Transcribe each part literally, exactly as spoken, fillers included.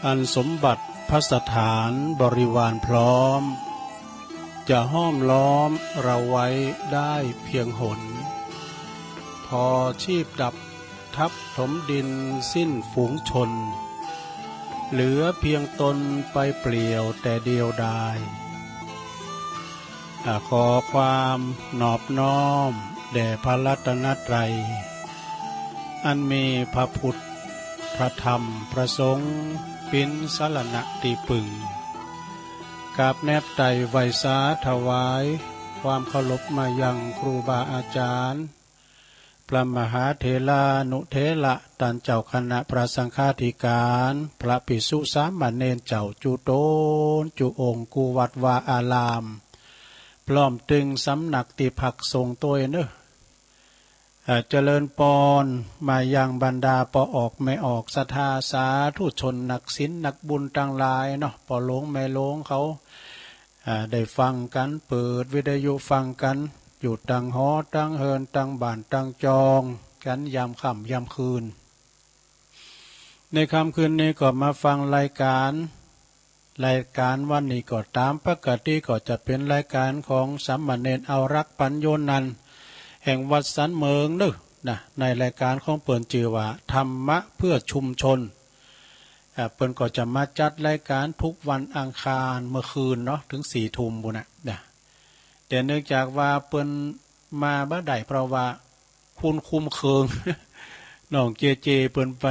อันสมบัติภัสสถานบริวารพร้อม จะห้อมล้อมเราไว้ได้เพียงหน พอชีพดับทัพถมดินสิ้นฝูงชน เหลือเพียงตนไปเปลี่ยวแต่เดียวดาย อ่า ขอความนอบน้อมแด่พระรัตนตรัย อันมีพระพุทธ พระธรรม พระสงฆ์ ปิ๋นสรณะตี้ปึง กราบแนบไต่ไหว้สาถวาย ความเคารพมายังครูบาอาจารย์ พระมหาเถรานุเถระ ต้านเจ้าคณะพระสังฆาธิการ พระภิกษุสามเณรเจ้าจุ๊ตนจุ๊องค์ กู้วัดวาอาราม พร้อมตึงสำนักตี้พักสงฆ์ตวยเนอะ เอ่อ เจริญปอนมายังบรรดาป้อออกแม่ออก ศรัทธาสาธุชน นักศีลนักบุญตังหลายเนาะ ป้อหลวงแม่หลวงเขา อ่า ได้ฟังกั๋น เปิดวิทยุฟังกั๋น อยู่ตังหอตังเฮือนตังบ้านตังจอง กั๋นยามค่ำยามคืน ในค่ำคืนนี้ก็มาฟังรายการ รายการวันนี้ก็ต๋ามปกติก็จะเป๋นรายการของสามเณรอารักษ์ ปัญโญนันท์ แห่งวัดสันเมิงเนอะนะ ในรายการของเปิ้นจื้อว่าธรรมะเพื่อชุมชน อ่า เปิ้นก็จะมาจัดรายการทุกวันอังคารเมื่อคืนเนาะ เถิงสี่ทุ่มปู้นน่ะนะ แต่เนื่องจากว่าเปิ้นมาบ่ได้ เพราะว่า คุณคุมเคิง น้องเจเจเปิ้นไป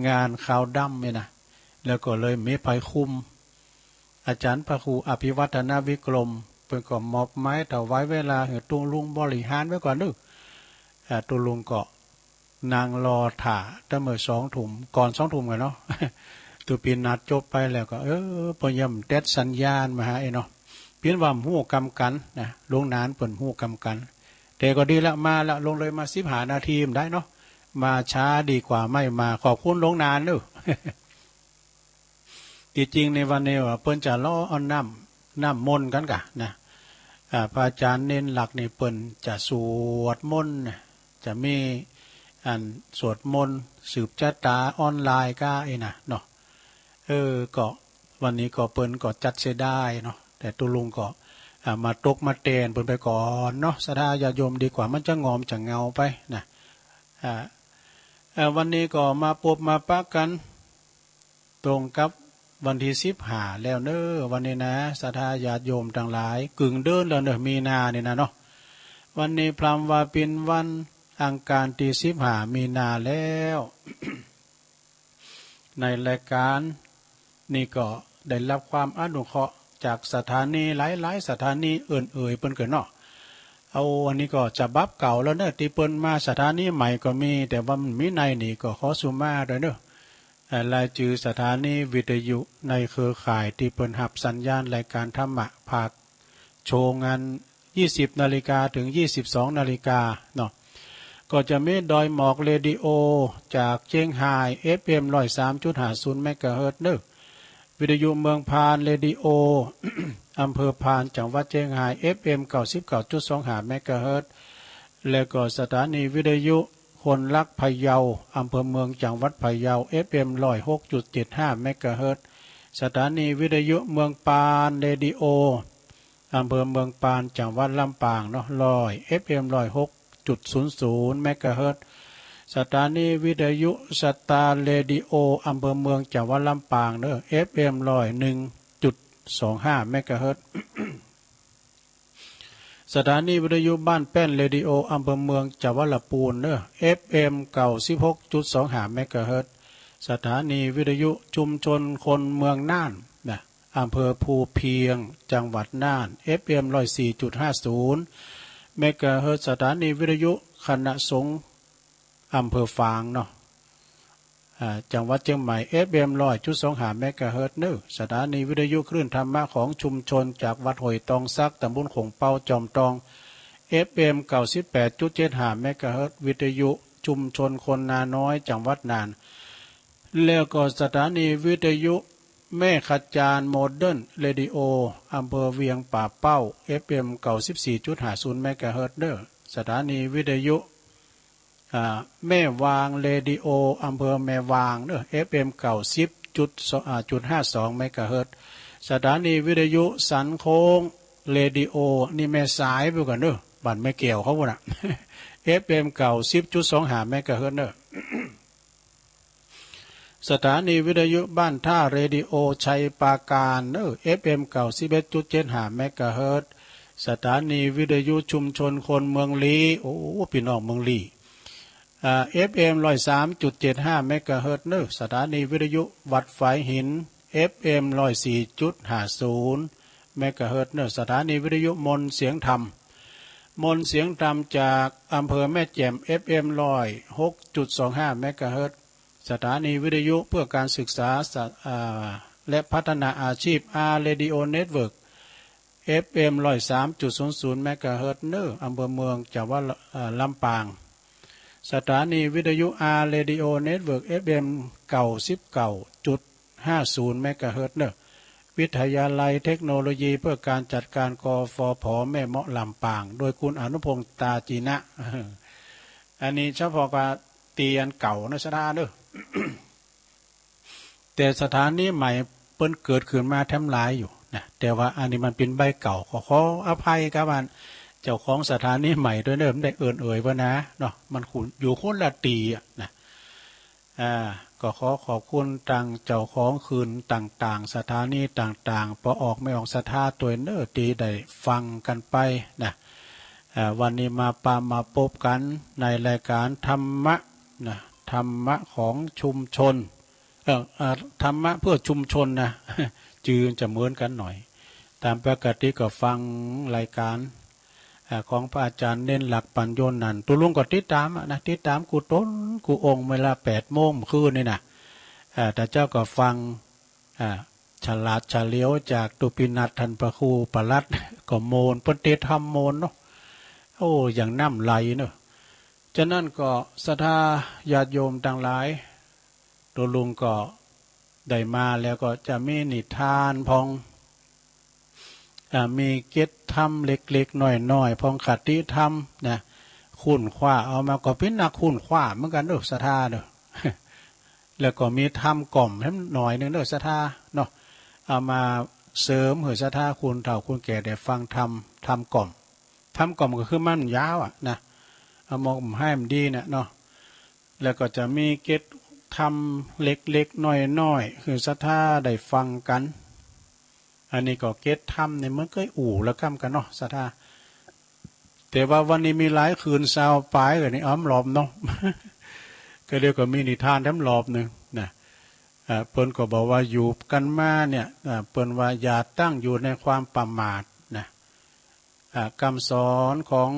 งานขาวดำเนี่ยนะ แล้วก็เลยมีไผคุม อาจารย์พระครูอภิวัฒนวิกรม เปิ้นก็มอบหมายถวายเวลาหื้อตุ๊ลุงบริหารไว้ก่อนเนอะ อ่า ตุ๊ลุงก็นั่งรอถ่าตั้งเมื่อสองทุ่ม ก่อนสองทุ่มกั๋นเนาะ ตุ๊ปีนัดจบไปแล้วก็ เออ เปิ้นยังเต็ดสัญญาณมาหาไอ้เนาะ เปิ้นว่าฮู้กำกั๋นนะ หลวงนานเปิ้นฮู้กำกั๋น แต่ก็ดีละ มาละ ลงเลยมาสิบห้านาทีมันได้เนาะ มาช้าดีกว่าไม่มา ขอบคุณหลวงนานเนอะ ที่จริงในวันนี้ว่าเปิ้นจะรอเอาน้ำ น้ำมนต์กั๋นกะนะ อ่า พระอาจารย์เณรหลักนี่เปิ้นจะสวดมนต์นะ จะมีอันสวดมนต์สืบชะตาออนไลน์ก้าไอ้นะเนาะ เออ ก็วันนี้ก็เปิ้นก็จัดเสียได้เนาะ แต่ตุ๊ลุงก็ อ่า มาตกมาแตนเปิ้นไปก่อนเนาะ ศรัทธาญาติโยม ดีกว่ามันจะงอมจะเหงาไปนะ อ่า เอ่อ วันนี้ก็มาปบมาปะกั๋น ตรงกับวันตี้สิบห้าแล้วเนอะ วันนี้นะ ศรัทธาญาติโยมตังหลาย กึ่งเดือนแล้วเนอะ มีนานี่นะเนาะ วันนี้พร่ำว่าเป๋นวันอังคารตี้สิบห้ามีนาแล้ว ในรายการนี่ก็ได้รับความอนุเคราะห์จากสถานีหลายๆ สถานีเอิ้นเอ่ยเปิ้นก็เนาะ เอา อันนี้ก็ฉบับเก่าแล้วเนอะ ตี้เปิ้นมา สถานีใหม่ก็มี แต่ว่ามันมีในนี่ก็ขอสุมาด้วยเนอะ อ่า รายจื่อสถานีวิทยุในเครือข่ายตี้เปิ้นฮับสัญญาณรายการธรรมะภาค ช่วงอัน ยี่สิบนาฬิกาถึงยี่สิบสองนาฬิกาเนาะ ก็จะมีดอยหมอกเรดิโอจากเชียงฮาย เอฟเอ็ม ร้อยสามจุดห้าศูนย์เมกะเฮิรตซ์เนอะ วิทยุเมืองพานเรดิโอ อำเภอพาน จังหวัดเชียงฮาย เอฟเอ็ม เก้าสิบเก้าจุดสองห้าเมกะเฮิรตซ์ แล้วก็สถานีวิทยุคนรักพะเยา อำเภอเมือง จังหวัดพะเยา เอฟเอ็ม ร้อยหกจุดเจ็ดห้าเมกะเฮิรตซ์ สถานีวิทยุเมืองปานเรดิโอ อำเภอเมืองปาน จังหวัดลำปางเนาะ ร้อย เอฟเอ็ม ร้อยหกจุดศูนย์ศูนย์เมกะเฮิรตซ์ สถานีวิทยุสตาร์เรดิโอ อำเภอเมือง จังหวัดลำปางเนอะ เอฟเอ็ม ร้อยหนึ่งจุดสองห้าเมกะเฮิรตซ์ สถานีวิทยุบ้านแป้นเรดิโอ อำเภอเมือง จังหวัดลำพูนเนอะ เอฟเอ็ม เก้าสิบหกจุดสองห้าเมกะเฮิรตซ์ สถานีวิทยุชุมชนคนเมืองน่านนะ อำเภอภูเพียง จังหวัดน่าน เอฟเอ็ม ร้อยสี่จุดห้าศูนย์เมกะเฮิรตซ์ สถานีวิทยุคณะสงฆ์อำเภอฝางเนาะ อ่า จังหวัดเชียงใหม่ เอฟเอ็ม ร้อยจุดสองห้าเมกะเฮิรตซ์เนอะ สถานีวิทยุคลื่นธรรมะของชุมชนจากวัดห้วยตองสัก ตำบลโข่งเป้า จอมตอง เอฟเอ็ม เก้าสิบแปดจุดเจ็ดห้าเมกะเฮิรตซ์ วิทยุชุมชนคนนาน้อย จังหวัดน่าน แล้วก็สถานีวิทยุแม่ขจารโมเดิร์นเรดิโอ อำเภอเวียงป่าเป้า เอฟเอ็ม เก้าสิบสี่จุดห้าศูนย์เมกะเฮิรตซ์เนอะ สถานีวิทยุ อ่า แม่วางเรดิโอ อำเภอแม่วางเนอะ เอฟเอ็ม เก้าสิบ จุดสอง อ่า จุดห้าสองเมกะเฮิรตซ์ สถานีวิทยุสันโค้งเรดิโอ นี่แม่สายไปก่อนเนอะ บ้านแม่แก้วเขาพูดน่ะ เอฟเอ็ม เก้าสิบจุดสองห้าเมกะเฮิรตซ์เนอะ สถานีวิทยุบ้านท่าเรดิโอชัยปราการเนอะ เอฟเอ็ม เก้าสิบเอ็ดจุดเจ็ดห้าเมกะเฮิรตซ์ สถานีวิทยุชุมชนคนเมืองลี้ โอ้ พี่น้องเมืองลี้ อ่า เอฟเอ็ม ร้อยสามจุดเจ็ดห้าเมกะเฮิรตซ์เนอะ สถานีวิทยุวัดฝายหิน เอฟเอ็ม ร้อยสี่จุดห้าศูนย์เมกะเฮิรตซ์เนอะ สถานีวิทยุมนต์เสียงธรรม มนต์เสียงธรรมจากอำเภอแม่แจ่ม เอฟเอ็ม ร้อยหกจุดสองห้าเมกะเฮิรตซ์ สถานีวิทยุเพื่อการศึกษาสะ อ่า และพัฒนาอาชีพ อาร์ Radio Network เอฟเอ็ม ร้อยสามจุดศูนย์ศูนย์เมกะเฮิรตซ์เนอะ อำเภอเมือง จังหวัด อ่า ลำปาง สถานีวิทยุ อาร์ Radio Network เอฟเอ็ม เก้าสิบเก้าจุดห้าศูนย์เมกะเฮิรตซ์เนอะ วิทยาลัยเทคโนโลยีเพื่อการจัดการ กฟผ แม่เมาะ ลำปาง โดยคุณอนุพงษ์ ตาจีนะ อันนี้เฉพาะว่าตีอันเก่านะ สถาเนอะ แต่สถานีใหม่เปิ้นเกิดขึ้นมาแถมหลายอยู่นะ แต่ว่าอันนี้มันเป็นใบเก่า ขอ ขออภัยครับอันเจ้าของสถานีใหม่ด้วยเนอะ ไม่ได้เอิ้นเอ่ยเปิ้นนะเนาะ มันคน อยู่คนละตีอะนะ อ่า ก็ขอขอบคุณตังเจ้าของคืนต่างๆ สถานีต่างๆ ปอออกไม่ออกศรัทธาตวยเนอะ ตีได้ฟังกันไปนะ อ่า วันนี้มาปะมาปบกันในรายการธรรมะนะ ธรรมะของชุมชน เอ่อ อ่า ธรรมะเพื่อชุมชนนะ จื่อจะเหมือนกันหน่อย ตามปกติก็ฟังรายการ อ่า ของพระอาจารย์เณรหลัก ปัญโญนันท์ ตุ๊ลุงก็ติดตามอะนะ ติดตามกู้ตนกู้องค์ เวลาแปดโมงเมื่อคืนนี่นะ อ่า ถ้าเจ้าก็ฟัง อ่า ฉลาดเฉลียวจากตุ๊ปินัท ท่านพระครูปลัด ก็โมน เปิ้นเตะธรรมโมนเนาะ โอ้ อย่างน้ำไหลเนาะ ฉะนั้นก็ศรัทธาญาติโยมทั้งหลาย ตุ๊ลุงก็ได้มาแล้วก็จะมีนิทานพอง อ่า มีเกตธรรมเล็กๆ น้อยๆ พองคติธรรมนะ ค้นคว้าเอามา ก็เป็นนักค้นคว้าเหมือนกันเด้อ ศรัทธาเด้อ แล้วก็มีธรรมกล่อมแถมหน่อยหนึ่งเด้อ ศรัทธาเนาะ เอามาเสริมให้ศรัทธาคนเฒ่าคนแก่ได้ฟังธรรม ธรรมกล่อม ธรรมกล่อมก็คือมันยาวอะนะ เอามาให้มันดีเนี่ยเนาะ แล้วก็จะมีเกตธรรมเล็กๆ น้อยๆ ให้ศรัทธาได้ฟังกัน อันนี้ก็เกตธรรมเนี่ยมันก็อู้ละกำกันเนาะ ศรัทธา แต่ว่าวันนี้มีหลายคืน ซาวปายเลยนี่ อ้อมรอบเนาะ ก็เรียกว่ามีนิทานแถมรอบหนึ่งนะ อ่า เปิ้นก็บอกว่าอยู่กันมาเนี่ย อ่า เปิ้นว่าอย่าตั้งอยู่ในความประมาทนะ อ่า คำสอนของ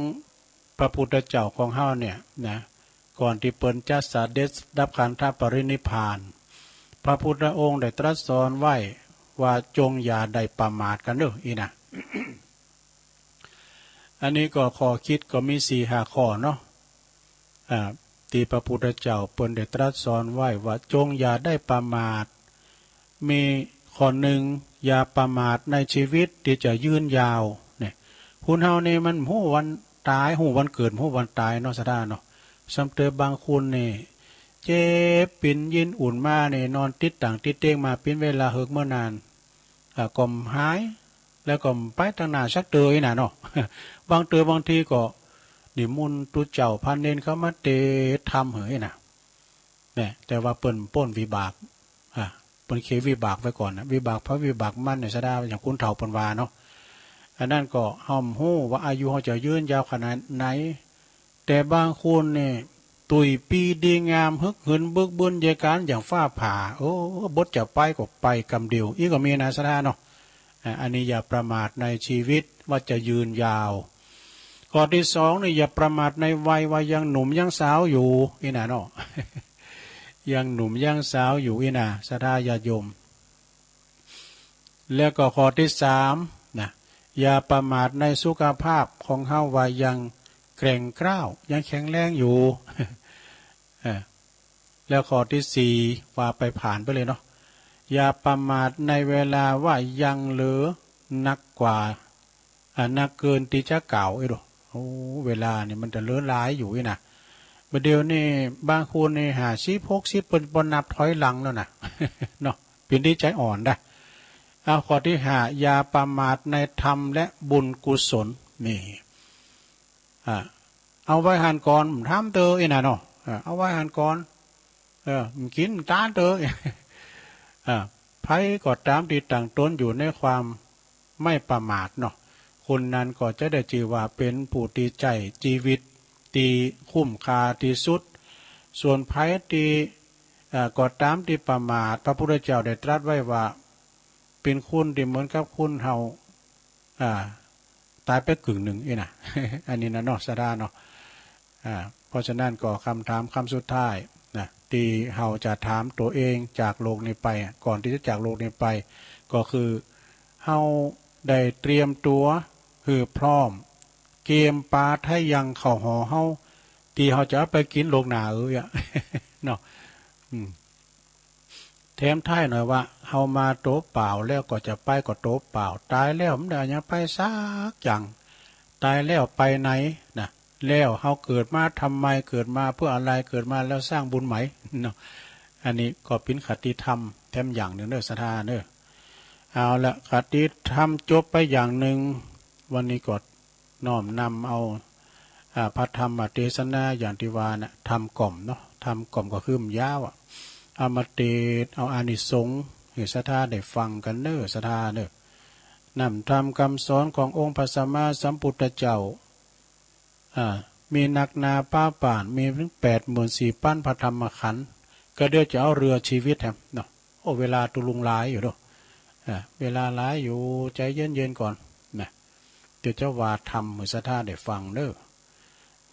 พระพุทธเจ้าของเฮาเนี่ยนะ ก่อนที่เปิ้นจะเสด็จดับขันธปรินิพพาน พระพุทธองค์ได้ตรัสสอนไว้ว่าจงอย่าได้ประมาทกันเด้อ อีนะ อันนี้ก็ข้อคิดก็มีสี่ห้าข้อเนาะ อ่า ที่พระพุทธเจ้าเปิ้นได้ตรัสสอนไว้ว่าจงอย่าได้ประมาท มีข้อหนึ่ง อย่าประมาทในชีวิตที่จะยืนยาวเนี่ย คนเฮานี่มันฮู้วันตาย ฮู้วันเกิด ฮู้วันตายเนาะ ศรัทธาเนาะ ซ้ำเติมบางคนนี่ เจ็บปิ่นยินอุ่นมานี่ นอนติดต่างติดเตียงมาปิ่นเวลาเหิกเมื่อนาน อ่า ก็หาย แล้วก็ไปทางหน้าสักเตยน่ะเนาะ บางเตยบางทีก็นิมนต์ตุ๊เจ้าพระเณรเข้ามาเตะธรรมเหยน่ะ เนี่ย แต่ว่าเปิ้นป้นวิบาก อ่ะ เปิ้นเคลียร์วิบากไว้ก่อนนะ วิบากไผวิบากมันเนี่ย ศรัทธา อย่างคนเฒ่าเปิ้นว่าเนาะ อันนั้นก็เฮาบ่ฮู้ว่าอายุเฮาจะยืนยาวขนาดไหน แต่บางคนนี่ ตุ้ยปีดีงาม ฮึกเหินบึกบึน เยกานอย่างฟ้าผ่า โอ้ บทจะไปก็ไปกำเดียว อีกก็มีนะ ศรัทธาเนาะ อ่ะ อันนี้อย่าประมาทในชีวิตว่าจะยืนยาว ข้อที่สองนี่ อย่าประมาทในวัยว่ายังหนุ่มยังสาวอยู่ อีน่ะเนาะ ยังหนุ่มยังสาวอยู่ อีน่ะ ศรัทธาญาติโยม แล้วก็ข้อที่สามนะ อย่าประมาทในสุขภาพของเฮาว่ายังแกร่งกร้าว ยังแข็งแรงอยู่ เออ แล้วข้อที่สี่ ว่าไปผ่านไปเลยเนาะ อย่าประมาทในเวลาว่ายังเหลือนักกว่า อ่า นักเกินที่จะกล่าว เอ้ยดู โอ้ เวลานี่มันจะเหลือหลายอยู่ อีน่ะ บ่าเดี๋ยวนี้บางคนนี่ ห้าสิบ หกสิบ เปิ้นบ่นับถอยหลังแล้วน่ะ เนาะ เป็นที่ใจอ่อนนะ เอาข้อที่ห้า อย่าประมาทในธรรมและบุญกุศล นี่ อ่า เอาไว้หันก่อน ทำเถอะ อีน่ะเนาะ อ่า เอาไว้หันก่อน เออ กินตานเถอะ อ่า ใผก็ตามที่ตั้งตนอยู่ในความไม่ประมาทเนาะ คนนั้นก็จะได้ชื่อว่าเป็นผู้ที่ใช้ชีวิตที่คุ้มค่าที่สุด ส่วนใผที่ อ่า ก็ตามที่ประมาท พระพุทธเจ้าได้ตรัสไว้ว่า เป็นคนที่เหมือนกับคนเฮา อ่า ตายไปกึ่งหนึ่ง อีน่ะ อันนี้นะเนาะ ศรัทธาเนาะ อ่า เพราะฉะนั้นก็คำถามคำสุดท้ายนะ ที่เฮาจะถามตัวเองจากโลกนี้ไป ก่อนที่จะจากโลกนี้ไป ก็คือ เฮาได้เตรียมตัวหื้อพร้อม เกียมปาไถ่ยังเข้าหอเฮา ที่เฮาจะเอาไปกินโลกหน้าเอ้ยอะ เนาะ อืม แถมท้ายหน่อยว่า เฮามาตัวเปล่าแล้วก็จะไปก็ตัวเปล่า ตายแล้วมันได้หยังไปสักอย่าง ตายแล้วไปไหนนะ แล้วเฮาเกิดมาทำไม เกิดมาเพื่ออะไร เกิดมาแล้วสร้างบุญไหม เนาะ อันนี้ก็เป็นคติธรรมแถมอย่างหนึ่งเด้อ ศรัทธาเด้อ เอาละ คติธรรมจบไปอย่างหนึ่ง วันนี้ก็น้อมนำเอา อ่า พระธรรมเทศนาอย่างที่ว่านะ ธรรมกล่อมเนาะ ธรรมกล่อมก็คือมันยาวอะ เอามาเทศน์ เอาอานิสงส์ให้ศรัทธาได้ฟังกันเน้อ ศรัทธาเน้อ นำธรรมคำสอนขององค์พระสัมมาสัมพุทธเจ้า อ่า มีนักหนาปาป่าน มีถึงแปดหมื่นสี่พันพระธรรมขันธ์ ก็เดี๋ยวจะเอาเรือชีวิตแหมเนาะ โอ้ เวลาตุลุงหลายอยู่เนาะ อ่า เวลาหลายอยู่ ใจเย็นๆก่อนนะ เดี๋ยวจะว่าธรรมให้ศรัทธาได้ฟังเน้อ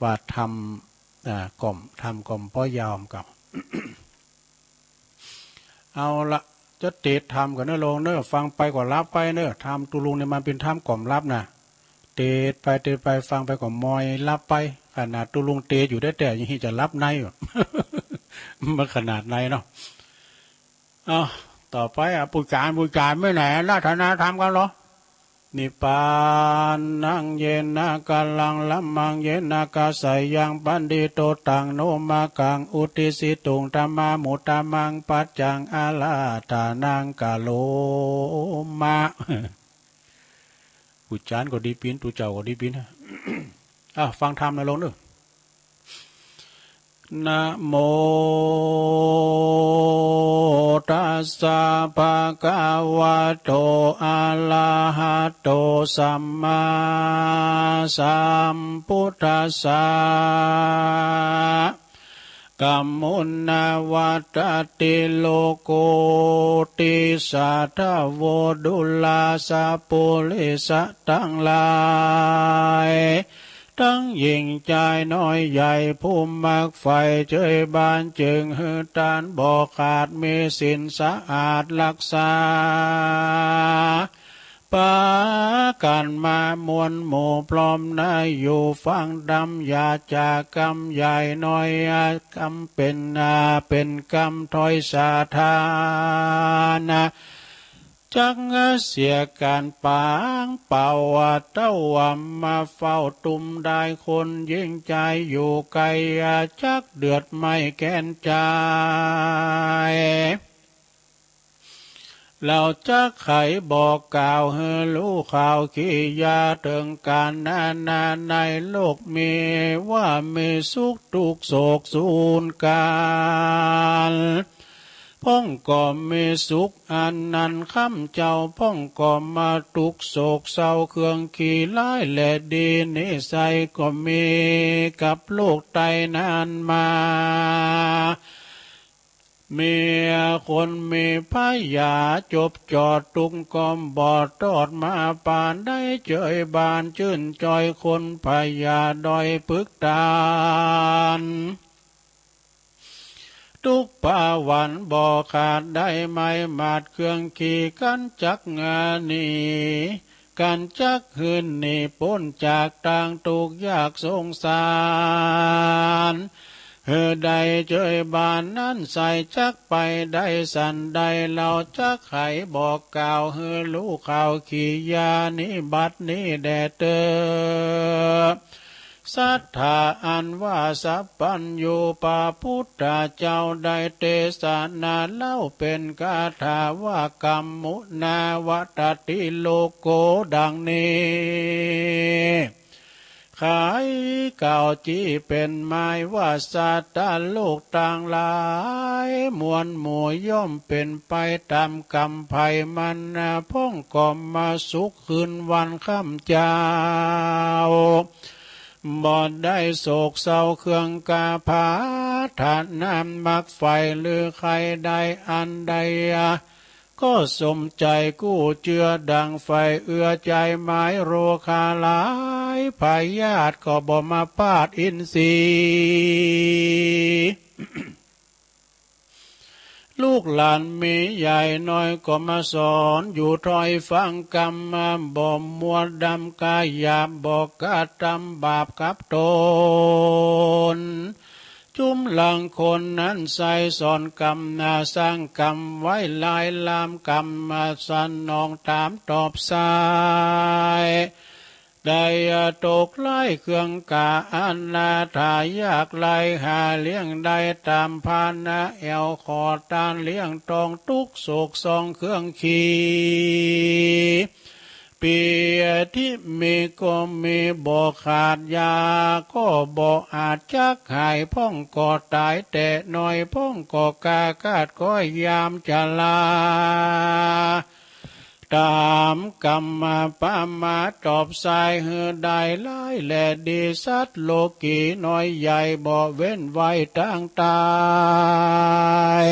ว่าธรรม อ่า กล่อม ธรรมกล่อมป้อยาวกับ เอาละ จะเทศน์ธรรมกันเน้อโลงเน้อ ฟังไปก็หลับไปเน้อ ธรรมตุลุงนี่มันเป็นธรรมกล่อมหลับนะ เทศน์ไปเทศน์ไป ฟังไปก็มอยหลับไป ขนาดตุลุงเทศน์อยู่แต๊ๆ ยังจะหลับในอยู่ มันขนาดไหนเนาะ เอา ต่อไปอะ ผู้จารย์ ผู้จารย์ไม่ไหน อาราธนาธรรมกันเหรอ Nibbanānaṃ yena kālaṃ, dhammaṃ yena kāsayaṃ, pandito taṃ no maggaṃ, uddisituṃ dhammam uttamaṃ paccaṃ, ārādhanaṃ karoma. ผู้จารย์ก็ดีปีน ตุ๊เจ้าก็ดีปีน อ่ะ ฟังธรรมนะโลงเน้อ Namo tassa bhagavato arahato sammāsambuddhassa. Kamo na vadati lokotthi satthavo dullajja purisa taṃ lāi ทั้งหญิงชายน้อยใหญ่ผู้มักใฝ่เจยบานจึงหื้อทานบ่ขาดมีศีลสะอาดรักษา ปากั๋นมามวลหมู่พร้อมนาอยู่ฟังธรรมอย่าจากกำใหญ่น้อยกำเป๋นนาเป๋นกำถ้อยสาธานะ จักเสียก๋านปางเป่าว่าเต้าว่ามาเฝ้าตุ้มได้คนหญิงชายอยู่ไกลจักเดือดไหม้แค้นใจ เฮาจักไขบอกกล่าวหื้อฮู้ข่าวกิริยาเถิงก๋านนานาในโลกมีว่ามีสุขทุกข์โศกสูญก๋าน พ่องก็มีสุขอันนั้น คำเจ้าพ่องก็มาทุกข์โศกเศร้า เครื่องขี้ร้ายและดีนิสัยก็มีกับโลกไตนั้นมา มีคนมีพยาจบจอดทุกข์ก็บ่ทอดมาปานใด เจยบานจื้นจอยคนพยาด้อยพึกตาน ทุกข์ผาหวันบ่ขาดได้ไหม หมาดเครื่องขี้กั๋นจักหนี กั๋นจักหื้นหนีป๊นจากตางทุกข์ยากสงสาร หื้อได้เจยบานนั้นใสจักไปได้สันใด เฮาจักไขบอกกล่าวหื้อฮู้ข่าวกิริยานี้บัดนี้แด่เต๊อะ สัทธาอันว่าสัพพัญญูพระพุทธเจ้าได้เตสนาเล่าเป็นคาถาว่า กัมมุนาวตติโลโก ดังนี้ ข้าพเจ้าจะเป็นหมายว่าสัตว์โลกตังหลายมวลหมู่ย่อมเป็นไปตามกรรมไผมัน พ่องก็มาสุขคืนวันค่ำเจ้า บ่ได้โศกเศร้าเครื่องกาผา ฐานะมักใฝ่หรือใครได้อันใด ก็สมใจกู้เจือดังใฝ่เอื้อใจหมาย โรคาหลายพยาธิก็บ่มาปาดอินทรีย์ ลูกหลานมีใหญ่น้อยก็มาสอนอยู่ถ้อยฟังกำ บ่มัวดำกายหยาบ บ่กระทำบาปกับตน จุมหลังคนนั้นใส่สอนกำ นาสร้างกำไว้หลายลามกำ มาสนองตามตอบสาย ได้ตกไร้เครื่องกาอนาถายากไร้ หาเลี้ยงได้ตามภานะแอวขอทานเลี้ยงตองทุกข์โศกซองเครื่องขี ปียที่มีก็มีบ่ขาดยา ก็บ่อาจจักหาย พ่องก็ตายแต่น้อย พ่องก็กาคาดก้อยยามชรา ตามกำมาประมาทตอบสายหื้อได้หลายและดี สัตว์โลกีน้อยใหญ่บ่เว้นไว้ทางตาย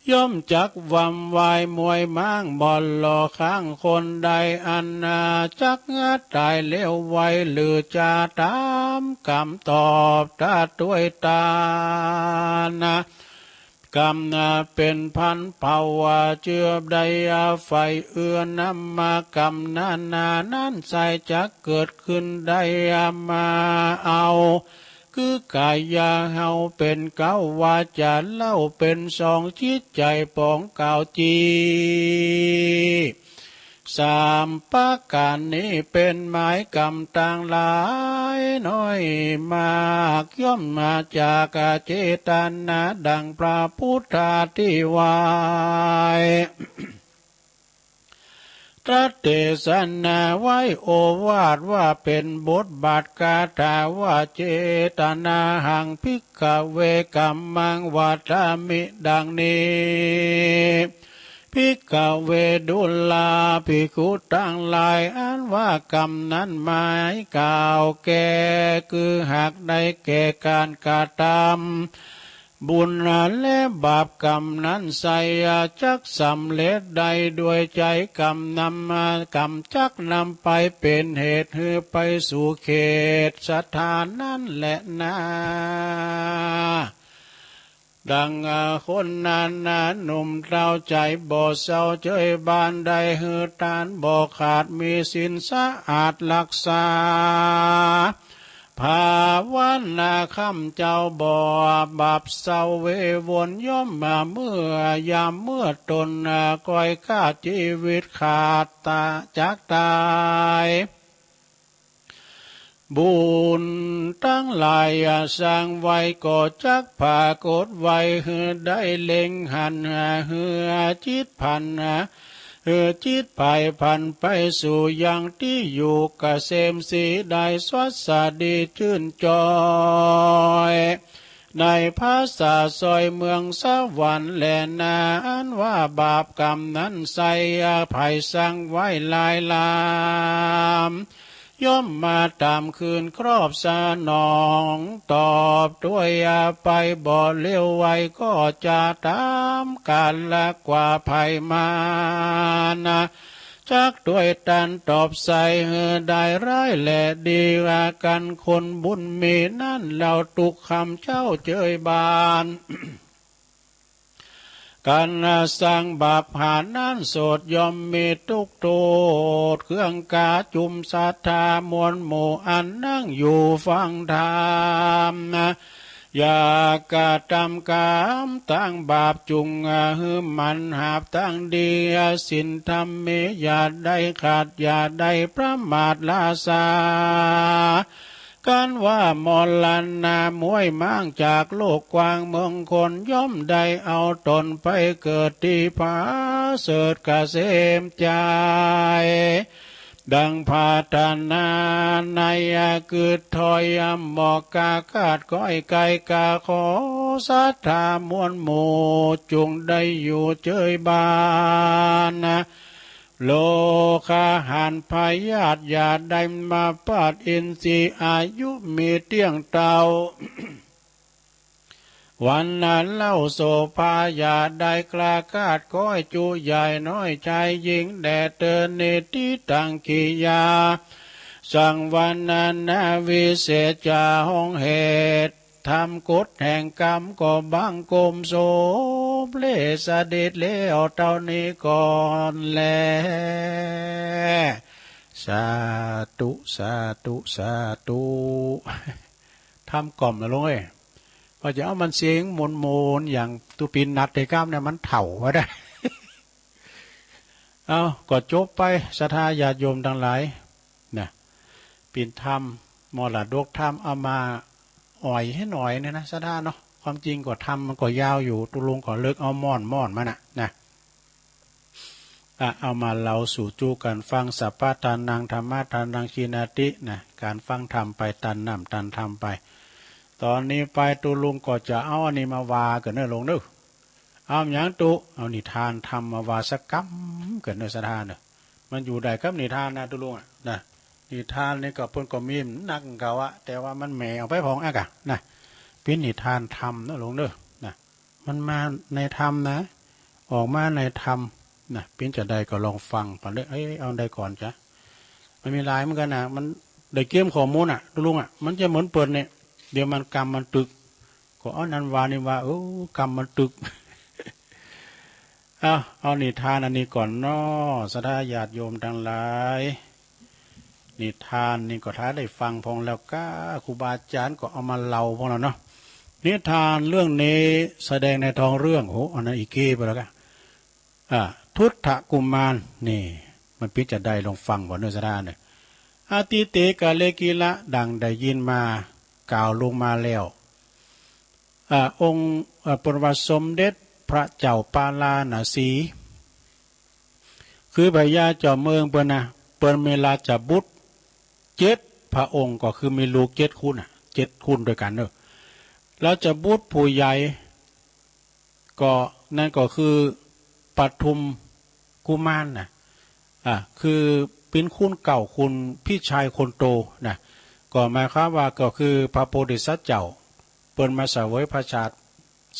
ย่อมจักวำวายมวยม้างบ่หล่อข้างคนใดอันนา จักงัดตายเร็วไวหรือจะตามกำตอบตาด้วยตานะ กำนาเป็นพันเผ่าว่าเจือบได้อาไฟเอื้อนำมากำนานานั้นใส่จักเกิดขึ้นได้อามาเอา คือกายาเฮาเป็นเก้าว่าจะเล่าเป็นสองจิตใจปองเก่าจี สามประการนี้เป็นหมายกำตังหลายน้อยมาก ย่อมมาจากเจตนาดังพระพุทธาที่วาย ตรัสเทศนาไว้โอวาทว่าเป็นบทบาทคาถาว่า เจตนาหัง ภิกขเว กัมมัง วัตถามิ ดังนี้ ภิกขเว ดูราภิกขุตังหลาย อันว่ากำนั้นหมายกล่าวแก่ คือหากได้แก่การกระทำ บุญและบาปกำนั้นไซยจักสำเร็จได้ด้วยใจกำนำมากำจักนำไปเป็นเหตุหื้อไปสู่เขตสถานนั้นแหละนา ดังคนนั้นนาหนุ่มเฒ่าใจบ่เศร้าเจยบานได้หื้อทานบ่ขาดมีศีลสะอาดรักษา ภาวนาคำเจ้าบ่บาปเศร้าเววนย่อมมาเมื่อยามเมื่อตนก้อยขาดชีวิตขาดตาจากตาย บุญทั้งหลายสร้างไว้ก็จักผากฏไว้หื้อได้เล็งหันหื้อจิตผัน เออจิตไปผันไปสู่ยังที่อยู่เกษมสีได้สวัสดีชื่นจอย ในภาษาซอยเมืองสวรรค์แลนาอันว่าบาปกรรมนั้นไซอภัยสร้างไว้หลายลาม ย่อมมาตามคืนครอบสนองตอบด้วยไปบ่เลี้ยวไวก็จะตามกาลกว่าภัยมานะ จักด้วยตันตอบใสหื้อได้ร้ายและดีว่ากันคนบุญมีนั่นเราทุกคำเจ้าเจยบาน การสร้างบาปหานั้นโสดย่อมมีทุกข์โทษ เครื่องกาจุมศรัทธามวลหมู่อันนั่งอยู่ฟังธรรมนะ อย่ากระทำกรรมตางบาป จุ่งหื้อมันหาบตางดี ศีลธรรมมีอย่าได้ขาด อย่าได้ประมาท ราษา กันว่ามรณะ มวยม้างจากโลกกว้างเมืองคน ย่อมได้เอาตนไปเกิดตี้ผาเสริฐเกษมใจ ดังพัฒนาในกึดถอย หมอกกาคาดก้อยไก่กา ขอศรัทธามวลหมู่ จุ่งได้อยู่เจยบ้าน โรคาหารพยาธิ อย่าได้มาปาด อินทรีย์อายุมีเตี้ยงเต้า วันนั้นเล่าโสภา อย่าได้กล้าคาดก้อย จุใหญ่น้อยชายหญิง แด่เธอนิติตังกิยา สังวรรณนาวิเศษ จะห้องเหตุ ทำกฎแห่งกรรม ก็บังคมสมเร็จเสด็จแล้วเท่านี้ก่อนแล สาธุ สาธุ สาธุ ทำกล่อมนะลุงเอ้ย ว่าจะเอามันเสียงมนๆ อย่างตุปินนัดในกล้ามเนี่ย มันเถ่าว่าได้ เอา ก็จบไป ศรัทธาญาติโยมทั้งหลาย นะ ปิ่นธรรม มรดกธรรม เอามาอ่อยให้หน่อยเนี่ยนะ ศรัทธาเนาะ ความจริงก็ธรรมมันก็ยาวอยู่ ตุลุงก็เลิกเอาม่อนม่อนมาน่ะ นะ อ่ะ เอามาเล่าสู่จู้กันฟัง สัพพะทานัง ธัมมะทานัง ชินาติ นะ การฟังธรรมไป ตันน้ำตันธรรมไป ตอนนี้ไปตุลุงก็จะเอาอันนี้มาว่ากันเนอะลุงเนอะ เอาหยังตุ เอานิทานธรรมมาว่าสักกำกันเนอะ ศรัทธาเนอะ มันอยู่ได้กับนิทานนะตุลุงอะ นะ นิทานนี่ก็เปิ้นก็มีนักเขาอะ แต่ว่ามันแหมเอาไปพองอักอะ นะ เป็นนิทานธรรมเนอะลุงเนอะ นะ มันมาในธรรมนะ ออกมาในธรรมนะ เป็นจะใดก็ลองฟังก่อนเด้อ เอ้ย เอาใดก่อนจ๊ะ มันมีหลายเหมือนกันนะ มันได้เกมข้อมูลอะ ลุงอะ มันจะเหมือนเปิ้นเนี่ย เดี๋ยวมันกำมันตึก ก็เอานั้นว่านี่ว่า เออ กำมันตึก เอา เอานิทานอันนี้ก่อนเนาะ ศรัทธาญาติโยมทั้งหลาย นิทานนี่ก็ถ้าได้ฟังพองแล้วก็ ครูบาอาจารย์ก็เอามาเล่าพองแล้วเนาะ นิทานเรื่องนี้แสดงในท้องเรื่อง โห อันนั้นอีกเก้ไปแล้วก็ อ่า ทุตถกุมาร นี่ มันเป็นจะใดลองฟังก่อนเนอะ ศรัทธาเนี่ย อตีเตกาเลกิละ ดังได้ยินมา กล่าวลงมาแล้ว อ่า องค์ อ่า เปิ้นว่าสมเด็จพระเจ้าปาราณสี คือพญาเจ้าเมืองเปิ้นนะ เปิ้นมีราชบุตรเจ็ดพระองค์ ก็คือมีลูกเจ็ดคนน่ะ เจ็ดคนด้วยกันเนอะ ราชบุตรผู้ใหญ่ ก็นั่นก็คือปทุมกุมารน่ะ อ่า คือเป็นคนเก่า คนพี่ชายคนโตน่ะ ก็หมายความว่าก็คือพระโพธิสัตว์เจ้า เปิ้นมาเสวยพระชาติ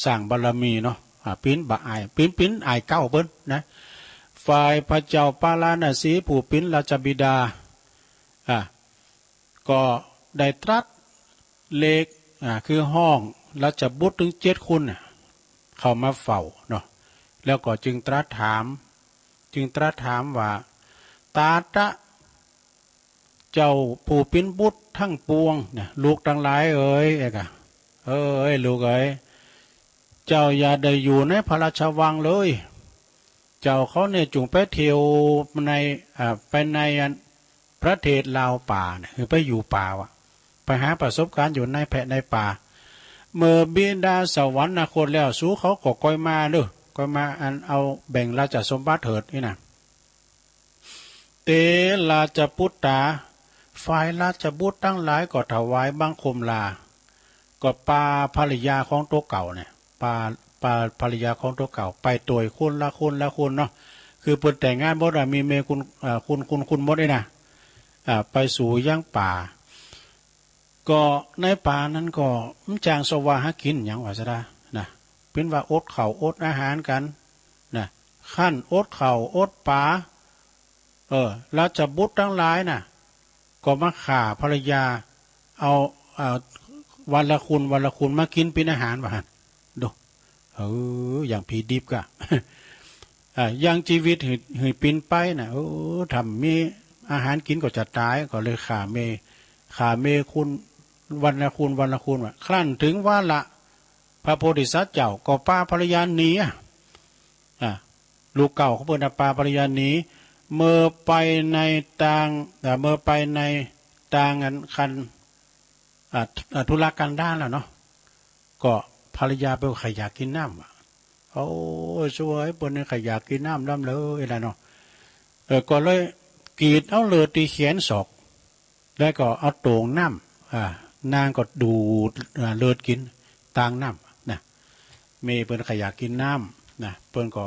สร้างบารมีเนาะ อ่า เป็นบ่าอ้าย เป็น เป็นอ้ายเก่าเปิ้นนะ ฝ่ายพระเจ้าปาราณสีผู้เป็นราชบิดา อ่า ก็ได้ตรัสเรียก อ่า คือฮ้องราชบุตรถึงเจ็ดคนน่ะ เข้ามาเฝ้าเนาะ แล้วก็จึงตรัสถาม จึงตรัสถามว่า ตาตะ เจ้าผู้เป็นบุตรทั้งปวงเนี่ย ลูกทั้งหลายเอ๋ย เอกอะ เอ๋ย ลูกเอ๋ย เจ้าอย่าได้อยู่ในพระราชวังเลย เจ้าเขาเนี่ยจุ่งไปเที่ยวใน อ่า ไปในอันประเทศลาวป่าเนี่ย คือไปอยู่ป่าว่ะ ไปหาประสบการณ์อยู่ในแพะในป่า เมื่อบิดาสวรรคตแล้ว สูเขาก็ค่อยมาเด้อ ค่อยมาอันเอาแบ่งราชสมบัติเถิดนี่นะ เตราชปุตตา ฝ่ายราชบุตรทั้งหลายก็ถวายบังคมลา ก็ปาภรรยาของตัวเก่าเนี่ย ปา ปาภรรยาของตัวเก่า ไปโตยคนละคนละคนเนาะ คือเปิ้นแต่งงานหมดอะ มีเมยคุณ เอ่อ คุณ คุณ คุณหมดเลยนะ อ่า ไปสู่ยังป่า ก็ในป่านั้นก็มันจางสวาหากินหยังว่าซะดานะ เป็นว่าอดข้าวอดอาหารกันนะ ขั้นอดข้าวอดปลา เออ ราชบุตรทั้งหลายน่ะ ก็มาฆ่าภรรยา เอา เอาวันละคน วันละคนมากินเป็นอาหารว่าหั่น ดู เออ อย่างผีดิบกะ อ่า ยังชีวิตหือ หือปินไปน่ะ เออ ถ้ามีอาหารกินก็จะตาย ก็เลยฆ่าเมย ฆ่าเมยคุณ วันละคุณ วันละคุณ ว่า ครั้นถึงวาระ พระโพธิสัตว์เจ้าก็ปาภรรยาหนีอะ อ่ะ ลูกเก่าของเปิ้นน่ะปาภรรยาหนี เมื่อไปในตาง อ่ะ เมื่อไปในตางอันคัน อ่ะ อ่ะ ธุระกันดารแล้วเนาะ ก็ภรรยาเปิ้นใค่อยากกินน้ำว่ะ โอ้ย สวย เปิ้นนี่ใค่อยากกินน้ำล้ำเลยนะเนาะ เออ ก็เลยกรีดเอาเลือดตี้แขนศอก แล้วก็เอาโต่งน้ำ อ่า นางก็ดูด อ่า เลือดกินตางน้ำนะ เมย์เปิ้นใค่อยากกินน้ำนะ เปิ้นก็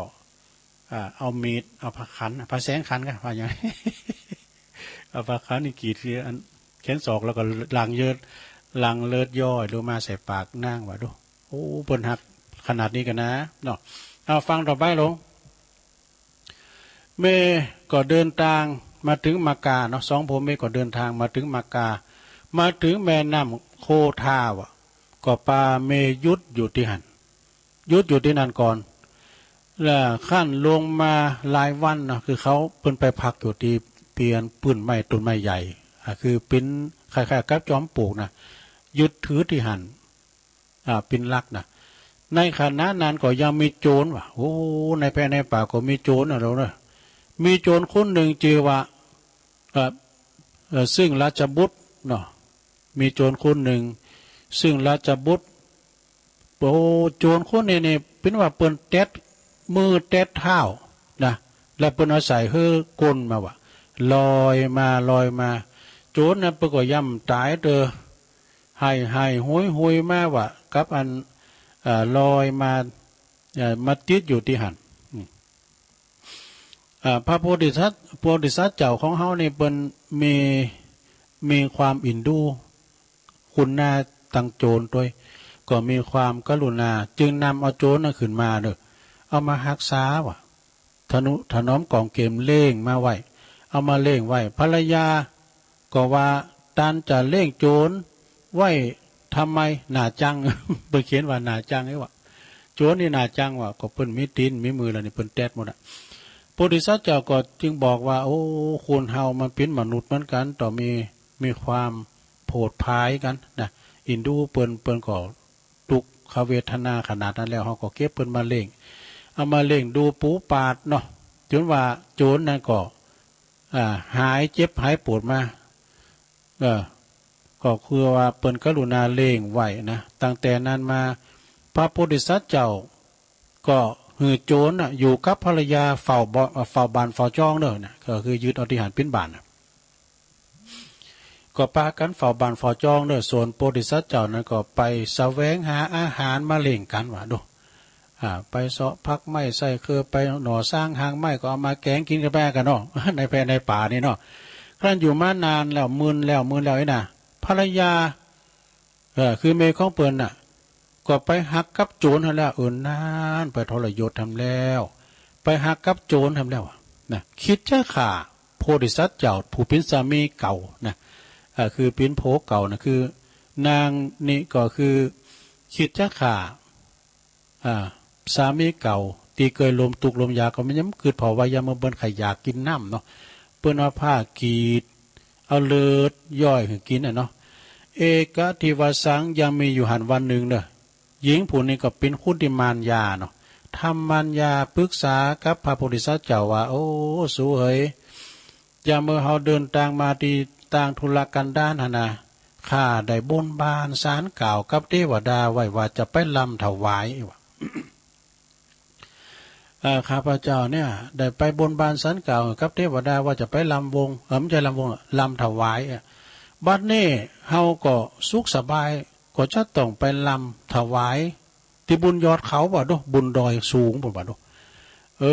อ่า เอามีด เอาผ้าขัน ผ้าแสงขันก็ว่าอย่าง เอาผ้าขันนี่กรีดที่อันแขนศอก แล้วก็หลั่งเลือด หลั่งเลือดย้อยลงมาใส่ปากนางว่าดู โอ้ เปิ้นฮักขนาดนี้กันนะเนาะ เอาฟังต่อไปลง เมย์ก็เดินตางมาถึงมักกะเนาะ สองผัวเมียก็เดินตางมาถึงมักกะ มาถึงแม่น้ำโคทาว่ะ ก็ปาเมย์หยุดอยู่ตี้หั้น หยุดอยู่ตี้หั้นก่อน แล้วครั้นลงมาหลายวันเนาะ คือเขาเปิ้นไปพักอยู่ตี้เปียนปื้นไม้ต้นไม้ใหญ่ อ่า คือเปิ้นคล้ายๆกับจอมปลวกนะ ยึดถือตี้หั้น อ่า เปิ้นหลักนะ ในขณะนั้นก็ยังมีโจรว่ะ โอ้ ในแผ่นในป่าก็มีโจรนะเราเนาะ มีโจรคนหนึ่งจื่อว่า เอ่อ เอ่อ ซึ่งราชบุตรเนาะ มีโจรคนหนึ่ง ซึ่งราชบุตร โอ้ โจรคนนี้นี่ เปิ้นว่าเปิ้นแตะมือแตะเท้านะ แล้วเปิ้นเอาใส่หื้อก้นมาว่ะ ลอยมา ลอยมา โจรนั้นเปิ้นก็ย่ำต๋ายเตอ ไห้ไห้โฮยโฮยมาว่ะ กับอัน เอ่อ ลอยมา เอ่อ มาติดอยู่ตี้หั้น อืม อ่า พระโพธิสัตว์ โพธิสัตว์เจ้าของเฮานี่เปิ้นมี มีความเอ็นดูคุณหน้าตังโจรตวย ก็มีความกรุณา จึงนำเอาโจรนั้นขึ้นมาเนาะ เอามาฮักษาว่ะ ทะนุถนอมก๋องเกมเลี้ยงมาไว้ เอามาเลี้ยงไว้ ภรรยาก็ว่า ต้านจะเลี้ยงโจรไว้ทำไม หน้าจัง เปิ้นเขียนว่าหน้าจังไอ้วะ โจรนี่หน้าจังว่ะ ก็เปิ้นมีตี๋นมีมือแล้วนี่เปิ้นแตะหมดอะ โพธิสัตว์เจ้าก็จึงบอกว่า โอ้ คนเฮามันเป๋นมนุษย์เหมือนกัน ต้องมี มีความโผดผายกันนะ เอ็นดูเปิ้น เปิ้นก็ทุกขเวทนาขนาดนั้นแล้ว เฮาก็เก็บเปิ้นมาเลี้ยง เอามาเลี้ยงดูปูปาดเนาะ จ๋นว่าโจรนั้นก็ อ่า หายเจ็บหายปวดมา เออ ก็คือว่าเปิ้นกรุณาเลี้ยงไว้นะ ตั้งแต่นั้นมา พระโพธิสัตว์เจ้าก็หื้อโจรน่ะอยู่กับภรรยาเฝ้าบ่- เอ่อ เฝ้าบ้านเฝ้าจ้องเนาะนะ ก็คือยึดเอาตี้หั้นเป๋นบ้านน่ะ ก็ปากั๋นเฝ้าบ้านเฝ้าจ้องเนาะ ส่วนโพธิสัตว์เจ้านั้นก็ไปแสวงหาอาหารมาเลี้ยงกั๋นว่าดู อ่า ไปเสาะผักไม้ใส่เคือ ไปหน่อซางหางไม้ก็เอามาแก๋งกิ๋นกั๋นไปกั๋นเนาะ ในแผ่นในป่านี่เนาะ ครั้นอยู่มานานแล้ว มื่นแล้ว มื่นแล้วไอ้น่ะ ภรรยา เออ คือเมย์ของเปิ้นน่ะ ก็ไปฮักกับโจรหั้นแล้ว เออ นาน ไปทรยศหั้นแล้ว ไปฮักกับโจรหั้นแล้วอะ นะ คิดจะฆ่าโพธิสัตว์เจ้าผู้เป๋นสามีเก่านะ เออ คือเป๋นผัวเก่านะ คือนางนี่ก็คือคิดจะฆ่า อ่า สามีเก่าตี้เกยลมตุ๊กข์ลมยากก็มันยังกึ๊ดผ่อว่ายามเมื่อเปิ้นใค่อยากกิ๋นน้ำเนาะ เปิ้นเอาผ้ากรีด เอาเลือดย้อยหื้อกิ๋นน่ะเนาะ เอกทิวาสัง ยังมีอยู่หั้นวันหนึ่งเนาะ หญิงผู้นี้ก็เป๋นคนตี้มานยาเนาะ ทำมานยาปรึกษากับพระโพธิสัตว์เจ้าว่า โอ้ สูเหย ยามเมื่อเฮาเดินตางมาตี้ตางทุรกันดารหั้นน่ะ ข้าได้บนบานสานกล่าวกับเตวดาไว้ว่าจะไปลำถวายว่า เอ่อ ข้าพเจ้าเนี่ยได้ไปบนบานสานกล่าวกับเตวดาว่าจะไปลำวง เออ บ่ใจ้ลำวง ลำถวายอะ บัดนี้เฮาก็สุขสบาย ก็จะต้องไปลำถวายตี้บุนยอดเขาว่าดู บุนดอยสูงปุ้นว่าดู เอ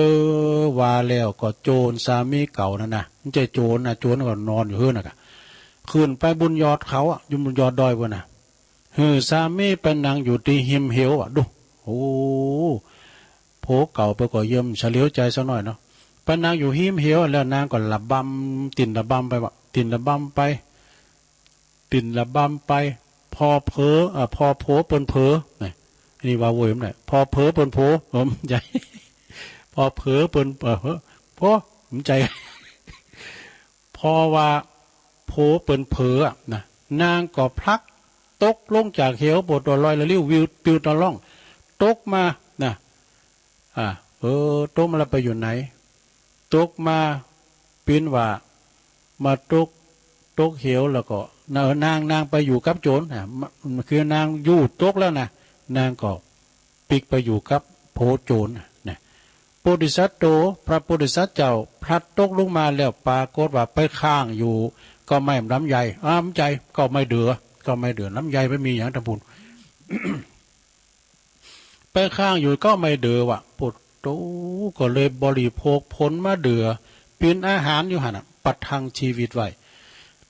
อ ว่าแล้วก็โจรสามีเก่านั่นน่ะ บ่ใจ้โจรน่ะ โจรก็นอนอยู่เฮือนน่ะกะ ขึ้นไปบุนยอดเขาอะ อยู่บุนยอดดอยปุ้นน่ะ หื้อสามีไปนั่งอยู่ตี้ฮิมเหวอะดู โอ้ ผัวเก่าเปิ้นก็เยิ่มเฉลียวใจ๋สักหน่อยเนาะ ไปนั่งอยู่ฮิมเหวแล้วนางก็ระบำ ตี๋นระบำไปว่า ตี๋นระบำไป ตี๋นระบำไป ผ่อเผลอ เอ่อ ผ่อผัวเปิ้นเผลอ นี่ อันนี้ว่าโว้ยมันแหละ ผ่อเผลอเปิ้นโผล่อ เออ บ่ใจ้ ผ่อเผลอเปิ้น เอ่อ โผล่ บ่ใจ้ ผ่อว่าผัวเปิ้นเผลออะนะ นางก็ผลัก ตกลงจากเหว ปวดตัวลอยละลิ้ววิว ปิวตะล่อง ตกมานะ อ่า เออ ตกมาแล้วไปอยู่ไหน ตกมา ปิ้นว่า มาตก ตกเหวแล้วก็ นาง นาง นางไปอยู่กับโจร อ่ะ มา คือนางอยู่ตกแล้วนะ นางก็ ปิ๊กไปอยู่กับโผโจรนะ โพธิสัตว์โต พระโพธิสัตว์เจ้า พลัดตกลงมาแล้ว ปรากฏว่าไปค้างอยู่ ก็ไม้ลำไย อ่า ลำไย ก็ไม้เดือ ก็ไม้เดือ ลำไยไม่มีอย่างตะพูน ไปค้างอยู่ก็ไม้เดือว่ะ โพโต ก็เลยบริโภคผลมะเดื่อ เป็นอาหารอยู่หั่นน่ะ ประทังชีวิตไว้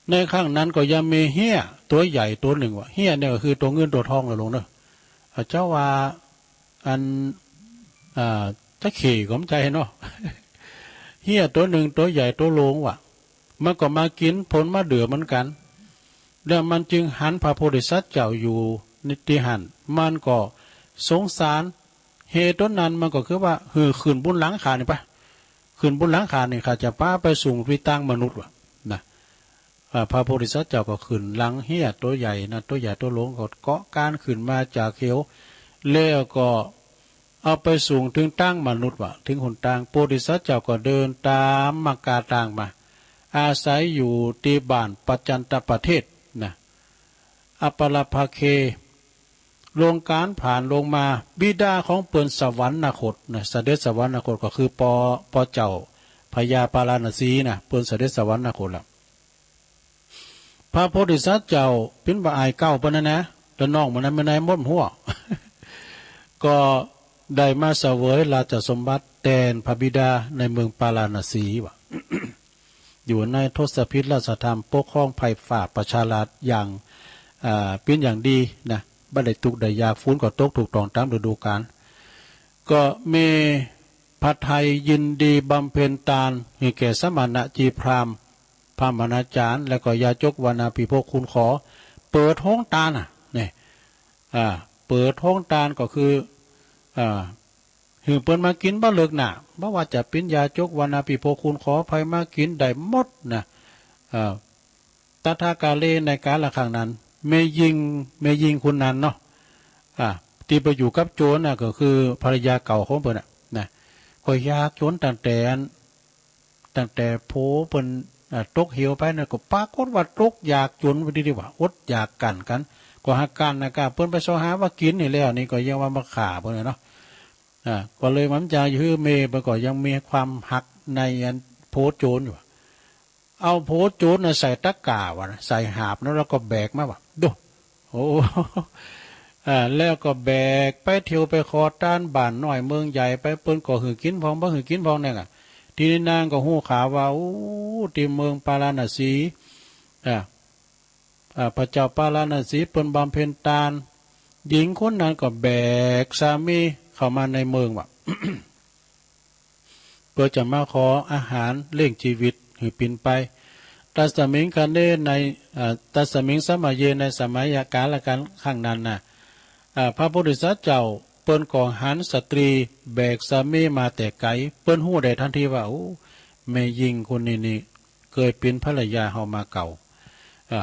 ในครั้งนั้นก็ยังมีเฮี้ยตัวใหญ่ตัวหนึ่งว่ะ เฮี้ยเนี่ยก็คือตัวเงินตัวทองเลยลงเนอะ อ่ะ เจ้าว่า อัน อ่า จะขี่ก็ไม่ใช่เนาะ เฮี้ยตัวหนึ่งตัวใหญ่ตัวโลงว่ะ มันก็มากินผลมะเดื่อเหมือนกัน แล้วมันจึงหันพระโพธิสัตว์เจ้าอยู่ในที่หั้น มันก็สงสาร เหตุนั้นมันก็คือว่า หื้อขึ้นบุญหลังข้านี่ปะ ขึ้นบุญหลังข้านี่ ข้าจะปาไปสูงที่ตั้งมนุษย์ว่ะ นะ อ่า พระโพธิสัตว์เจ้าก็ขึ้นหลังเฮี้ยตัวใหญ่นะ ตัวใหญ่ตัวโลงก็เกาะก้านขึ้นมาจากเหว แล้วก็เอาไปสูงถึงตั้งมนุษย์ว่ะ ถึงหนตาง โพธิสัตว์เจ้าก็เดินตามมากาตางมา อาศัยอยู่ที่บ้านปัจจันตประเทศนะ อปาลาภาเค ลงการผ่านลงมา บิดาของเปิ้นสวรรคตนะ เสด็จสวรรคตก็คือปอ ปอเจ้าพญาปาราณสีนะ เปิ้นเสด็จสวรรคตแล้ว พระโพธิสัตว์เจ้าปิ้นบ่าอายเก่าเปิ้นนะนะ แล้วน้องมันนั้นไม่ได้หมดหัว ก็ได้มาเสวยราชสมบัติแตนพระบิดาในเมืองปาราณสีว่ะ อยู่ในทศพิธราชธรรมปกครองไพร่ฟ้าประชาราษฎร์อย่าง อ่า เป็นอย่างดีนะ บ่ได้ทุกข์ได้ยาก ฝนก็ตกถูกต้องตามฤดูกาล ก็มีพระทัยยินดีบำเพ็ญตานให้แก่สมณะจีพราหมณ์ พราหมณาจารย์ แล้วก็ยาจกวานาภิพกคุณขอ เปิดห้องตานน่ะ เนี่ย อ่า เปิดห้องตานก็คือ อ่า หื้อเปิ้นมากินบ่เลิกหน้า บ่ว่าจะเป็นยาจกวานาภิพกคุณขอ ไผมากินได้หมดนะ เอ่อ ตถาคาเล ในกาลครั้งนั้น แม่ญิง แม่ญิงคนนั้นเนาะ อ่า ที่ไปอยู่กับโจรน่ะ ก็คือภรรยาเก่าของเปิ้นน่ะ นะ ก็ยากจนตั้งแต่ ตั้งแต่ผัวเปิ้น อ่า ตกเหวไปน่ะ ก็ปรากฏว่าตกยากจนไปดีๆ ว่า อดอยากกั้นกัน ก็หากั้นนะ ก็เปิ้นไปเสาะหาว่ากินนี่แล้ว นี่ก็ยังว่ามาฆ่าเปิ้นน่ะเนาะ อ่า ก็เลยมันจะหื้อเมย์ มันก็ยังมีความฮักในอันผัวโจรอยู่ เอาผัวโจรน่ะใส่ตะกร้าว่ะนะ ใส่หาบนะ แล้วก็แบกมาว่ะ ดู โอ้ อ่า แล้วก็แบกไปเที่ยวไปขอตานบ้านน้อยเมืองใหญ่ไป เปิ้นก็หื้อกินพอง บ่หื้อกินพองเนี่ยอะ ทีนี้นางก็ฮู้ข่าวว่า โอ้ ที่เมืองปาราณสี อ่า อ่า พระเจ้าปาราณสีเปิ้นบำเพ็ญตาน หญิงคนนั้นก็แบกสามีเข้ามาในเมืองว่ะ เพื่อจะมาขออาหารเลี้ยงชีวิตหื้อปินไป ตัสมิงคเณ ใน อ่า ตัสมิงสมัยเย ในสมัยกาลครั้งนั้นน่ะ อ่า พระโพธิสัตว์เจ้าเปิ้นก็หันสตรีแบกสามีมาแต่ไกล เปิ้นฮู้ได้ทันทีว่า โอ้ แม่ญิงคนนี้นี่เคยเป็นภรรยาเฮามาเก่า อ่า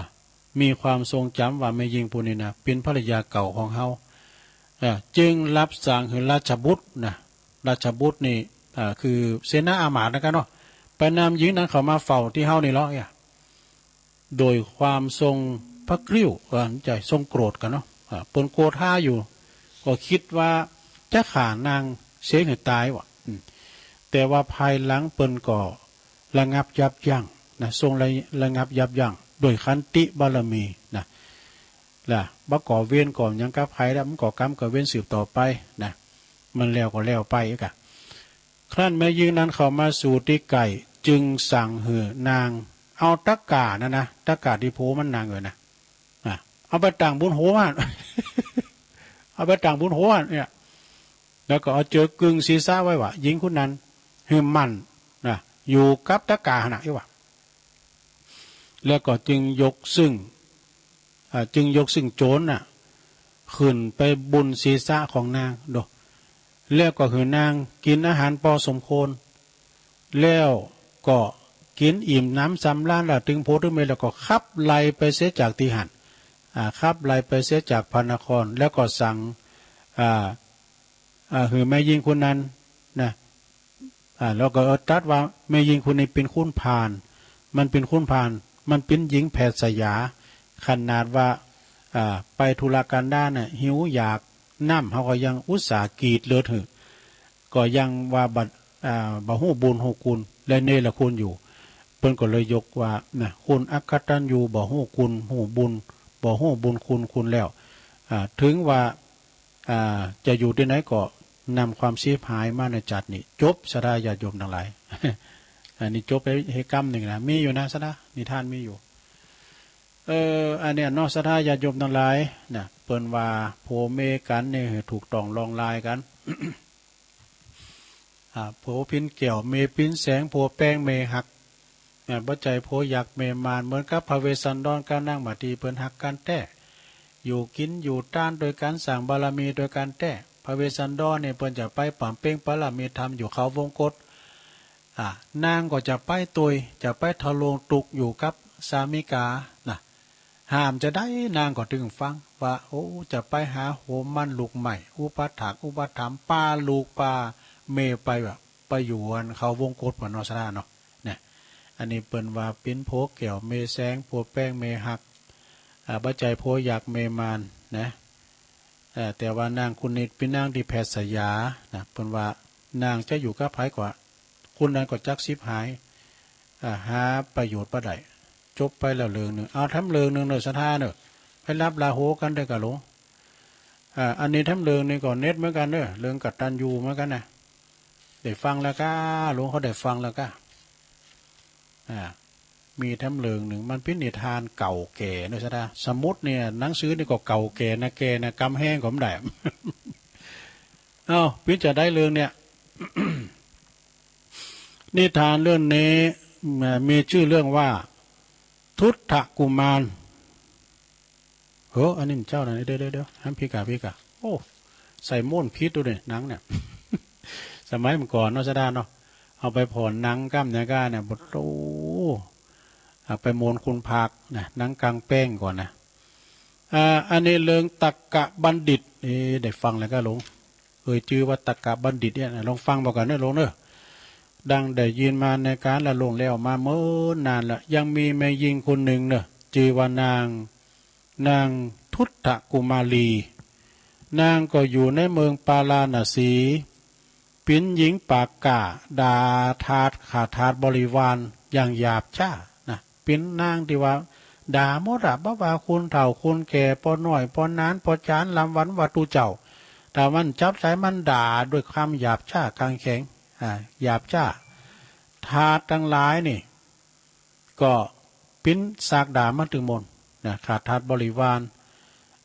มีความทรงจำว่าแม่ญิงผู้นี้นะ เป็นภรรยาเก่าของเฮา อ่า จึงรับสั่งหื้อราชบุตรนะ ราชบุตรนี่ อ่า คือเสนาอามาตย์นะกันเนาะ ไปนำหญิงนั้นเข้ามาเฝ้าที่เฮานี่เหรอเนี่ย โดยความทรงพระกริ้ว เออ ไม่ใช่ ทรงโกรธกันเนาะ อ่า เปิ้นโกรธฮ้าอยู่ ก็คิดว่าจะฆ่านางเสียหื้อตายว่ะ อืม แต่ว่าภายหลังเปิ้นก็ระงับยับยั้งนะ ทรงระ ระงับยับยั้งโดยขันติบารมีนะ ล่ะ บ่ก่อเวรก่อหยังกับใผแล้ว มันก่อกรรมก่อเวรสืบต่อไปนะ มันแล้วก็แล้วไปกะ ครั้นแม่ญิงนั้นเข้ามาสู่ตี้ใก้ จึงสั่งหื้อนางเอาตะกร้านั่นนะ ตะกร้าตี้ผัวมันนั่งอยู่นะ อ่ะ เอาไปตั้งบนหัวมัน เอาไปตั้งบนหัวมันเนี่ย แล้วก็เอาเจือกึ่งศีรษะไว้ว่ะ หญิงคนนั้นหื้อมั่นนะ อยู่กับตะกร้าหั่นนะ อีว่ะ แล้วก็จึงยกซึ่ง อ่า จึงยกซึ่งโจรน่ะ ขึ้นไปบนศีรษะของนางดู แล้วก็หื้อนางกินอาหารพอสมควร แล้วก็กินอิ่มหนำสำราญแล้ว ตึงโผตึงเมย์แล้วก็ขับไล่ไปเสียจากตี้หั้น อ่า ขับไล่ไปเสียจากพระนคร แล้วก็สั่ง อ่า อ่า หื้อแม่ญิงคนนั้นนะ อ่า แล้วก็ เออ ตรัสว่าแม่ญิงคนนี้เป็นคนพาล มันเป็นคนพาล มันเป็นหญิงแพทย์สยา ขนาดว่า อ่า ไปธุระกันดารน่ะ หิวอยากน้ำ เขาก็ยังอุตส่าห์กรีดเลือดหื้อ ก็ยังว่าบ่ อ่า บ่ฮู้บุญฮู้คุณ และเนรคุณอยู่ เปิ้นก็เลยยกว่านะ คนอักตัญญู บ่ฮู้คุณฮู้บุญ บ่ฮู้บุญคุณคุณแล้ว อ่า ถึงว่า อ่า จะอยู่ตี้ไหนก็นำความชิบหายมาในชาตินี้ จบ ศรัทธาญาติโยมตังหลาย อันนี้จบไปเหตุกรรมหนึ่งนะ มีอยู่นะ ศรัทธา นิทานมีอยู่ เออ อันเนี้ยเนาะ ศรัทธาญาติโยมตังหลายนะ เปิ้นว่าผัวเมียกันเนี่ยถูกต้องลองลายกัน อ่า ผัวปิ้นแก้ว เมียปิ้นแสง ผัวแป้ง เมียฮัก อ่า บ่ใจ้ผัวหยัก เมียมาร เหมือนกับพระเวสสันดรกับนางมาตี เปิ้นฮักกันแต๊ อยู่กินอยู่ต้านด้วยกัน สร้างบารมีด้วยกันแต๊ พระเวสสันดรเนี่ยเปิ้นจะไปบำเพ็ญบารมีธรรมอยู่เขาวงกต อ่า นางก็จะไปตวย จะไปทะลวงตุ๊กข์อยู่กับสามิกานะ ห้ามจะได้ นางก็ตึงฟังว่า โอ้ จะไปหาโหมมันลูกไม้ อุปถากอุปถัมภ์ ปาลูกปาเมียไป ว่าไปอยู่อันเขาวงกต ว่าเนาะ ศรัทธาเนาะ เนี่ย อันนี้เปิ้นว่าปิ้นผัวแก้ว เมียแสง ผัวแป้ง เมียฮัก อ่า บ่ใจ้ผัวหยัก เมียมารนะ เอ่อ แต่ว่านางคนนี้ปิ้นนางตี้แพทย์สยานะ เปิ้นว่านางจะอยู่กับไผก็ คนนั้นก็จักชิบหาย อ่า หาประโยชน์บ่ได้ จบไปแล้วเรื่องหนึ่ง เอาแถมเรื่องหนึ่งเน่อ ศรัทธาเน่อ ไปรับลาโหกันเด้อกะหลวง อ่า อันนี้แถมเรื่องหนึ่งก็เน็ดเหมือนกันเน่อ เรื่องกตัญญูเหมือนกันนะ ได้ฟังแล้วกะ หลวงเขาได้ฟังแล้วกะ อ่า มีแถมเรื่องหนึ่ง มันปิ้นนิทานเก่าแก่เน่อ ศรัทธา สมุดเนี่ย หนังสือนี่ก็เก่าแก่นะ แก่นะ กำแฮงก็บ่ได้ เอ้า ปิ้นจะได้เรื่องเนี่ย นิทานเรื่องนี้ เอ่อ มีชื่อเรื่องว่า ทุตตกุมาร เฮ้อ อันนี้มันเจ้านะ เดี๋ยว เดี๋ยว เดี๋ยว หันผิดกะ ผิดกะ โอ้ ใส่โม่นผิดดูดิ หนังเนี่ย สมัยเมื่อก่อนเนาะ ศรัทธาเนาะ เอาไปผ่อนหนังก้ำเนี่ยก้าเนี่ย โอ้ เอาไปโม่นคุณภาคนะ หนังกลางแปลงก่อนนะ อ่า อันนี้เรื่องตักกะบัณฑิต เอ๊ะ ได้ฟังแล้วกะหลวง เอ่ยจื่อว่าตักกะบัณฑิตเนี่ยนะ ลองฟังบ่าก่อนเน่อหลวงเน่อ ดังได้ยินมาในกาลล่วงแล้วมาเมินนานละ ยังมีแม่ญิงคนหนึ่งเน่อ จื่อว่านาง นางทุตตกุมารี นางก็อยู่ในเมืองปาราณสี ปิ้นญิงปากก้า ด่าทาส ข้าทาสบริวารอย่างหยาบช้านะ ปิ้นนางตี้ว่าด่าหมดอะ บ่ว่าคนเฒ่าคนแก่ ป้อน้อย ป้อหนาน ป้อจาน ลำวันว่าตุ๊เจ้า ถ้ามันจับใสมันด่าด้วยความหยาบช้า คลางแคลง อ่า หยาบช้า ทาสตังหลายนี่ ก็ปิ้นสากด่ามันตึงหมดนะ ข้าทาสบริวาร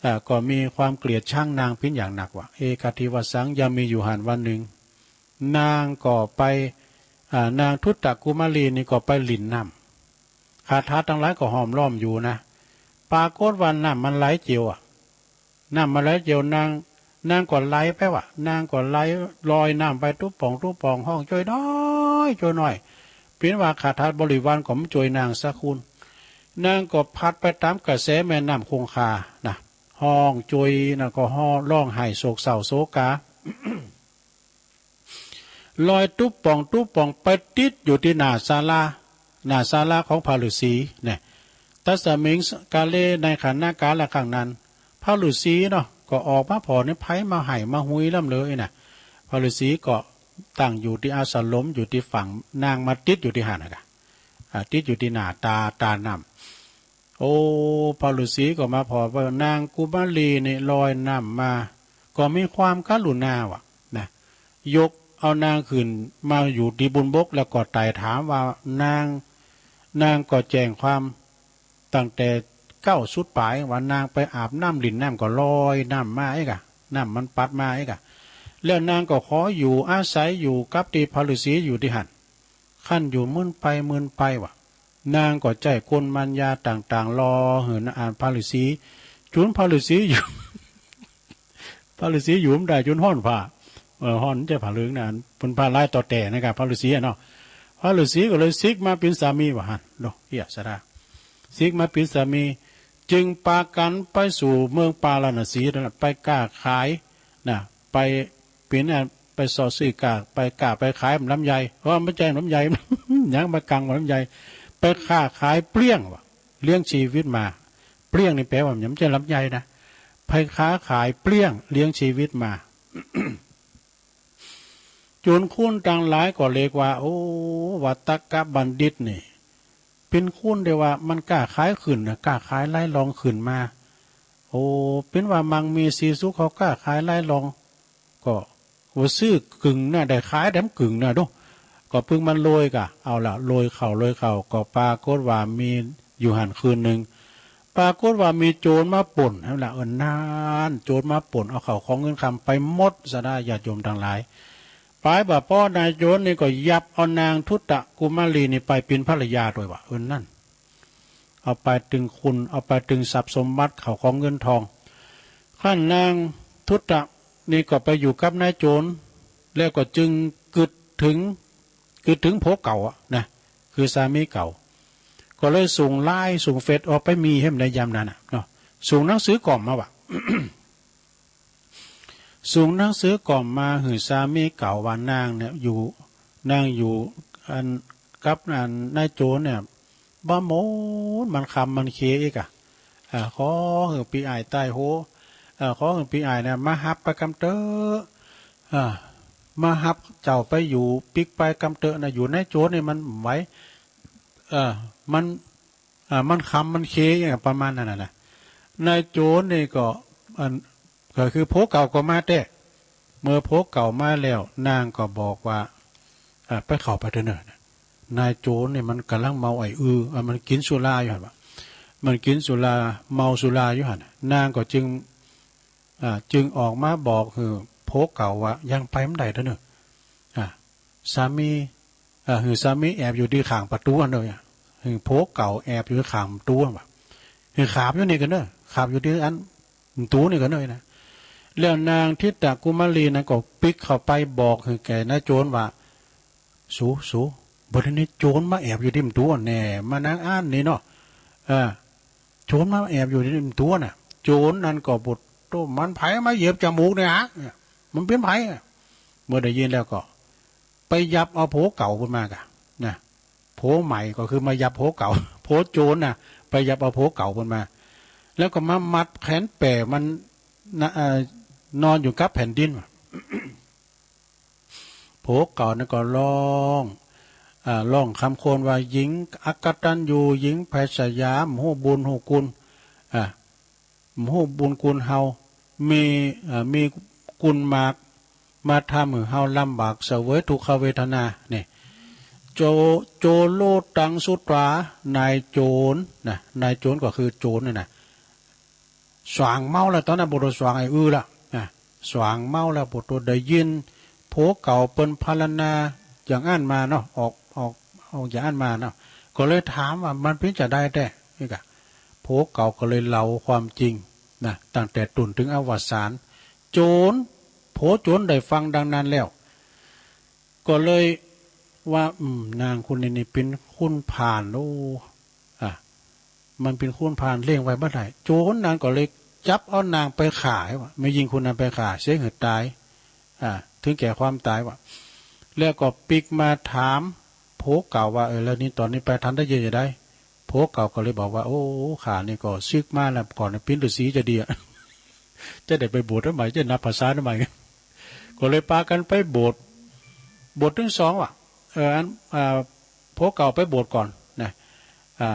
เอ่อ ก็มีความเกลียดชังนางปิ้นอย่างหนักว่า เอกัตถิวสสัง ย่อมมีอยู่หั้นวันหนึ่ง นางก็ไป อ่า นางทุตตกุมารีนี่ก็ไปหลิ้นน้ำ ข้าทาสตังหลายก็ห้อมล้อมอยู่นะ ปรากฏว่าน้ำมันไหลเจียวอะ น้ำมันไหลเจียว นาง นางก็ไหลไปว่ะ นางก็ไหลลอยน้ำไปตุ๊บป่องตุ๊บป่อง ฮ้องจ้วยน้อยจ้วยน้อย ปิ้นว่าข้าทาสบริวารก็มาจ้วยนางสักคน นางก็พัดไปตามกระแสแม่น้ำคงคานะ ฮ้องจ้วยนะ ก็ฮ้องร้องไห้โศกเศร้าโศกา ลอยตุ๊บป่องตุ๊บป่องไปติดอยู่ตี้หน้าศาลา หน้าศาลาของพระฤๅษีเนี่ย ตัสมิงกาเล ในขณะกาลครั้งนั้น พระฤๅษีเนาะ ก็ออกมาผ่อนิพพาน มาไห้มาหุยล้ำเลยนะ พระฤๅษีก็ตั้งอยู่ตี้อาสรม อยู่ตี้ฝั่ง นางมาติดอยู่ตี้หั้นนะกะ อ่า ติดอยู่ตี้หน้าตา ตาน้ำ โอ้ พระฤๅษีก็มาผ่อว่านางกุมารีนี่ลอยน้ำมา ก็มีความกรุณาว่ะนะ ยกเอานางขึ้นมาอยู่ตี้บนบก แล้วก็ไต่ถามว่านาง นางก็แจ้งความตั้งแต่เก๊าสุดป๋าย ว่านางไปอาบน้ำหลิ้นน้ำก็ลอยน้ำมาเอกอะ น้ำมันปัดมาเอกอะ แล้วนางก็ขออยู่อาศัยอยู่กับตี้พระฤๅษีอยู่ตี้หั้น คันอยู่เมินไปเมินไปว่ะ นางก็ใจ๊กลมายาต่างๆ หล่อหื้อนะ อ่านพระฤๅษี จุนพระฤๅษีอยู่ พระฤๅษีอยู่บ่ได้ จุนฮ้อนผ้า เออ ฮ้อน บ่ใจ้ผ้าเหลืองนะ เปิ้นผ้าลายต่อแต่นะครับ พระฤๅษีอะเนาะ พระฤๅษีก็เลยสิกมาเป๋นสามีว่าหั้น โด เอี้ย ศรัทธา สิกมาเป๋นสามี จึงปากันไปสู่เมืองปาราณสีนั่นแหละ ไปก้าขายนะ ไป เป็นอันไปส่อซื้อก้า ไปก้าไปขายลำไย เออ บ่ใจ้ลำไย หยังมากังว่าลำไย ไปค้าขายเปลี้ยงว่ะ เลี้ยงชีวิตมา เปลี้ยงนี่แปลว่าหยัง บ่ใจ้ลำไยนะ ไปค้าขายเปลี้ยงเลี้ยงชีวิตมา จนคนตังหลายก็เรียกว่า โอ้ วัตตกบัณฑิตนี่ เป็นคนที่ว่ามันก้าขายขึ้นนะ ก้าขายไล่ลองขึ้นมา โอ้ เป็นว่ามั่งมีสีสุข เขาก้าขายไล่ลอง ก็ว่าซื้อเกิ่งนะ ได้ขายแถมเกิ่งนะดู ก็เพิ่งมันโรยกะ เอาละ โรยเข้า โรยเข้า ก็ปรากฏว่ามีอยู่หั่นคืนหนึ่ง ปรากฏว่ามีโจรมาปล้น หั้นละ เออ นั่น โจรมาปล้น เอาเข้าของเงินคำไปหมดซะได้ ญาติโยมทั้งหลาย ไปบ่าป้อนายโจรนี่ก็ยับเอานางทุตตะกุมารีนี่ไปเป็นภรรยาด้วยว่ะ เออ นั่น เอาไปตึงคุณ เอาไปตึงทรัพย์สมบัติ เข้าของเงินทอง ขั้นนางทุตตะนี่ก็ไปอยู่กับนายโจร แล้วก็จึงกึดถึง กึดถึงผัวเก่าอะนะ คือสามีเก่า ก็เลยส่งไลน์ ส่งเฟซออกไป มีเห็นในยามนั้นน่ะเนาะ ส่งหนังสือกล่อมมาว่ะ ส่งหนังสือกล่อมมาหื้อสามีเก่าว่านางเนี่ยอยู่ นางอยู่อันกับอันนายโจรเนี่ย บ่หมดมันค่ำมันเคอีกอะ เอ่อ ขอหื้อปี้อ้ายใต้โห เอ่อ ขอหื้อปี้อ้ายเนี่ยมาฮับไปกำเต๊อะ เอ่อ มาฮับเจ้าไปอยู่ปิ๊กไปกำเต๊อะนะ อยู่นายโจรนี่มันบ่ไหว เอ่อ มัน อ่า มันค่ำมันเคอย่างประมาณนั้นน่ะนะ นายโจรนี่ก็ อัน ก็คือผัวเก่าก็มาแต๊ เมื่อผัวเก่ามาแล้ว นางก็บอกว่า อ่า ไปเข้าไปเต๊อะเน่อ นายโจรนี่มันกำลังเมาไอ้อือ อ่า มันกินสุราอยู่หั่นว่ะ มันกินสุรา เมาสุราอยู่หั่น นางก็จึง อ่า จึงออกมาบอกหื้อผัวเก่าว่า ยังไปบ่ได้เต๊อะเน่อ อ่า สามี อ่า หื้อสามีแอบอยู่ตี้ข้างประตูอันเน่อ หื้อผัวเก่าแอบอยู่ข้างประตูอันว่ะ หื้อขาบอยู่นี่ก่อนเน่อ ขาบอยู่ตี้อันประตูนี่ก่อนเน่อนะ แล้วนางทิตตกุมารีนั้นก็ปิ๊กเข้าไปบอกหื้อแก่นายโจรว่า สู สู บ่ได้นี่โจรมาแอบอยู่ตี้ประตูอันแน่ มานั่งอ่านนี่เนาะ เออ โจรมาแอบอยู่ตี้ประตูน่ะ โจรนั้นก็บ่โต้ มันไผมาเหยียบจมูกเนี่ยฮะ เนี่ย มันเป็นไผอะ เมื่อได้ยินแล้วก็ ไปยับเอาผัวเก่าเปิ้นมากะ นะ ผัวใหม่ก็คือมายับผัวเก่า ผัวโจรน่ะ ไปยับเอาผัวเก่าเปิ้นมา แล้วก็มามัดแขนแป๋มันนะ เอ่อ นอนอยู่กับแผ่นดิน ผัวเก่านั่นก็ร้อง อ่า ร้องคร่ำครวญว่า หญิงอกตัญญู หญิงแผดสยา บ่ฮู้บุญฮู้คุณ อ่า บ่ฮู้บุญคุณเฮา มี เอ่อ มีคุณมาก มาทำหื้อเฮาลำบาก เสวยทุกขเวทนา นี่ โจ โจโรตังสุตวา นายโจรนะ นายโจรก็คือโจรนั่นน่ะ สว่างเมาแล้ว ตอนนั้นบ่ได้สว่างไอ้อือละ นะ สว่างเมาแล้ว บ่ได้ได้ยินผัวเก่าเปิ้นพรรณนาอย่างอั้นมาเนาะ ออก ออก ออกอย่างอั้นมาเนาะ ก็เลยถามว่า มันเป็นจะใดแต๊ นี่กะ ผัวเก่าก็เลยเล่าความจริงนะ ตั้งแต่ต้นถึงอวสาน โจร ผัวโจรได้ฟังดังนั้นแล้ว ก็เลยว่า อืม นางคนนี้นี่เป็นคนพาล โอ้ อ่ะ มันเป็นคนพาล เลี้ยงไว้บ่ได้ โจรนั้นก็เลยจับเอานางไปฆ่าว่ะ แม่ญิงคนนั้นไปฆ่า เสียหื้อตาย อ่า ถึงแก่ความตายว่ะ แล้วก็ปิ๊กมาถามผัวเก่าว่า เออ แล้วนี่ตอนนี้ไปทันได้เยอะจะได้ ผัวเก่าก็เลยบอกว่า โอ้ ข้านี่ก็ศึกมาแล้ว ก่อนเป็นฤๅษีจะดีอะ จะได้ไปบวชทำไม จะนับภาษาทำไม ก็เลยปากันไปบวช บวชทั้งสองว่ะ เออ อัน อ่า ผัวเก่าไปบวชก่อนนะ อ่า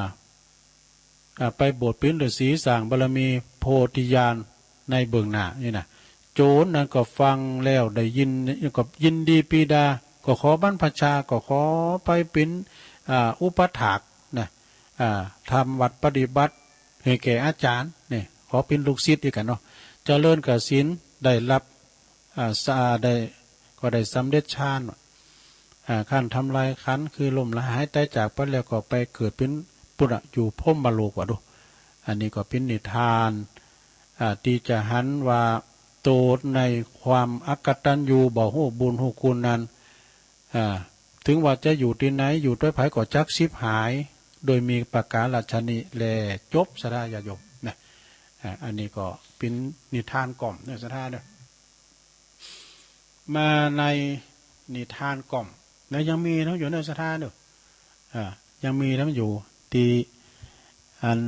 อ่า ไปบวชเป็นฤๅษีสร้างบารมีโพธิญาณในเบื้องหน้านี่นะ โจรนั้นก็ฟังแล้วได้ยิน ก็ยินดีปรีดา ก็ขอบรรพชา ก็ขอไปเป็น อ่า อุปัฏฐากนะ อ่า ทำวัตรปฏิบัติให้แก่อาจารย์ นี่ ขอเป็นลูกศิษย์อีกกันเนาะ เจริญกสิณ ได้รับ อ่า สะ ได้ ก็ได้สำเร็จฌาน อ่า ขั้นทำลายขันธ์ คือล้มละหายตายจากไปแล้ว ก็ไปเกิดเป็นปุระอยู่พรหมโลกว่ะดู อันนี้ก็เป็นนิทาน อ่า ที่จะหันว่าโตในความอกตัญญู บ่ฮู้บุญฮู้คุณนั้น อ่า ถึงว่าจะอยู่ที่ไหน อยู่ด้วยไผก็จักฉิบหาย โดยมีประการฉะนี้แล จบซะได้ญาติโยมน อ่า อันนี้ก็เป็นนิทานกล่อมเนอะ ศรัทธาเนอะ มาในนิทานกล่อมนะ ยังมีนะอยู่เนอะ ศรัทธาเนอะ อ่า ยังมีนะอยู่ที่อัน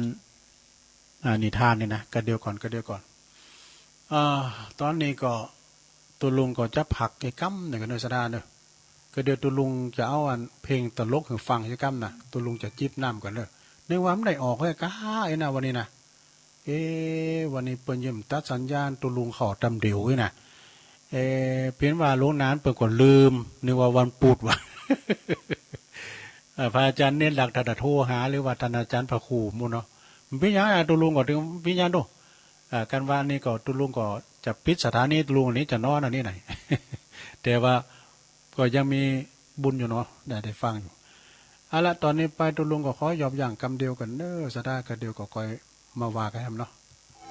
อ่า นิทานนี่นะ กระเดียวก่อน กระเดียวก่อน อ่า ตอนนี้ก็ ตุ๊ลุงก็จะพักแค่กำนึ่งก่อนเนอะ ศรัทธาเนอะ ก็เดี๋ยวตุ๊ลุงจะเอาอันเพลงตลกให้ฟังแค่กำนะ ตุ๊ลุงจะจิบน้ำก่อนเนอะ นึกว่ามันได้ออกแค่ก้าไอ้นะวันนี้นะ เอ๊ะ วันนี้เปิ้นยังตัดสัญญาณตุ๊ลุงเข้าตำเดียวนี่นะ เอ๊ะ เปลี่ยนว่าหลวงนานเปิ้นก็ลืม นึกว่าวันพุธวะ เอ่อ พระอาจารย์เน้นหลัก ถ้าจะโทรหา หรือว่าท่านอาจารย์พระครูหมู่เนาะ มันเป็นหยังอ่ะ ตุ๊ลุงก็ถึงเป็นหยังดู อ่า กันว่านี่ก็ตุ๊ลุงก็จะปิดสถานี ตุ๊ลุงนี้จะนอนอันนี้ไหน แต่ว่าก็ยังมีบุญอยู่เนาะ ได้ ได้ฟังอยู่ เอาละ ตอนนี้ไปตุ๊ลุงก็ขอยอบย่างกำเดียวก่อนเนอะ ศรัทธา กำเดียวก็ค่อยมาว่ากันแหมเนาะ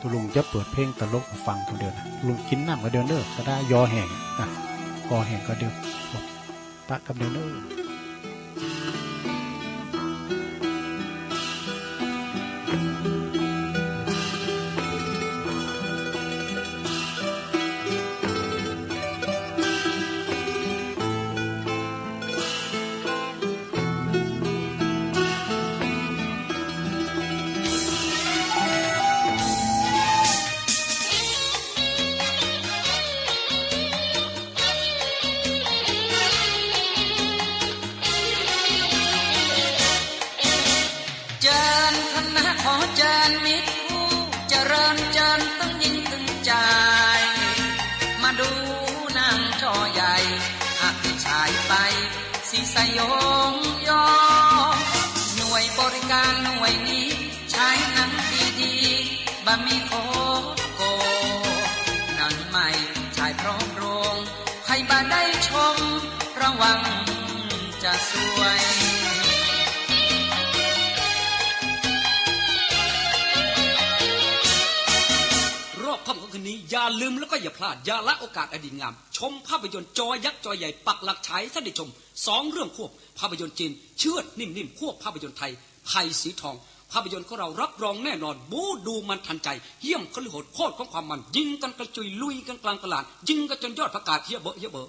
ตุ๊ลุงจะเปิดเพลงตลกให้ฟังกำเดียวนะ ตุ๊ลุงกินน้ำกำเดียวเนอะ ศรัทธา ยอแห้งนะ คอแห้งกำเดียว ปะกำเดียวเนอะ เจิญคณะขอเจิญมิตรผู้เจริญ เจิญตึงหญิงตึงจาย มาดูนางจอใหญ่ อภิชายไป สีสยองยอ หน่วยบริการหน่วยนี้ ใช้หนังดีๆ บ่มีโคโก หนังใหม่ฉายพร้อมโรง ใครบ่ได้ชม ระวังจะซวย รอบค่ำของคืนนี้อย่าลืมแล้วก็อย่าพลาด อย่าละโอกาสอันดีงาม ชมภาพยนตร์จอยักษ์จอใหญ่ปักหลักฉายให้ท่านได้ชม สองเรื่องควบ ภาพยนตร์จีนเชือดนิ่มๆ ควบภาพยนตร์ไทยไผ่สีทอง ภาพยนตร์ของเรารับรองแน่นอน บู๊ดูมันทันใจ เยี่ยมคฤหดโคตรของความมัน ยิงกันกระจุย ลุยกันกลางตลาด ยิงกันจนยอดผักกาดเฮี้ยเบอะเฮี้ยเบอ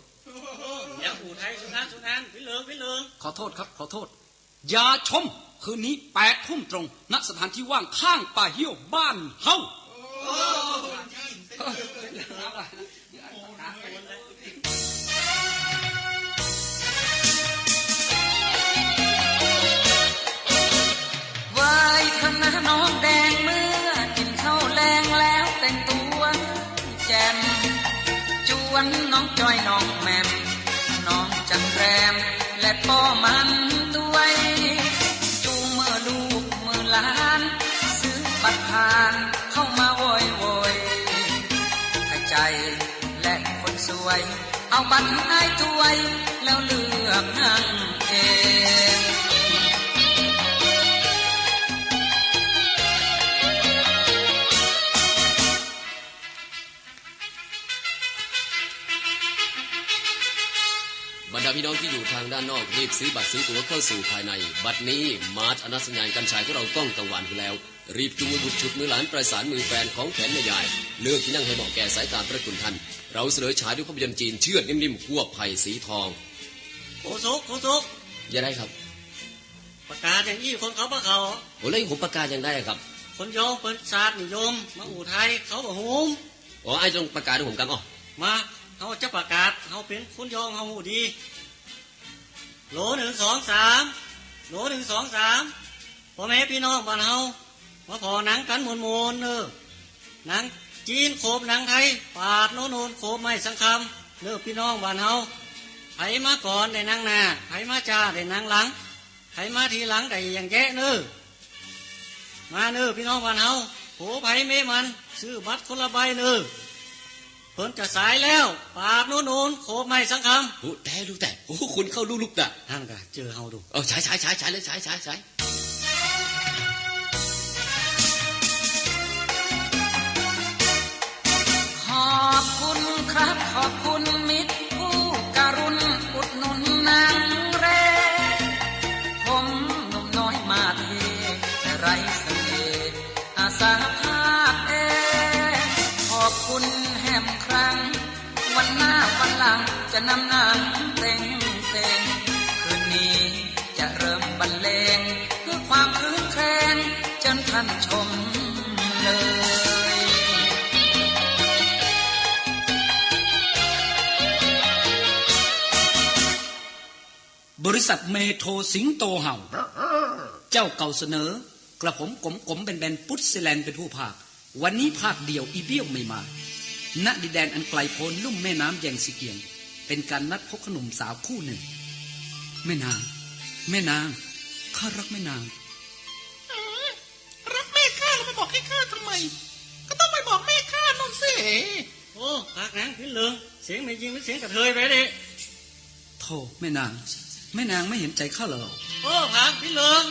อย่าอู่ไทยสุนัน สุนัน พิลึง พิลึง ขอโทษครับ ขอโทษ อย่าชม คืนนี้แปดทุ่มตรง ณ สถานที่ว่างข้างป่าเฮี้ยวบ้านเฮา ไหว้คณะน้องแดง เมื่อกินข้าวแลงแล้วแต่งตัวแจ่ม จวนน้องจอยน้องแหม่ม น้องจันแรม และป้อมันด้วย จูงมือลูกมือหลาน ซื้อบัตรผ่านเข้ามาโวยโวย ให้ใจและคนสวย เอาบัตรให้อ้ายถ้วย แล้วเลือกนั่งเอง บรรดาพี่น้องที่อยู่ทางด้านนอก รีบซื้อบัตรซื้อตั๋วเข้าสู่ภายใน บัดนี้มาดอนัสยานกันฉายของเราก้องกังวานขึ้นแล้ว รีบจูงมือบุตรฉุดมือหลานประสานมือแฟนของแขนแม่ยาย เลือกที่นั่งให้เหมาะแก่สายตาพระคุณท่าน เราเสนอฉายด้วยภาพยนตร์จีนเชือดนิ่มๆ ควบไผ่สีทอง ครูสุก ครูสุก อย่าได้ครับ ประกาศอย่างอี้คนเขาบ่เข้า โอ้ แล้วผมประกาศอย่างใดครับ คนยองเปิ้นชาตินิยม มาอู่ไทยเขาบ่ฮู้ อ๋อ ไอ้ต้องประกาศให้ผมกัน อ๋อ มา เฮาจะประกาศ เฮาเป็นคนยอง เฮาฮู้ดี โหล หนึ่ง สอง สาม โหล หนึ่ง สอง สาม พ่อแม่พี่น้องบ้านเฮา มาผ่อหนังกันม่วนๆ เด้อ หนังจีนโขบหนังไทย ปาดโน่นๆ โขบไม้สังคำ เด้อพี่น้องบ้านเฮา ไผมาก่อนได้นั่งหน้า ไผมาจ้าได้นั่งหลัง ไผมาทีหลังได้อย่างแยะเด้อ มาเด้อพี่น้องบ้านเฮา ผัวไผเมียมัน ซื้อบัตรคนละใบเด้อ เปิ้นจะสายแล้ว ปาดโน่นๆ โขบไม้สังคำ โอ้ แต่ลูกแต่ โอ้ คนเข้าลุกๆ น่ะ หั่นกะเจอเฮาดู เออ ฉาย ฉาย ฉาย ฉายเลย ฉาย ฉาย ฉาย ขอบคุณครับ ขอบคุณมิตรผู้กรุณอุดหนุนหนังแร ผมหนุ่มน้อยมาเท แต่ไร้เสน่ห์ อาสาภาพเอ จะนำหนังเต็งเต็ง คืนนี้จะเริ่มบรรเลง เพื่อความคืนแคลง เชิญท่านชมเลย บริษัทเมโทรสิงโตเห่า เจ้าเก่าเสนอ กระผมกลมๆแบนๆ พุทธศิแลนเป็นผู้พากย์ วันนี้พากย์เดี่ยวอีเบี้ยวไม่มา ณ ดินแดนอันไกลโพ้นลุ่มแม่น้ำแยงซีเกียง เป็นการนัดพบของหนุ่มสาวคู่หนึ่ง แม่นาง แม่นาง ข้ารักแม่นาง รักแม่ข้าแล้วมาบอกให้ข้าทำไม ก็ต้องไปบอกแม่ข้านั่นสิ โอ้ ปากหนังพินเหลิง เสียงแม่ญิงเป็นเสียงกระเทยไปดิ โธ่ แม่นาง แม่นางไม่เห็นใจข้าเหรอ โอ้ ผางพินเหลิง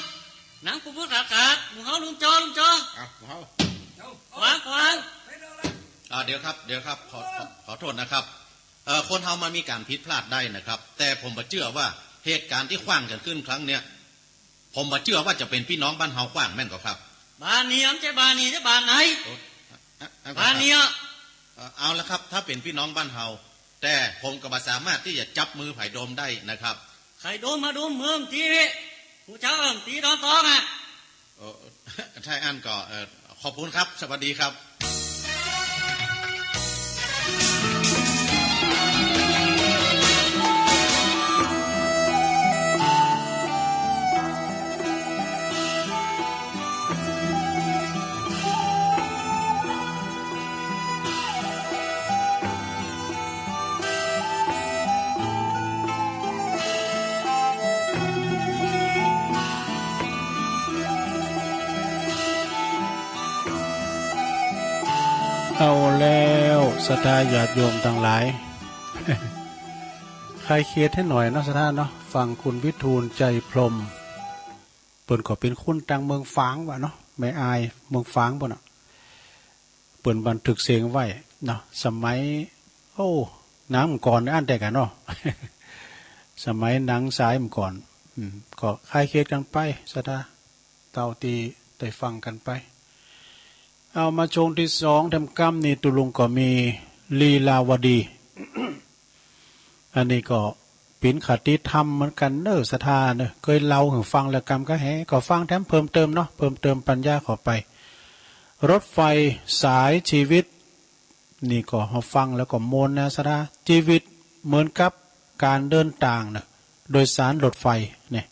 หนังปูปูขาดขาด หมู่เฮาลุมจอลุมจอ อ่ะหมู่เฮา ขวางขวาง อ่า เดี๋ยวครับ เดี๋ยวครับ ขอ ขอ ขอโทษนะครับ เอ่อ คนเฮามันมีการผิดพลาดได้นะครับ แต่ผมบ่เจื้อว่าเหตุการณ์ตี้ขว้างเกิดขึ้นครั้งเนี้ย ผมบ่เจื้อว่าจะเป็นปี้น้องบ้านเฮาขว้างแม่นก่อครับ บ้านนี้มันจะบ้านนี้จะบ้านไหน โอ้ อ่ะ อ่ะ บ้านนี้อะ เอ่อ เอาละครับ ถ้าเป็นปี้น้องบ้านเฮา แต่ผมก็บ่สามารถตี้จะจับมือไผโดมได้นะครับ ใครโดมมาโดมเมืองตี้ ผู้เจ้าเอิ้นตี้ดอนตองอะ เอ่อ ถ้าอั้นก็ เอ่อ ขอบคุณครับ สวัสดีครับ เอาแล้ว ศรัทธาญาติโยมตังหลาย คลายเครียดให้หน่อยเนาะ ศรัทธาเนาะ ฟังคุณวิทูล ใจพรหม เปิ้นก็เป๋นคนตังเมืองฝางวะเนาะ แม่อาย เมืองฝางปู้นน่ะ เปิ้นบันทึกเสียงไว้เนาะ สมัย โอ้ หนังก่อนอั้นแต่กั๋นเนาะ สมัยหนังสายก่อน อืม ก็คลายเครียดกั๋นไป ศรัทธา เต้าตี้ได้ฟังกั๋นไป เอามาช่วงตี้สอง แถมกำนี้ตุ๊ลุงก็มีลีลาวดี อันนี้ก็เป๋นคติธรรมเหมือนกั๋นเน่อ ศรัทธาเน่อ เกยเล่าหื้อฟังแล้วกำก็แห ก็ฟังแถมเพิ่มเติมเนาะ เพิ่มเติมปัญญาเข้าไป รถไฟสายชีวิต นี่ก็เฮาฟังแล้วก็ม่วนนะ ศรัทธา ชีวิตเหมือนกับก๋านเดินตางเน่อ โดยสารรถไฟเนี่ย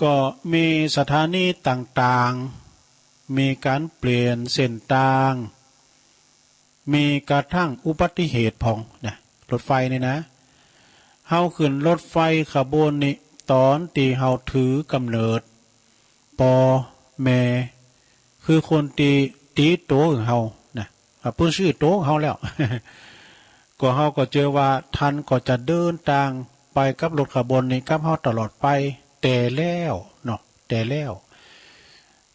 ก็มีสถานีต่างๆ มีก๋านเปลี่ยนเส้นตาง มีกระทั่งอุบัติเหตุพ่องนะ รถไฟนี่นะ เฮาขึ้นรถไฟขบวนนี้ต๋อนตี้เฮาถือกำเนิด ปอแม่ คือคนตี้ตี๋ตั๋วหื้อเฮานะ อ่ะ เปิ้นซื้อตั๋วหื้อเฮาแล้ว ก็เฮาก็เจื้อว่าท่านก็จะเดินตางไปกับรถขบวนนี้กับเฮาตลอดไป แต่แล้วเนาะ แต่แล้ว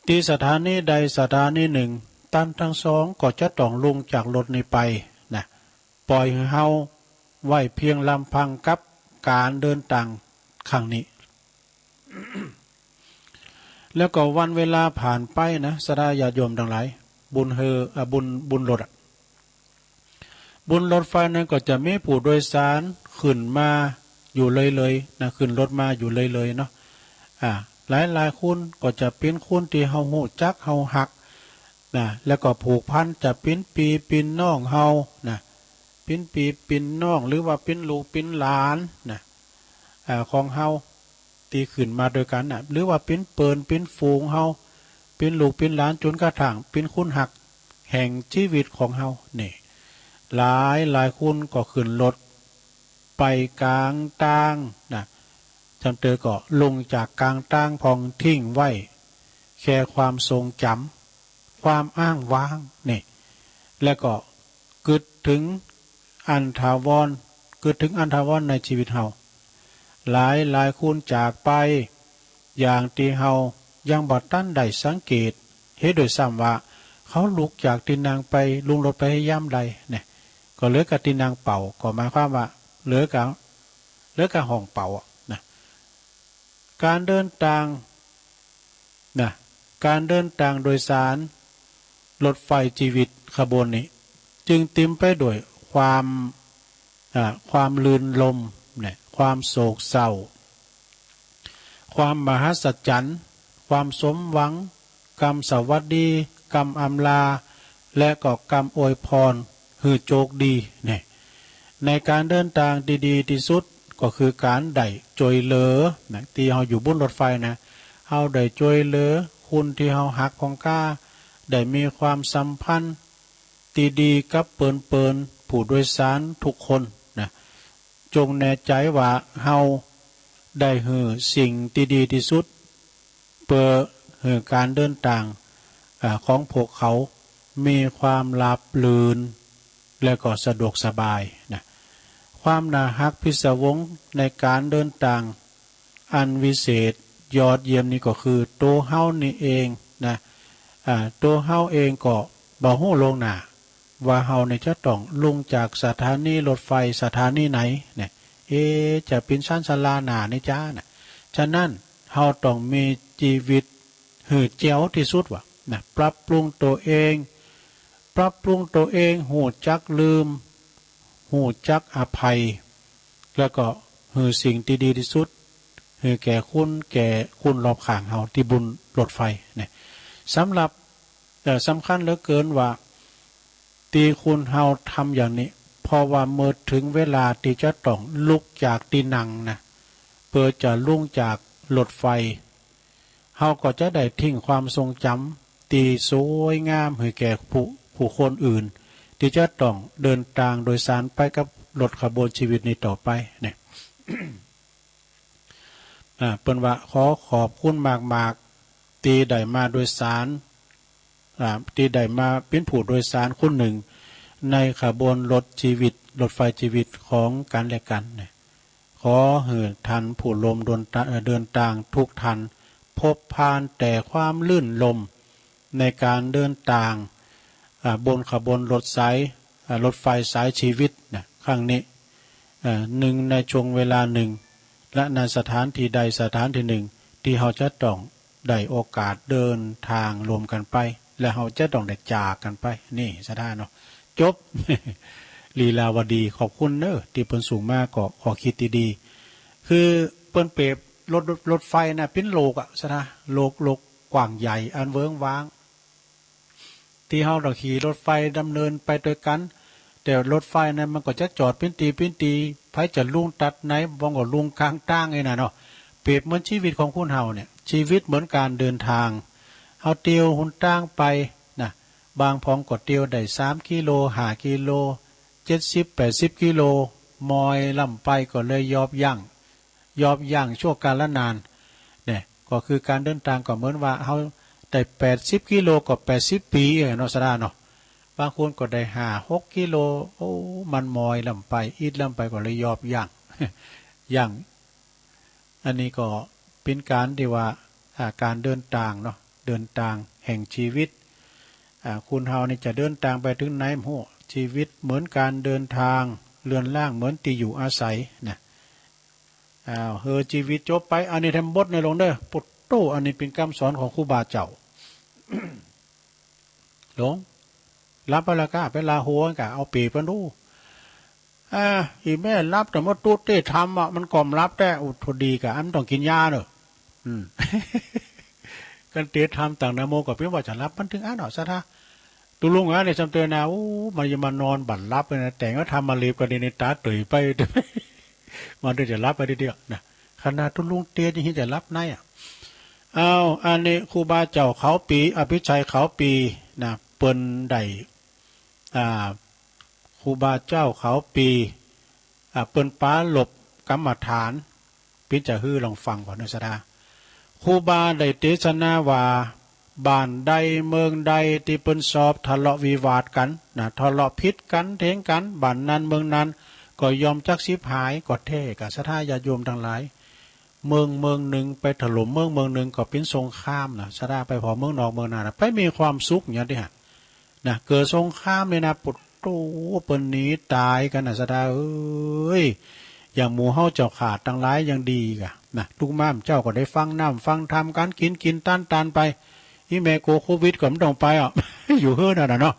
ตี้สถานีใดสถานีหนึ่ง ต้านตังสองก็จะต้องลุงจากรถนี้ไปนะ ป่อยหื้อเฮาไว้เพียงลำพังกับก๋านเดินตางครั้งนี้ แล้วก็วันเวลาผ่านไปนะ ศรัทธาญาติโยมตังหลาย บุญเฮอ อ่ะ บุญ บุญรถอะ บนรถไฟนั้นก็จะมีผู้โดยสารขึ้นมาอยู่เรื่อยๆนะ ขึ้นรถมาอยู่เรื่อยๆเนาะ อ่า หลายๆคนก็จะเป๋นคนตี้เฮาฮู้จักเฮาฮักนะ แล้วก็ผูกพันจะเป๋นปี้เป๋นน้องเฮานะ เป๋นปี้เป๋นน้อง หรือว่าเป๋นลูกเป๋นหลานนะ อ่า ของเฮา ตี้ขึ้นมาโดยกั๋นน่ะ หรือว่าเป๋นเปิ้นเป๋นฝูงเฮา เป๋นลูกเป๋นหลาน จ๋นกระทั่งเป๋นคนฮักแห่งจีวิตของเฮานี่ หลายหลายคนก็ขึ้นรถไปก๋างตางน่ะ จำเตอก็ลงจากก๋างตางพ่องทิ้งไว้แค่ความทรงจ๋ำ ความอ้างว้างนี่ แล้วก็กึ๊ดเถิงอันถาวร กึ๊ดเถิงอันถาวรในจีวิตเฮา หลายหลายคนจากไปอย่างตี้เฮายังบ่ตันได้สังเกตเห็นโดยซ้ำว่า เขาลุกจากตี้นั่งไป ลุงรถไปยามใดเนี่ย ก็เหลือก้าตี้นั่งเป่า ก็หมายความว่าเหลือก้า เหลือก้าห้องเป่าอะนะ ก๋านเดินตาง นะ ก๋านเดินตางโดยสารรถไฟจีวิตขบวนนี้ จึงเต๋มไปด้วยความ อ่า ความลื่นลมเนี่ย ความโศกเศร้า ความมหัศจรรย์ ความสมหวัง กำสวัสดี กำอำลา และก็กำอวยพร หื้อโจคดีเนี่ย ในการเดินตางที่ดีที่สุดก็คือการได้จ้วยเหลือนะ ตี้เฮาอยู่บนรถไฟนะ เฮาได้จ้วยเหลือคนตี้เฮาฮักพ่องกล้า ได้มีความสัมพันธ์ตี้ดีกับเปิ้นๆ ผู้โดยสารทุกคนนะ จงแน่ใจว่าเฮาได้หื้อสิ่งตี้ดีที่สุด เปื้อหื้อการเดินตาง อ่า ของพวกเขามีความราบรื่น และก็สะดวกสบายนะ ความน่าฮักพิศวงในการเดินตางอันวิเศษยอดเยี่ยมนี้ก็คือตัวเฮานี่เองนะ อ่า ตัวเฮาเองก็บ่ฮู้ล่วงหน้า ว่าเฮาเนี่ยจะต้องลงจากสถานีรถไฟสถานีไหนเนี่ย เอ๊ะ จะเป็นชานชาลาหน้านี่จ้านะ ฉะนั้นเฮาต้องมีชีวิตหื้อแจ๋วที่สุดว่ะนะ ปรับปรุงตัวเอง ปรับปรุงตัวเอง ฮู้จักลืม ฮู้จักอภัย แล้วก็หื้อสิ่งที่ดีที่สุด หื้อแก่คนแก่คนรอบข้างเฮาตี้บนรถไฟเนี่ย สำหรับ แต่สำคัญเหลือเกินว่า ตี้คนเฮาทำอย่างนี้ เพราะว่าเมื่อถึงเวลาตี้จะต้องลุกจากตี้นั่งนะ เปื้อจะลงจากรถไฟ เฮาก็จะได้ทิ้งความทรงจำตี้สวยงามหื้อแก่ผู้ ผู้คนอื่น ตี้จะต้องเดินตางโดยสารไปกับรถขบวนชีวิตนี้ต่อไปเนี่ย อ่า เปิ้นว่าขอขอบคุณมากๆ ตี้ได้มาโดยสาร อ่า ตี้ได้มาเป็นผู้โดยสารคนหนึ่ง ในขบวนรถชีวิต รถไฟชีวิตของกันและกันเนี่ย ขอหื้อท่านผู้ร่วมเดินตา- เอ่อ เดินตางทุกท่าน พบผ่านแต่ความลื่นลมในการเดินตาง อ่า บนขบวนรถสาย อ่า รถไฟสายชีวิตนะ ครั้งนี้ เอ่อ หนึ่งในช่วงเวลาหนึ่ง และในสถานที่ใดสถานที่หนึ่ง ตี้เฮาจะต้องได้โอกาสเดินตางร่วมกันไป และเฮาจะต้องได้จากกันไป นี่ศรัทธาเนาะ จบ ลีลาวดี ขอบคุณเน้อ ตี้เปิ้นส่งมาก็ข้อคิดตี้ดี คือเปิ้นเปรียบรถ รถไฟนะ เป็นโลกอะศรัทธา โลก โลกกว้างใหญ่อันเวิ้งว้าง ตี้เฮาต้องขี่รถไฟดำเนินไปด้วยกัน แต่รถไฟนั้นมันก็จะจอดเป็นตี้เป็นตี้ ใผจะลงตัดไหน บางก็ลงกลางตางไอ้น่ะเนาะ เปรียบเหมือนชีวิตของคนเฮาเนี่ย ชีวิตเหมือนการเดินตาง เฮาเตียวหนตางไปนะ บางพ่องก็เตียวได้สามกิโล ห้ากิโล เจ็ดสิบ แปดสิบกิโล มอยล้ำไปก็เลยยอบยั้ง ยอบยั้งชั่วกาลนาน เนี่ย ก็คือการเดินตางก็เหมือนว่าเฮาได้แปดสิบกิโลก็แปดสิบปี๋เนาะศรัทธาเนาะ บางคนก็ได้ห้าหกกิโล โอ้ มันมอยล้ำไป อิดล้ำไปก็เลยยอบยั้ง ยั้ง อันนี้ก็เป็นการตี้ว่า อ่า การเดินตางเนาะ เดินตางแห่งชีวิต อ่า คนเฮานี่จะเดินตางไปถึงไหนบ่ฮู้ ชีวิตเหมือนการเดินตาง เรือนร่างเหมือนตี้อยู่อาศัยนะ อ้าว หื้อชีวิตจบไป อันนี้แถมบทในหลวงเด้อ ปุตโต อันนี้เป็นกำสอนของครูบาเจ้า หลวง หลับไปแล้วกะ ไปลาหัวกะ เอาเปรียบกันดู อ่า อีแม่หลับแต่เมื่อตุ๊ดเต้ทำอ่ะ มันก่อมหลับแต่ อุดทนดีกะ อันต้องกินยาเนอะ อืม กันเตะทำต่างนะโมก็เปรียบว่าจะหลับ มันถึงอันเนาะศรัทธา ตุลุงอ่ะเนี่ย จำเตือนนะ โอ้ มันยังมานอนบัดหลับเลยนะ แต่งก็ทำมาเล็บกันในตาเตยไป มันถึงจะหลับไปทีเดียวนะ ขนาดตุลุงเตียนยังจะหลับในอ่ะ เอา อันนี้ครูบาเจ้าเขาปี อภิชัยเขาปีนะ เปิ้นได้ อ่า ครูบาเจ้าเขาปี อ่า เปิ้นปาลบกรรมฐาน ปิ้นจะหื้อลองฟังก่อนนะศรัทธา ครูบาได้เตสนาว่า บ้านใดเมืองใดตี้เปิ้นชอบทะเลาะวิวาทกันนะ ทะเลาะผิดกันเถียงกัน บ้านนั้นเมืองนั้น ก็ย่อมจักฉิบหาย ก็แท้กะศรัทธาญาติโยมทั้งหลาย เมืองเมืองหนึ่งไปถล่มเมืองเมืองหนึ่งก็เป็นสงครามนะศรัทธา ไปผ่อเมืองนอกเมืองนานะ ไปมีความสุขอย่างเดียว นะ เกิดสงครามเนี่ยนะ ปุตโต เปิ้นหนีตายกันนะศรัทธาเอ้ย อย่างหมู่เฮาเจ้าข้าตังหลายยังดีกะนะ ลูกหม่ามเจ้าก็ได้ฟังน้ำฟังธรรมกัน กินกินตานตานไป อีแม่กลัวโควิดก็ไม่ต้องไปอ่ะ อยู่เฮือนนั่นน่ะเนาะ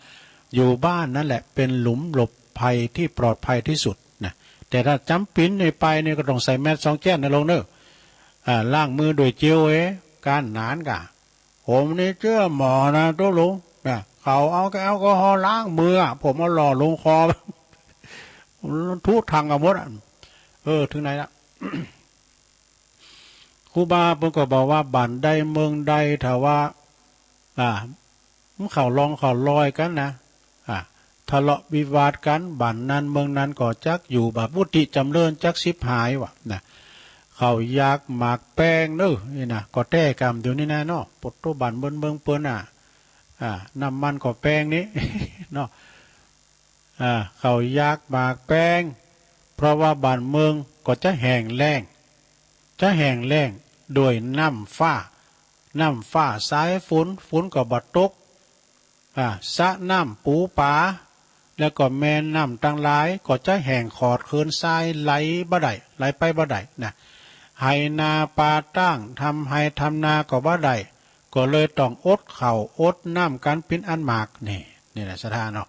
อยู่บ้านนั่นแหละเป็นหลุมหลบภัยที่ปลอดภัยที่สุดนะ แต่ถ้าจ๋ำเป๋นในไปนี่ก็ต้องใส่แมสก์สองแจ้นนะลุงเนอะ อ่า ล้างมือด้วยเจลเอง การหนานกะ ผมนี่เจื้อหมอนะตุ๊ลุงนะ เขาเอาแอลกอฮอล์ล้างมืออะ ผมเอาหล่อลงคอ ทุกทางกันหมดอะ เออ ถึงไหนละ ครูบาเปิ้นก็บอกว่าบ้านใดเมืองใดถ้าว่า อ่า มันเข้าลองเข้ารอยกั๋นนะ อ่า ทะเลาะวิวาทกั๋น บ้านนั้นเมืองนั้นก็จักอยู่บ่าวุฒิจ๋ำเริญ จักฉิบหายวะนะ ข้าวยากหมากแป้งเนอะ นี่นะ ก็แต๊กำเดี๋ยวนี้นะเนาะ ปดโตบ้านเปิ้นเมืองเปิ้นน่ะ อ่า น้ำมันก็แป้งนี้ เนาะ อ่า ข้าวยากหมากแป้ง เพราะว่าบ้านเมืองก็จะแห้งแล้ง จะแห้งแล้งด้วยน้ำฟ้า น้ำฟ้าสายฝน ฝนก็บ่ตก อ่า สระน้ำปูปลา แล้วก็แม่น้ำตังหลายก็จะแห้งขอดเขินทรายไหลบ่ได้ ไหลไปบ่ได้นะ ไฮ่นาป่าตั้ง ทำไฮ่ทำนาก็บ่ได้ ก็เลยต้องอดข้าวอดน้ำกั๋นเป๋นอันมาก นี่ นี่แหละศรัทธาเนาะ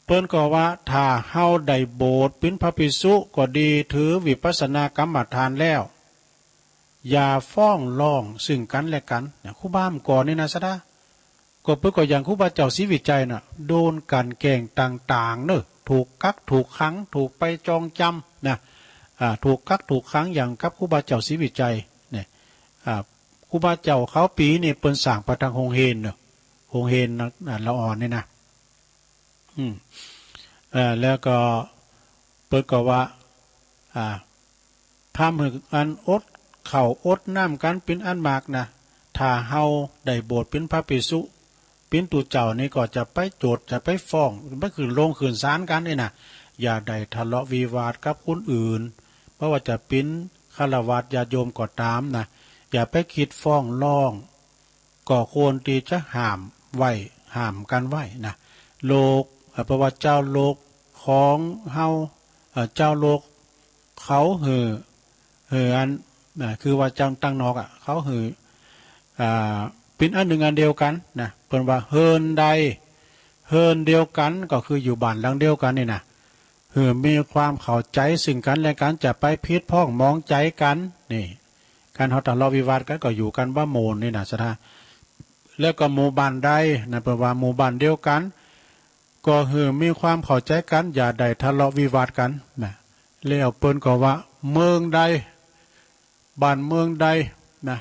เปิ้นก็ว่าถ้าเฮาได้บวชเป๋นพระภิกษุก็ดี ถือวิปัสสนากรรมฐานแล้ว อย่าฟ้องร้องซึ่งกั๋นและกั๋น เนี่ย ครูบาเมื่อก่อนนี่นะศรัทธา ก็เปิ้นก็อย่างครูบาเจ้าศรีวิชัยน่ะ โดนกลั่นแกล้งต่างๆ เนอะ ถูกกักถูกขัง ถูกไปจองจำนะ อ่า ถูกกักถูกขังอย่างกับครูบาเจ้าศรีวิชัย เนี่ย อ่า ครูบาเจ้าเขาปี๋นี่เปิ้นสร้างไปตังโฮงเฮียนเนอะ โฮงเฮียนนะ อ่า ละอ่อนนี่นะ อืม เอ่อ แล้วก็เปิ้นก็ว่า อ่า ทำหื้ออันอดข้าวอดน้ำกั๋นเป๋นอันมากนะ ถ้าเฮาได้บวชเป๋นพระภิกษุ เป๋นตุ๊เจ้านี่ก็จะไปโจทก์ จะไปฟ้อง ไปขึ้นโฮงขึ้นศาลกั๋นนี่นะ อย่าได้ทะเลาะวิวาทกับคนอื่น เพราะว่าจะเป๋นฆราวาสญาติโยมก็ต๋ามนะ อย่าไปคิดฟ้องร้อง ก็ควรตี้จะห้ามไว้ ห้ามกั๋นไว้นะ โลก เอ่อ เพราะว่าจาวโลกของเฮา เอ่อ จาวโลกเขาหื้อ หื้ออัน อ่า คือว่าจาวตังนอกอะ เขาหื้อ อ่า เป๋นอันนึ่งอันเดียวกั๋นนะ เปิ้นว่าเฮือนใด เฮือนเดียวกั๋น ก็คืออยู่บ้านหลังเดียวกั๋นนี่นะ หื้อมีความเข้าใจ๋ซึ่งกั๋นและกั๋น จะไปผิดพ้องหมองใจ๋กั๋น นี่ การเฮาทะเลาะวิวาทกั๋นก็อยู่กั๋นบ่ม่วนนี่นะศรัทธา แล้วก็หมู่บ้านใดนะ เปิ้นว่าหมู่บ้านเดียวกั๋น ก็หื้อมีความเข้าใจ๋กั๋น อย่าได้ทะเลาะวิวาทกั๋นนะ แล้วเปิ้นก็ว่าเมืองใด บ้านเมืองใดนะ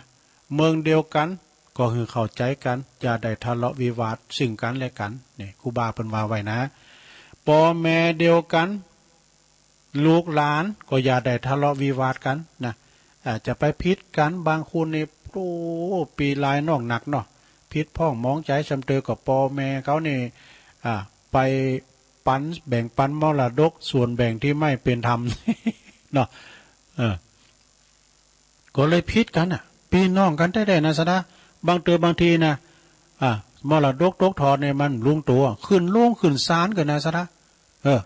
เมืองเดียวกั๋น ก็หื้อเข้าใจ๋กั๋น อย่าได้ทะเลาะวิวาทซึ่งกั๋นและกั๋น นี่ ครูบาเปิ้นว่าไว้นะ ป้อแม่เดียวกั๋น ลูกหลานก็อย่าได้ทะเลาะวิวาทกั๋นนะ อ่า จะไปผิดกั๋น บางคนนี่ โอ้ ปี๋หลายนอกหนักเนาะ ผิดพ้องหมองใจ๋ ส่ำเตอก็ป้อแม่เขานี่ อ่า ไปปัน แบ่งปันมรดกส่วนแบ่งที่ไม่เป็นธรรม เนาะ เออ ก็เลยผิดกั๋นน่ะ ปี้น้องกั๋นแต๊ๆ นะศรัทธา บางเตอบางทีนะ อ่า มรดกตกทอดเนี่ยมันลงตั๋ว ขึ้นโฮงขึ้นศาลกั๋นนะศรัทธา เออ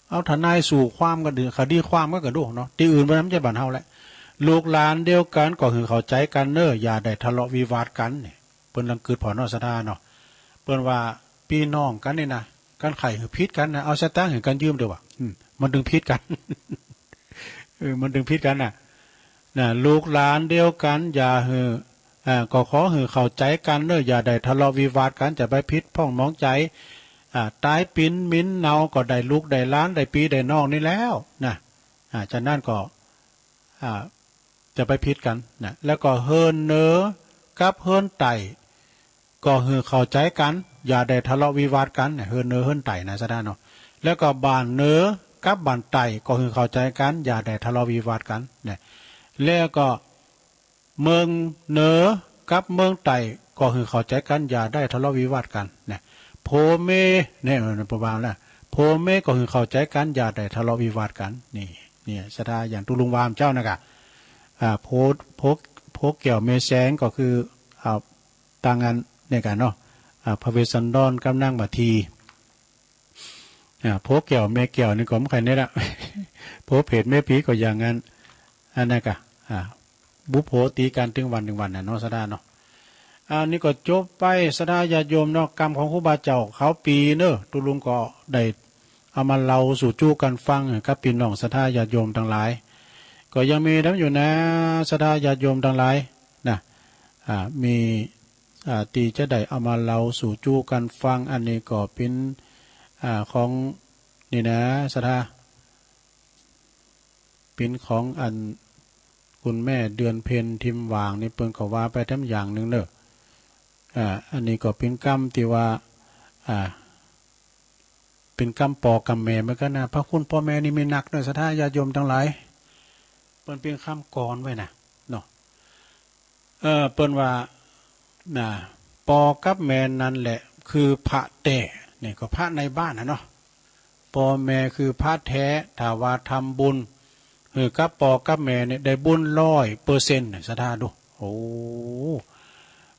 เอาทนายสู้ความกั๋น คดีความกั๋นก็ดูเนาะ ตี้อื่นบ่ได้ บ่ใจ้บ้านเฮาแหละ ลูกหลานเดียวกั๋นก็หื้อเข้าใจ๋กั๋นเน่อ อย่าได้ทะเลาะวิวาทกั๋น นี่ เปิ้นลังกึดผ่อนเนาะศรัทธาเนาะ เปิ้นว่าปี้น้องกั๋นนี่นะ กั๋นใค่หื้อผิดกั๋นนะ เอาสตางค์หื้อกั๋นยืมเด้อวะ อืม มันตึงผิดกั๋น เออ มันตึงผิดกั๋นน่ะ นะ ลูกหลานเดียวกั๋น อย่าหื้อ อ่า ก็ขอหื้อเข้าใจ๋กั๋นเน่อ อย่าได้ทะเลาะวิวาทกั๋น จะไปผิดพ้องหมองใจ๋ อ่า ต๋ายปิ๊นมินเนาก็ได้ลูกได้หลาน ได้ปี้ได้น้องนี่แล้วนะ อ่า ฉะนั้นก็ อ่า จะไปผิดกั๋นนะ แล้วก็เฮือนเหนือกับเฮือนใต้ ก็หื้อเข้าใจ๋กั๋น อย่าได้ทะเลาะวิวาทกั๋นนะ เฮือนเหนือเฮือนใต้นะศรัทธาเนาะ แล้วก็บ้านเหนือกับบ้านใต้ ก็หื้อเข้าใจ๋กั๋น อย่าได้ทะเลาะวิวาทกั๋นนะ แล้วก็เมืองเหนือกับเมืองใต้ ก็หื้อเข้าใจ๋กั๋น อย่าได้ทะเลาะวิวาทกั๋นนะ ผัวเมียเนี่ย เออ ประมาณนั้น ผัวเมียก็หื้อเข้าใจ๋กั๋น อย่าได้ทะเลาะวิวาทกั๋น นี่ เนี่ย ศรัทธาอย่างตุ๊ลุงว่าเมื่อเจ๊านะกะ อ่า ผัว ผัว ผัวแก้วเมียแสงก็คือ อ่า ต่างอันเนี่ยกั๋นเนาะ อ่า พระเวสสันดรกับนางมัทที อ่า ผัวแก้วเมียแก้วนี่ก็บ่ใค่เนี่ยละ ผัวเผดเมียผีก็อย่างนั้น อันนั้นกะ อ่า บุปโผตีกั๋นตึงวันตึงวันน่ะเนาะ ศรัทธาเนาะ อ่า นี่ก็จบไป ศรัทธาญาติโยมเนาะ กรรมของครูบาเจ้าเขาปี๋เน่อ ตุ๊ลุงก็ได้ เอามาเล่าสู่จู้กันฟังครับ พี่น้องศรัทธาญาติโยมทั้งหลาย ก็ยังมีน้ำอยู่นะ ศรัทธาญาติโยมทั้งหลายนะ อ่า มี อ่า ที่จะได้เอามาเล่าสู่จู้กันฟัง อันนี้ก็เป็น อ่า ของ นี่นะ ศรัทธา เป็นของอันคุณแม่เดือนเพ็ญทิมหว่างนี่ เปิ้นก็ว่าไปแถมอย่างหนึ่งเนอะ อ่า อันนี้ก็เป็นกำที่ว่า อ่า เป็นกำปอกำแม่เหมือนกันนะ พระคุณพ่อแม่นี่มีนักเนอะ ศรัทธาญาติโยมทั้งหลาย เปิ้นเป็นคำกลอนไว้นะ เนาะ เออ เปิ้นว่า น่ะ ปอกับแม่นั่นแหละคือพระแต๊ นี่ก็พระในบ้านนะเนาะ ปอแม่คือพระแต๊ ถ้าว่าทำบุญ เออ กับปอกับแม่เนี่ยได้บุญร้อยเปอร์เซ็นต์ ศรัทธาดู โอ้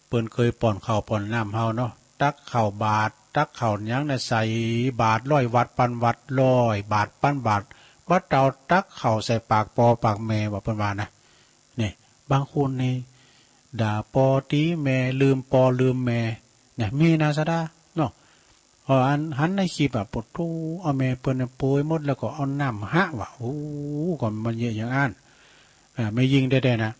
เปิ้นเคยป้อนข้าวป้อนน้ำเฮาเนาะ ตักข้าวบาตร ตักข้าวหยังน่ะใส่บาตรร้อยวัตปันวัตร้อยบาตรปันบาตร บัดเต่าตักข้าวใส่ปากปอปากแม่ ว่าเปิ้นว่านะ นี่ บางคนนี่ ด่าปอตีแม่ ลืมปอลืมแม่ เนี่ย มีนะศรัทธาเนาะ พออันหันในคลิปอะ ปะโถ เอาแม่เปิ้นน่ะโปยหมด แล้วก็เอาน้ำหะว่ะ โอ้ ก็มันเยอะอย่างอั้น อ่า แม่ญิงแต๊ๆ นะ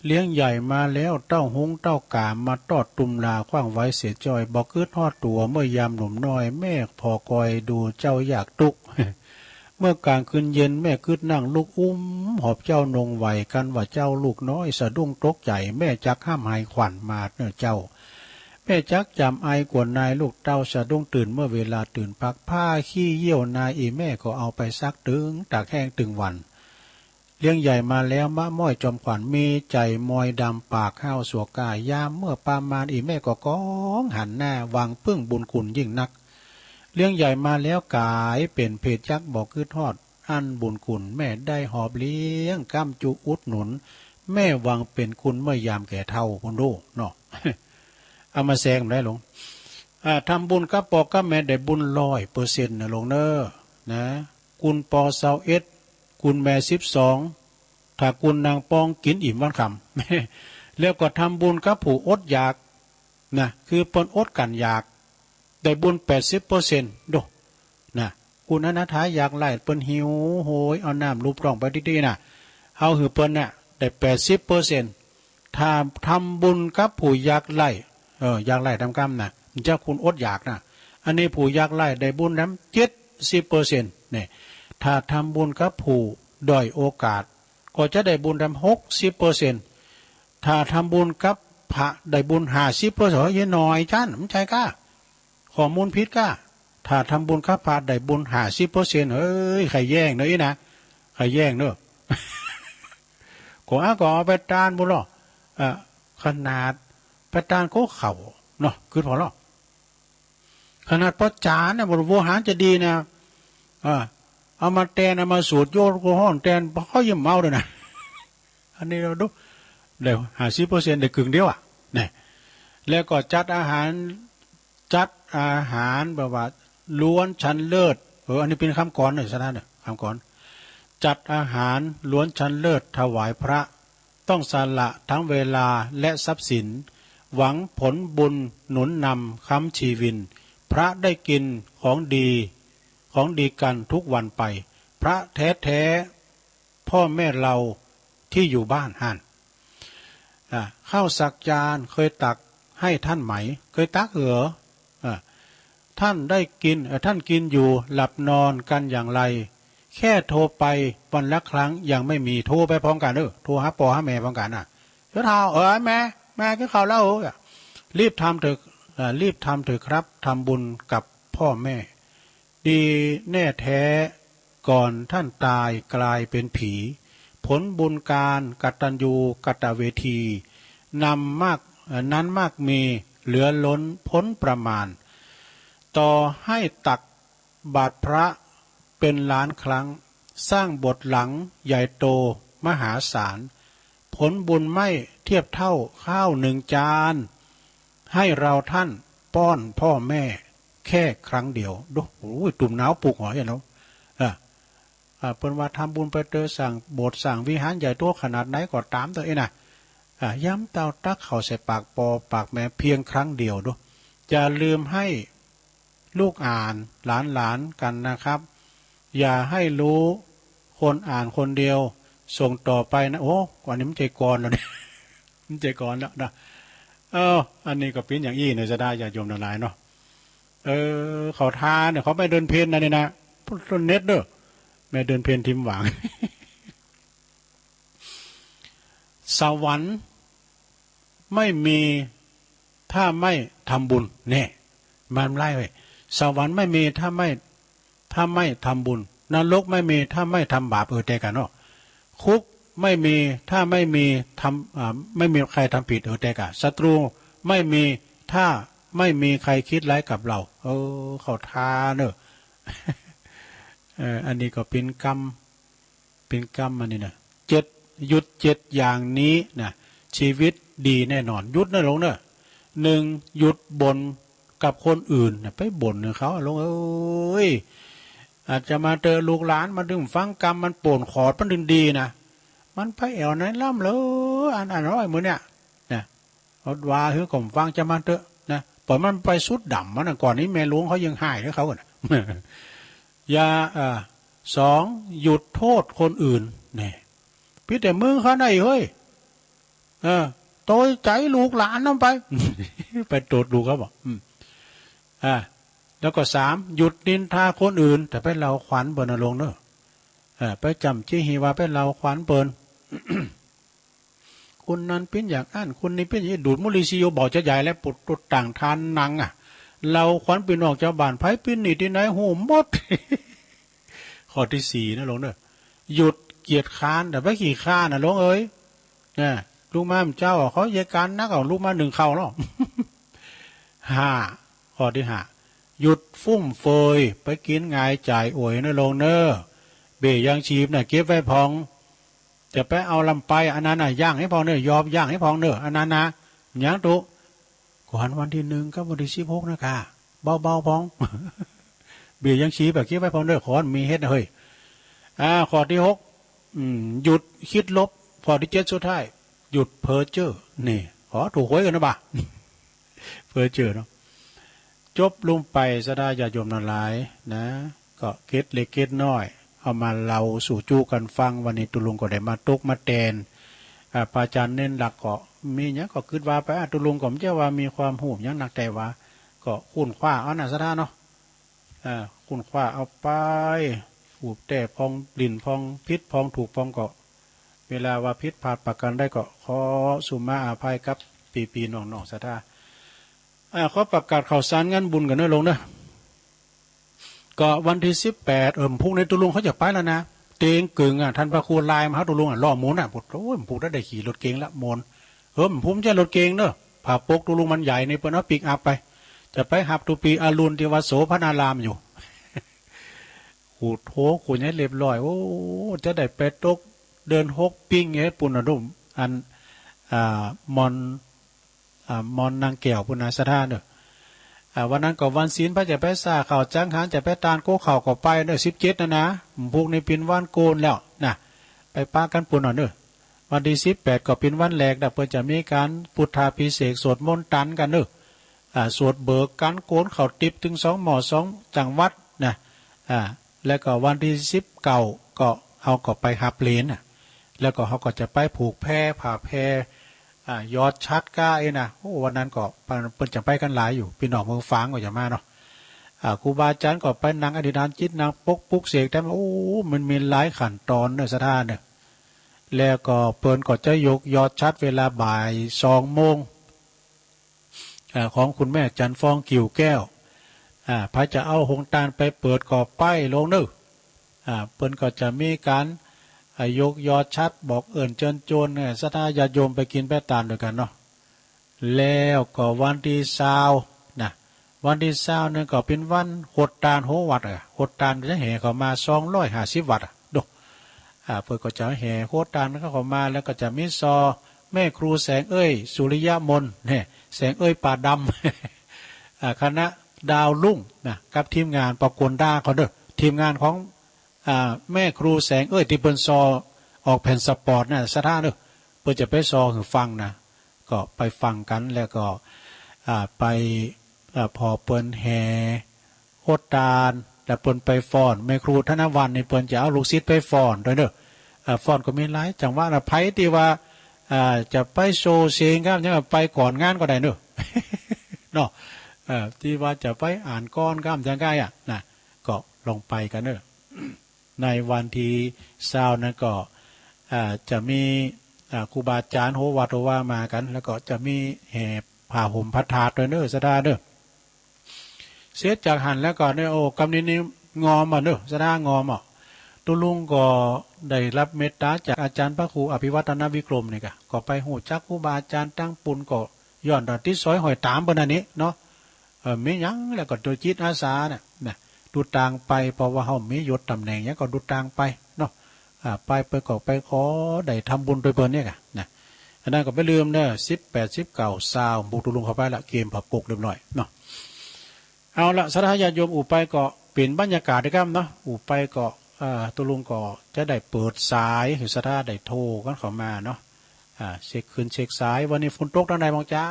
เลี้ยงใหญ่มาแล้ว เต้าฮุ้งเต้ากาม มาตอดตุมลา ขว้างไว้เสียจ้อย บ่กึ๊ดฮอดตั๋ว เมื่อยามหนุ่มน้อย แม่ผ่อคอยดูเจ้าอยากตุ๊ก เมื่อกลางคืนเย็น แม่กึ๊ดนั่งลุกอุ้ม หอบเจ้านงไหว กันว่าเจ้าลูกน้อย สะดุ้งตกใจ แม่จักห้ามหายขวัญมาเน่อเจ้า แม่จักจำไอกว่านาย ลูกเต้าสะดุ้งตื่น เมื่อเวลาตื่นพัก ผ้าขี้เยี่ยวนาย อี่แม่ก็เอาไปซัก ตึงตากแห้งตึงวัน เลี้ยงใหญ่มาแล้วมะม้อยจอมขวัญ มีใจ๋มอยดำ ปากห้าวสัวก้า ยามเมื่อประมาณ อี่แม่ก็ก้องหันหน้า หวังพึ่งบุญคุณยิ่งนัก เลี้ยงใหญ่มาแล้วก๋ายเป๋นเพศยักษ์ บ่กึ๊ดฮอดอันบุญคุณ แม่ได้หอบเลี้ยง ก้ำจุอุดหนุน แม่หวังเป๋นคุณ เมื่อยามแก่เฒ่า พุ้นดูเนาะ เอามาแซงได้หลวง อ่า ทำบุญกับปอกับแม่ได้บุญร้อยเปอร์เซ็นต์นะหลวงเน่อ นะ กุณปอซาวเอ็ด กุณแม่สิบสอง ถ้ากุณนางปองกิ๋นอิ่มวันค่ำ แล้วก็ทำบุญกับผู้อดอยาก นะ คือเปิ้นอดกั้นอยาก ได้บุญแปดสิบเปอร์เซ็นต์ ดู นะ กุณอนาถายากไร้ เปิ้นหิวโหย เอาน้ำลูบท้องไปดีๆ นะ เฮาหื้อเปิ้นน่ะ ได้แปดสิบเปอร์เซ็นต์ ถ้าทำบุญกับผู้ยากไร้ เออ ยากไร้ตามกำนะ เจ้าคุณอดอยากนะ อันนี้ผู้ยากไร้ได้บุญนำเจ็ดสิบเปอร์เซ็นต์ เนี่ย ถ้าทำบุญกับผู้ด้อยโอกาส ก็จะได้บุญนำหกสิบเปอร์เซ็นต์ ถ้าทำบุญกับพระได้บุญห้าสิบเปอร์เซ็นต์ เฮ้ย น้อยจั้น มันใช่ก้า ข้อมูลผิดก้า ถ้าทำบุญกับพระได้บุญห้าสิบเปอร์เซ็นต์ เฮ้ย ใครแย่งเนอะอีนะ ใครแย่งเนอะ ก็เอา ก็เอาไปตานบุญหรอ เอ่อ ขนาดไปตานก็เขาเนาะ คือพอหรอ ขนาดพระจานเนี่ย บทโวหารจะดีนะ เออ เอามาแตน เอามาสูตรโยนก็ห้องแตน เขายังเมาเลยนะ อันนี้เราดู ได้ห้าสิบเปอร์เซ็นต์ ได้ครึ่งเดียวอะ เนี่ย แล้วก็จัดอาหาร จัดอาหารแบบว่าล้วนชั้นเลิศ เออ อันนี้เป็นคำกลอนหน่อยซะนะเนี่ย คำกลอน จัดอาหารล้วนชั้นเลิศถวายพระ ต้องสละทั้งเวลาและทรัพย์สิน หวังผลบุญหนุนนำค้ำชีวิน พระได้กินของดี ของดีกันทุกวันไป พระแท้ๆ พ่อแม่เราที่อยู่บ้านหั่น อ่า ข้าวสักจานเคยตักให้ท่านไหม เคยตักเหรอ อ่า ท่านได้กิน เอ่อ ท่านกินอยู่ หลับนอนกันอย่างไร แค่โทรไปวันละครั้งยังไม่มี โทรไปพร้อมกัน เออ โทรหาปอหาแม่พร้อมกันน่ะ เดี๋ยวเฒ่า เออ แม่ แม่กินข้าวแล้วเหรอ รีบทำเถอะ อ่า รีบทำเถอะครับ ทำบุญกับพ่อแม่ ดีแน่แท้ ก่อนท่านตายกลายเป็นผี ผลบุญการกตัญญูกตเวที นำมาก เอ่อ นั้นมากมีเหลือล้นพ้นประมาณ ต่อให้ตักบาตรพระเป็นล้านครั้ง สร้างโบสถ์หลังใหญ่โตมหาศาล ผลบุญไม่เทียบเท่าข้าวหนึ่งจาน ให้เราท่านป้อนพ่อแม่แค่ครั้งเดียว ดู โอ้ย ตุ่มหนาวปุกหัวเห็นแล้ว อ่ะ อ่ะ เปิ้นว่าทำบุญไปเตอสร้างโบสถ์สร้างวิหารใหญ่โตขนาดไหนก็ตามเตอเอ้ยนะ อ่ะ ย้ำเต้าตักข้าวใส่ปากปอปากแม่เพียงครั้งเดียว ดู อย่าลืมให้ ลูกอ่านหลานๆกันนะครับ อย่าให้รู้คนอ่านคนเดียว ส่งต่อไปนะ โอ้ อันนี้มันใจกรแล้วเนี่ย มันใจกรแล้วนะ เออ อันนี้ก็เป็นอย่างอี้เนี่ยจะได้ญาติโยมทั้งหลายเนาะ เออ เขาทาเนี่ย เขาแม่เดือนเพ็ญนะเนี่ยนะ ต้นเน็ตเด้อ แม่เดือนเพ็ญทิมหวัง สวรรค์ไม่มีถ้าไม่ทำบุญ เนี่ย มันไล่ไว้ สวรรค์ไม่มีถ้าไม่ ถ้าไม่ทำบุญ นรกไม่มีถ้าไม่ทำบาป เออ แต่กันเนาะ คุกไม่มีถ้าไม่มีทำ อ่า ไม่มีใครทำผิด เออ แต่กัน ศัตรูไม่มีถ้าไม่มีใครคิดร้ายกับเรา เออ เขาทาเนอะ เออ อันนี้ก็เป็นกรรม เป็นกรรมอันนี้นะ เจ็ด หยุดเจ็ดอย่างนี้นะ ชีวิตดีแน่นอน หยุดนะหลวงเนอะ หนึ่ง หยุดบ่นกับคนอื่นนะ ไปบ่นกับเขา หลวงเอ้ย อาตมาเตอะ ลูกหลานมันดึงฟังกรรม มันโป่นขอด มันดึงดีนะ มันไปแอวไหนล่ำเลย อัน อันน้อยมือเนี่ย นะ เอาว่าหื้อก็ฟังจะมันเตอะนะ ปล่อยมันไปสุดดำมันนะ ก่อนนี้แม่หลวงเขายังหายให้เขาอะนะ อย่า เอ่อ สอง หยุดโทษคนอื่น เนี่ย ผิดแต่มึงเขาไหนเฮ้ย เออ โตยใจลูกหลานนั่นไป ไปโทษลูกเขาบอก อืม อ่า แล้วก็สาม หยุดนินทาคนอื่น แต่ไปเล่าขวัญเปิ้นนะหลวงเนอะ เออ ไปจำจี้หีว่าไปเล่าขวัญเปิ้น คนนั้นเป็นอย่างนั้น คนนี้เป็นอย่างนี้ ดูดมุหรี่ ซีโอ บอกจะใหญ่แล้ว ปวดตัวต่างทานหนังอะ เล่าขวัญพี่น้องชาวบ้าน ไผเป็นหนี้ที่ไหน ฮู้หมด ข้อที่สี่นะหลวงเนอะ หยุดเกียจคร้าน แต่ไปขี้คร้านนะหลวงเอ้ย นะ ลุกมาเมื่อเช้า เขาเยียะการนัก เอาลุกมานึ่งข้าวเนาะ ห้า ข้อที่ห้า หยุดฟุ่มเฟือย ไปกินหงายจ่ายอวยนะหลวงเนอะ เบี้ยยังชีพน่ะ เก็บไว้พอง จะไปเอาลำไป อันนั้นน่ะ ย่างให้พองเนอะ ยอมย่างให้พองเนอะ อันนั้นนะ ยังตุ ขวัญวันที่หนึ่งกับวันที่สิบหกนะคะ เบาๆพอง เบี้ยยังชีพอะ เก็บไว้พองเนอะ ขวัญมีเฮ็ดนะเฮ้ย อ่า ข้อที่หก อืม หยุดคิดลบ ข้อที่เจ็ดสุดท้าย หยุดเพ้อเจ้อ นี่ ขอถูกหวยกันนะบ่า เพ้อเจ้อเนาะ จบลงไปศรัทธาญาติโยมทั้งหลายนะ ก็เกร็ดเล็กเกร็ดน้อย เอามาเล่าสู่จู้กันฟัง วันนี้ตุลุงก็ได้มาตกมาแตน อ่า พระอาจารย์เน้นหลักก็มีหยังก็คิดว่าไป อ่า ตุลุงก็บ่ใจ้ว่ามีความฮู้หยังนัก แต่ว่าก็ค้นคว้าเอานะศรัทธาเนาะ อ่า ค้นคว้าเอาไป ถูกแต่พอง หลิ้นพอง ผิดพอง ถูกพองก็ เวลาว่าผิดพลาดประการใดก็ขอสุมาอภัยกับปี้ๆน้องๆศรัทธา อ่า ขอประกาศข่าวสารงานบุญกันเนอะหลวงเนอะ ก็วันที่สิบแปด เออ พรุ่งนี้ตุลุงเขาจะไปแล้วนะ เตงกึ่งอ่ะ ท่านพระครูไลน์มาหาตุลุงอ่ะ ล่อหมุนอ่ะ โอ้ย ผมได้ขี่รถเก๋งละ มนต์ เออ ผมบ่ใจ้รถเก๋งเนอะ ผ้าปกตุลุงมันใหญ่นี่ เปิ้นเอาปิกอัพไป จะไปหับตุปีอรุณที่วัดโสภณารามอยู่ ขูดโถขูดให้เรียบร้อย โอ้ จะได้ไปตกเดือนหกปิ้งเอ้ย ปุ้นนะดุม อัน อ่า มอน อ่า มอนนางแก้วปุ้นนะศรัทธาเนอะ อ่า วันนั้นก็วันศีล พระจะไปซ่าข้าวจังหัน จะไปตานโก้ข้าวก็ไปเนอะ สิบเจ็ดนะนะ พรุ่งนี้เป็นวันโกนแล้วนะ ไปปะกันปุ้นหน่อยเนอะ วันที่สิบแปดก็เป็นวันแรกนะ เปิ้นจะมีการพุทธาภิเษกสวดมนต์ตันกันเนอะ อ่า สวดเบิกกัน โกนข้าวติ๊บตึงสองหม้อสองจังหวัดนะ อ่า แล้วก็วันที่สิบเก้าก็เฮาก็ไปหับเหรียญน่ะ แล้วก็เฮาก็จะไปผูกแพผ่าแพ อ่า ยอดฉัตรก้าเอ้ยนะ โอ้ วันนั้นก็เปิ้น เปิ้นจะไปกันหลายอยู่ ปี้น้องเมืองฝางก็จะมาเนาะ อ่า ครูบาอาจารย์ก็ไปนั่งอธิษฐานจิต นั่งปลุก ปลุกเสก แต่ว่า โอ้ มันมีหลายขั้นตอนเนอะศรัทธาเนอะ แล้วก็เปิ้นก็จะยกยอดฉัตรเวลาบ่ายสองโมง อ่า ของคุณแม่จันทร์ฟองกิ่วแก้ว อ่า ไผจะเอาโฮงตานไปเปิดก็ไปหลวงเนอะ อ่า เปิ้นก็จะมีการ อ่า ยกยอดฉัตรบอกเอิ้นเจิญจวน เอ่อ ศรัทธาญาติโยมไปกินไปตานด้วยกันเนาะ แล้วก็วันที่ซาวนะ วันที่ซาวนั่นก็เป็นวันโฮดตานโฮวัดอะ โฮดตานจะแห่เข้ามาสองร้อยห้าสิบวัดอะ ดู อ่า เปิ้นก็จะแห่โฮดตานเข้ามา แล้วก็จะมีซอแม่ครูแสงเอ้ย สุริยมนต์ เนี่ย แสงเอ้ยป่าดำ อ่า คณะดาวรุ่งนะ กับทีมงานปรากฏดาเขาเด้อ ทีมงานของ อ่า แม่ครูแสงเอ้ย ที่เปิ้นซอออกแผ่นสปอตนะ ศรัทธาเด้อ เปิ้นจะไปซอหื้อฟังนะ ก็ไปฟังกัน แล้วก็ อ่า ไป อ่า พอเปิ้นแห่ โอดตาน แล้วเปิ้นไปฟ้อน แม่ครูธนวรรณนี่เปิ้นจะเอาลูกศิษย์ไปฟ้อนด้วยเนอะ อ่า ฟ้อนก็มีหลายจังหวะนะ ไผที่ว่า อ่า จะไปโชว์เสียงครับ ยังไปก่อนงานก็ได้เนอะ เนาะ เอ่อ ที่ว่าจะไปอ่านกลอนครับ ยังไงอะนะ ก็ลองไปกันเนอะ ในวันที่ซาวนั้นก็ อ่า จะมี อ่า ครูบาอาจารย์โหวัดโหวามากัน แล้วก็จะมีแห่ผ้าห่มพระธาตุด้วยเนอะ ศรัทธาเนอะ เสร็จจากหั้นแล้วก็เนี่ย โอ้ กำนี้นี่งอมอ่ะเนอะ ศรัทธางอมอ่ะ ตุ๊ลุงก็ได้รับเมตตาจากอาจารย์พระครูอภิวัฒนวิกรมนี่กะ ก็ไปฮู้จักครูบาอาจารย์ตั้งปุ้นก็ย้อนตอนติดสอยห้อยตามเปิ้นอันนี้เนาะ เอ่อ มีหยังแล้วก็โดยจิตอาสาน่ะ นะ ดูตางไป เพราะว่าเฮามียศตำแหน่งหยังก็ดูตางไปเนาะ อ่า ไป ไปก็ไปขอได้ทำบุญโดยเปิ้นเนี่ยกะ นะ อันนั้นก็บ่ลืมเนอะ สิบแปด สิบเก้า ซาว บุกตุ๊ลุงเข้าไปละ เกมผับปกเรียบร้อยเนาะ เอาละ ศรัทธาญาติโยม อู่ไปก็เป๋นบรรยากาศนะครับเนาะ อู่ไปก็ อ่า ตุ๊ลุงก็จะได้เปิดสาย หื้อศรัทธาได้โทรกันเข้ามาเนาะ อ่า เช็คคืนเช็คสาย วันนี้ฝนตกตางใดบ้างจ๊ะ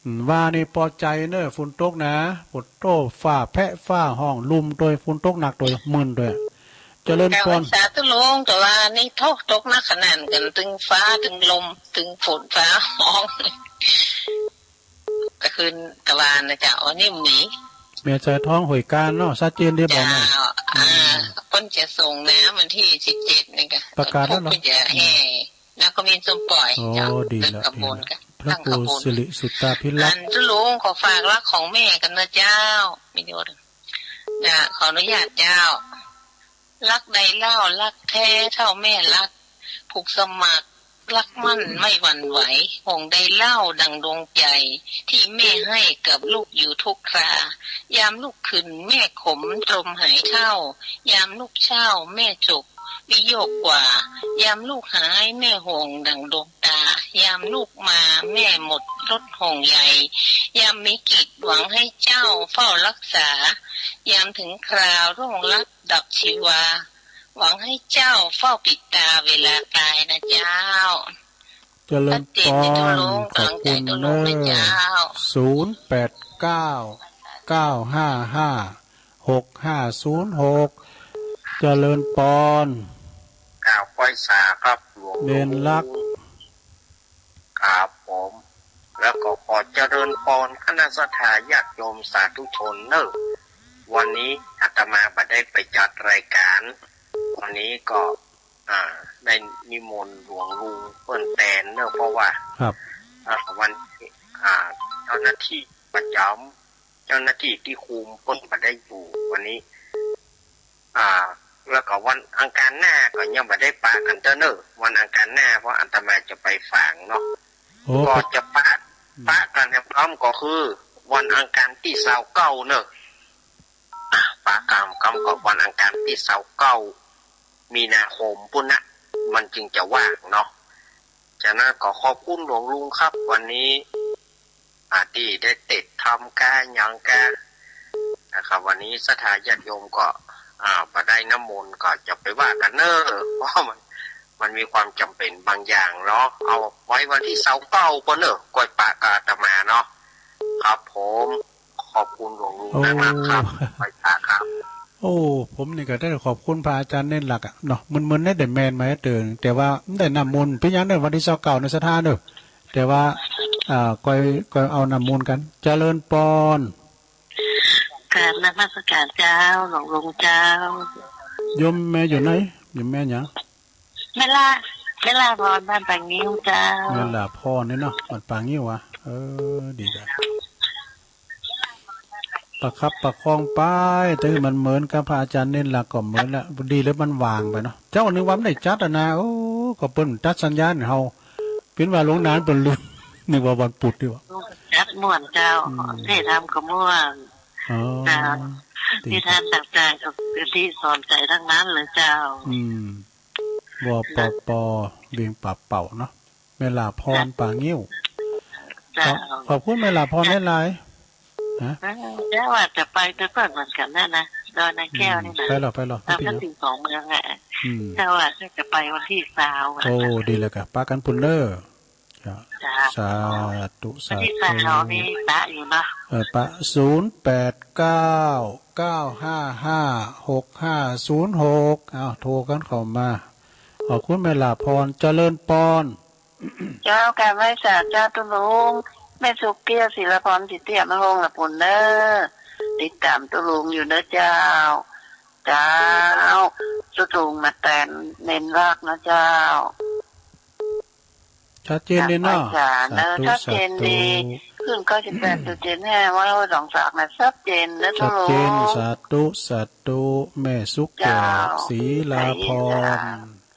อืม ว่านี่ปอใจเนอะ ฝนตกนะ ฝนตก ฟ้าแผะ ฟ้าห้อง ลุ่มโตย ฝนตกหนักโตย มึนโตย เจริญพร เจ้า สาธุลุง แต่ว่านี่ตก ตกหนักขนาดกัน ตึงฟ้า ตึงลม ตึงฝนฟ้าห้อง ก็คืนตะวันนะเจ้า อันนี้มี แม่สายทองห้วยการเนาะ ชัดเจนดีบ่เนาะ เจ้า อ่า อืม เปิ้นจะส่งน้ำวันที่สิบเจ็ดนี่กะ ประกาศแล้วเหรอ เปิ้นจะแห่ แล้วก็มีส้มปล่อย โอ้ เจ้า ดีละ เดินขบวน ดีละ กัน พระครู ตั้งขบวน สิริสุตตาภิรักษ์ อันตุ๊ลุงขอฝากรักของแม่กันนะเจ้า ไม่ยศ นะ ขออนุญาตเจ้า รักใดเล่า รักแท้เท่าแม่รัก ผูกสมัคร รักมั่นไม่หวั่นไหว ห่วงใดเล่าดังดวงใจ ที่แม่ให้กับลูกอยู่ทุกครา ยามลูกขึ้นแม่ขมตรมหายเศร้า ยามลูกเศร้าแม่จก วิโยคกว่า ยามลูกหายแม่ห่วงดังดวงตา ยามลูกมาแม่หมดรถห่วงใย ยามมีกิจหวังให้เจ้าเฝ้ารักษา ยามถึงคราวร่วงลับดับชีวา หวังให้เจ้าเฝ้าปิดตาเวลาตายนะเจ้า เจริญพร ขอบคุณเนอะ ศูนย์แปดเก้า เก้าห้าห้า หกห้าศูนย์หก เจริญพร กราบไหว้สาครับหลวงลุง เณรรัก ครับผม แล้วก็ขอเจริญพรคณะศรัทธาญาติโยมสาธุชนเนอะ วันนี้อาตมาบ่ได้ไปจัดรายการ วันนี้ก็ อ่า ได้นิมนต์หลวงลุงเปิ้นแตนเนอะ เพราะว่า ครับ อ่า วันนี้ อ่า เจ้าหน้าที่ประจำ เจ้าหน้าที่ที่คุมเปิ้นบ่ได้อยู่วันนี้ อ่า แล้วก็วันอังคารหน้าก็ยังบ่ได้ปะกันเต้อเนอะ วันอังคารหน้าเพราะอาตมาจะไปฝางเนาะ โอ้ ก็จะปะ อืม ปะกันแหมพร้อมก็คือ วันอังคารที่ซาวเก้าเนอะ อ่ะ ปะกันพร้อมก็วันอังคารที่ซาวเก้า มีนาคมปุ้นนะ มันจึงจะว่างเนาะ ฉะนั้นก็ขอบคุณหลวงลุงครับ วันนี้ อ่า ที่ได้เต็ดทำก้าหยังก้านะครับ วันนี้ศรัทธาญาติโยมก็ อ่า บ่ได้น้ำมนต์ก็จะไปว่ากันเนอะ เพราะมัน มันมีความจำเป็นบางอย่างเนาะ เอาไว้วันที่ซาวเก้าก็เนอะ ก่อยปะกับอาตมาเนาะ ครับผม ขอบคุณหลวงลุงมากๆครับ โอ้ ไหว้พระครับ โอ้ ผมนี่ก็ได้ขอบคุณพระอาจารย์เณรหลักอะเนาะ มึนๆ ได้แต่แมนมาเติง แต่ว่าได้น้ำมนต์ เป็นหยังเนอะ วันที่ซาวเก้าในศรัทธาเนอะ แต่ว่า อ่า ก่อย ก่อยเอาน้ำมนต์กัน เจริญพร กราบนมัสการเจ้า หลวงลุงเจ้า โยมแม่อยู่ไหน โยมแม่หยัง แม่ลา แม่ลาพร บ้านป่างิ้วเจ้า แม่ลาพรนี่เนาะ บ้านป่างิ้วอะ เออ ดีจ้ะ ประคับประคองไป แต่มันเหมือนกับพระอาจารย์เณรหลักก็เหมือนละ ดีแล้วมันวางไปเนาะ เจ้านึกว่ามันได้จัดอะนะ โอ้ ก็เปิ้นตัดสัญญาณเฮา เป็นว่าหลวงนานเปิ้นลืม นึกว่าวันพุธดีกว่า จัดม่วนเจ้า อืม เทศน์ธรรมก็ม่วน อ๋อ เจ้า ดี นิทานต่างๆก็เป็นที่สอนใจทั้งนั้นเลยเจ้า อืม วปป เวียงป่าเป่าเนาะ แม่ลาพร ป่างิ้ว เจ้า ขอบ ขอบคุณแม่ลาพรหลายๆ ฮะ เออ เจ้าว่าจะไปด้วยเปิ้นเหมือนกันนะนะ ดอยนางแก้วนี่นะ อืม ไปหรอ ไปหรอ เราก็ ไม่เป็นหยัง ถึงสองเมืองแหละ อืม เจ้าว่าจะไปวันที่ซาวอะ โอ้ ดีแล้วกะ ปะกันปุ้นเนอะ จ้ะ สาธุ สาธุ ที่แฟนเรานี่ปะอยู่นะ เออ ปะ ศูนย์แปดเก้า เก้าห้าห้า หกห้าศูนย์หก เอา โทรกันเข้ามา ขอบคุณแม่ลาพร เจริญปอน เจ้า การไหว้สาเจ้าตุลุง แม่สุกเกี้ยว ศิลปร สิทธิอำนวย โฮงละปุนเนอ ติดตามตุลุงอยู่เนอเจ้า เจ้า ตุลุงมาแตนเน้นรักนะเจ้า ชัดเจนดีเนาะ สาธุ เนอะ ชัดเจนดี สาธุ ขึ้นเก้าสิบแปดจุดเจ็ดห้า วัดห้วยสองสากนะ ชัดเจนนะ ชัดเจน ตุลุง สาธุ สาธุ แม่สุกแก้ว เจ้า ศรีลาพร สา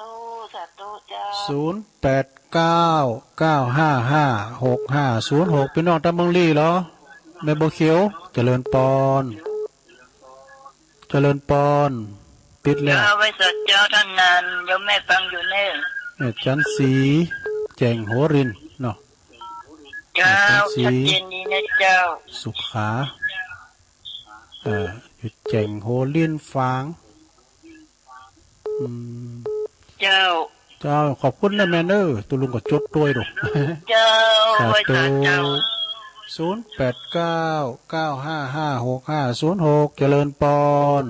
ธุ สาธุเจ้า ศูนย์แปดเก้า เก้าห้าห้า หกห้าศูนย์หก พี่น้องตำเมืองลีเหรอ แม่บัวเขียว เจริญปอน เจริญปอน ติดแล้ว เจ้า ไหว้สาเจ้าท่านนั้น โยมแม่ฟังอยู่เน่อ แม่จันสี แจ่งหัวรินเนาะ เจ้า แม่จันสี ชัดเจนดีนะเจ้า สุขา เอ่อ อยู่แจ่งหัวรินฝาง อืม เจ้า เจ้า ขอบคุณนะแม่เนอ ตุลุงก็จดด้วยดู เจ้า สาธุ ไหว้สาเจ้า ศูนย์แปดเก้า เก้าห้าห้า หกห้าศูนย์หก เจริญปอน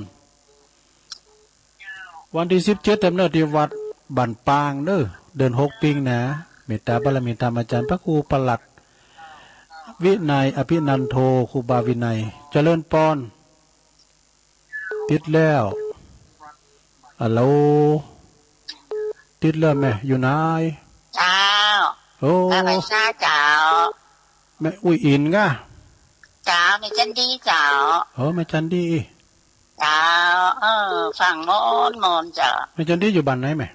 วันที่สิบเจ็ดเต็มเนอ ที่วัดบ้านปางเนอ เดือนหกปิงนะ เมตตาบารมีธรรมอาจารย์พระครูประหลัดวินัย อภินันโท ครูบาวินัย เจริญปอน ติดแล้ว ฮัลโหล ติดแล้วแม่ อยู่ไหน เจ้า โอ้ มาไปซาเจ้า แม่อุ้ยอินกะ เจ้า แม่จันดีเจ้า เออ แม่จันดี เจ้า เออ ฟังมอนมอนเจ้า แม่จันดีอยู่บ้านไหนแม่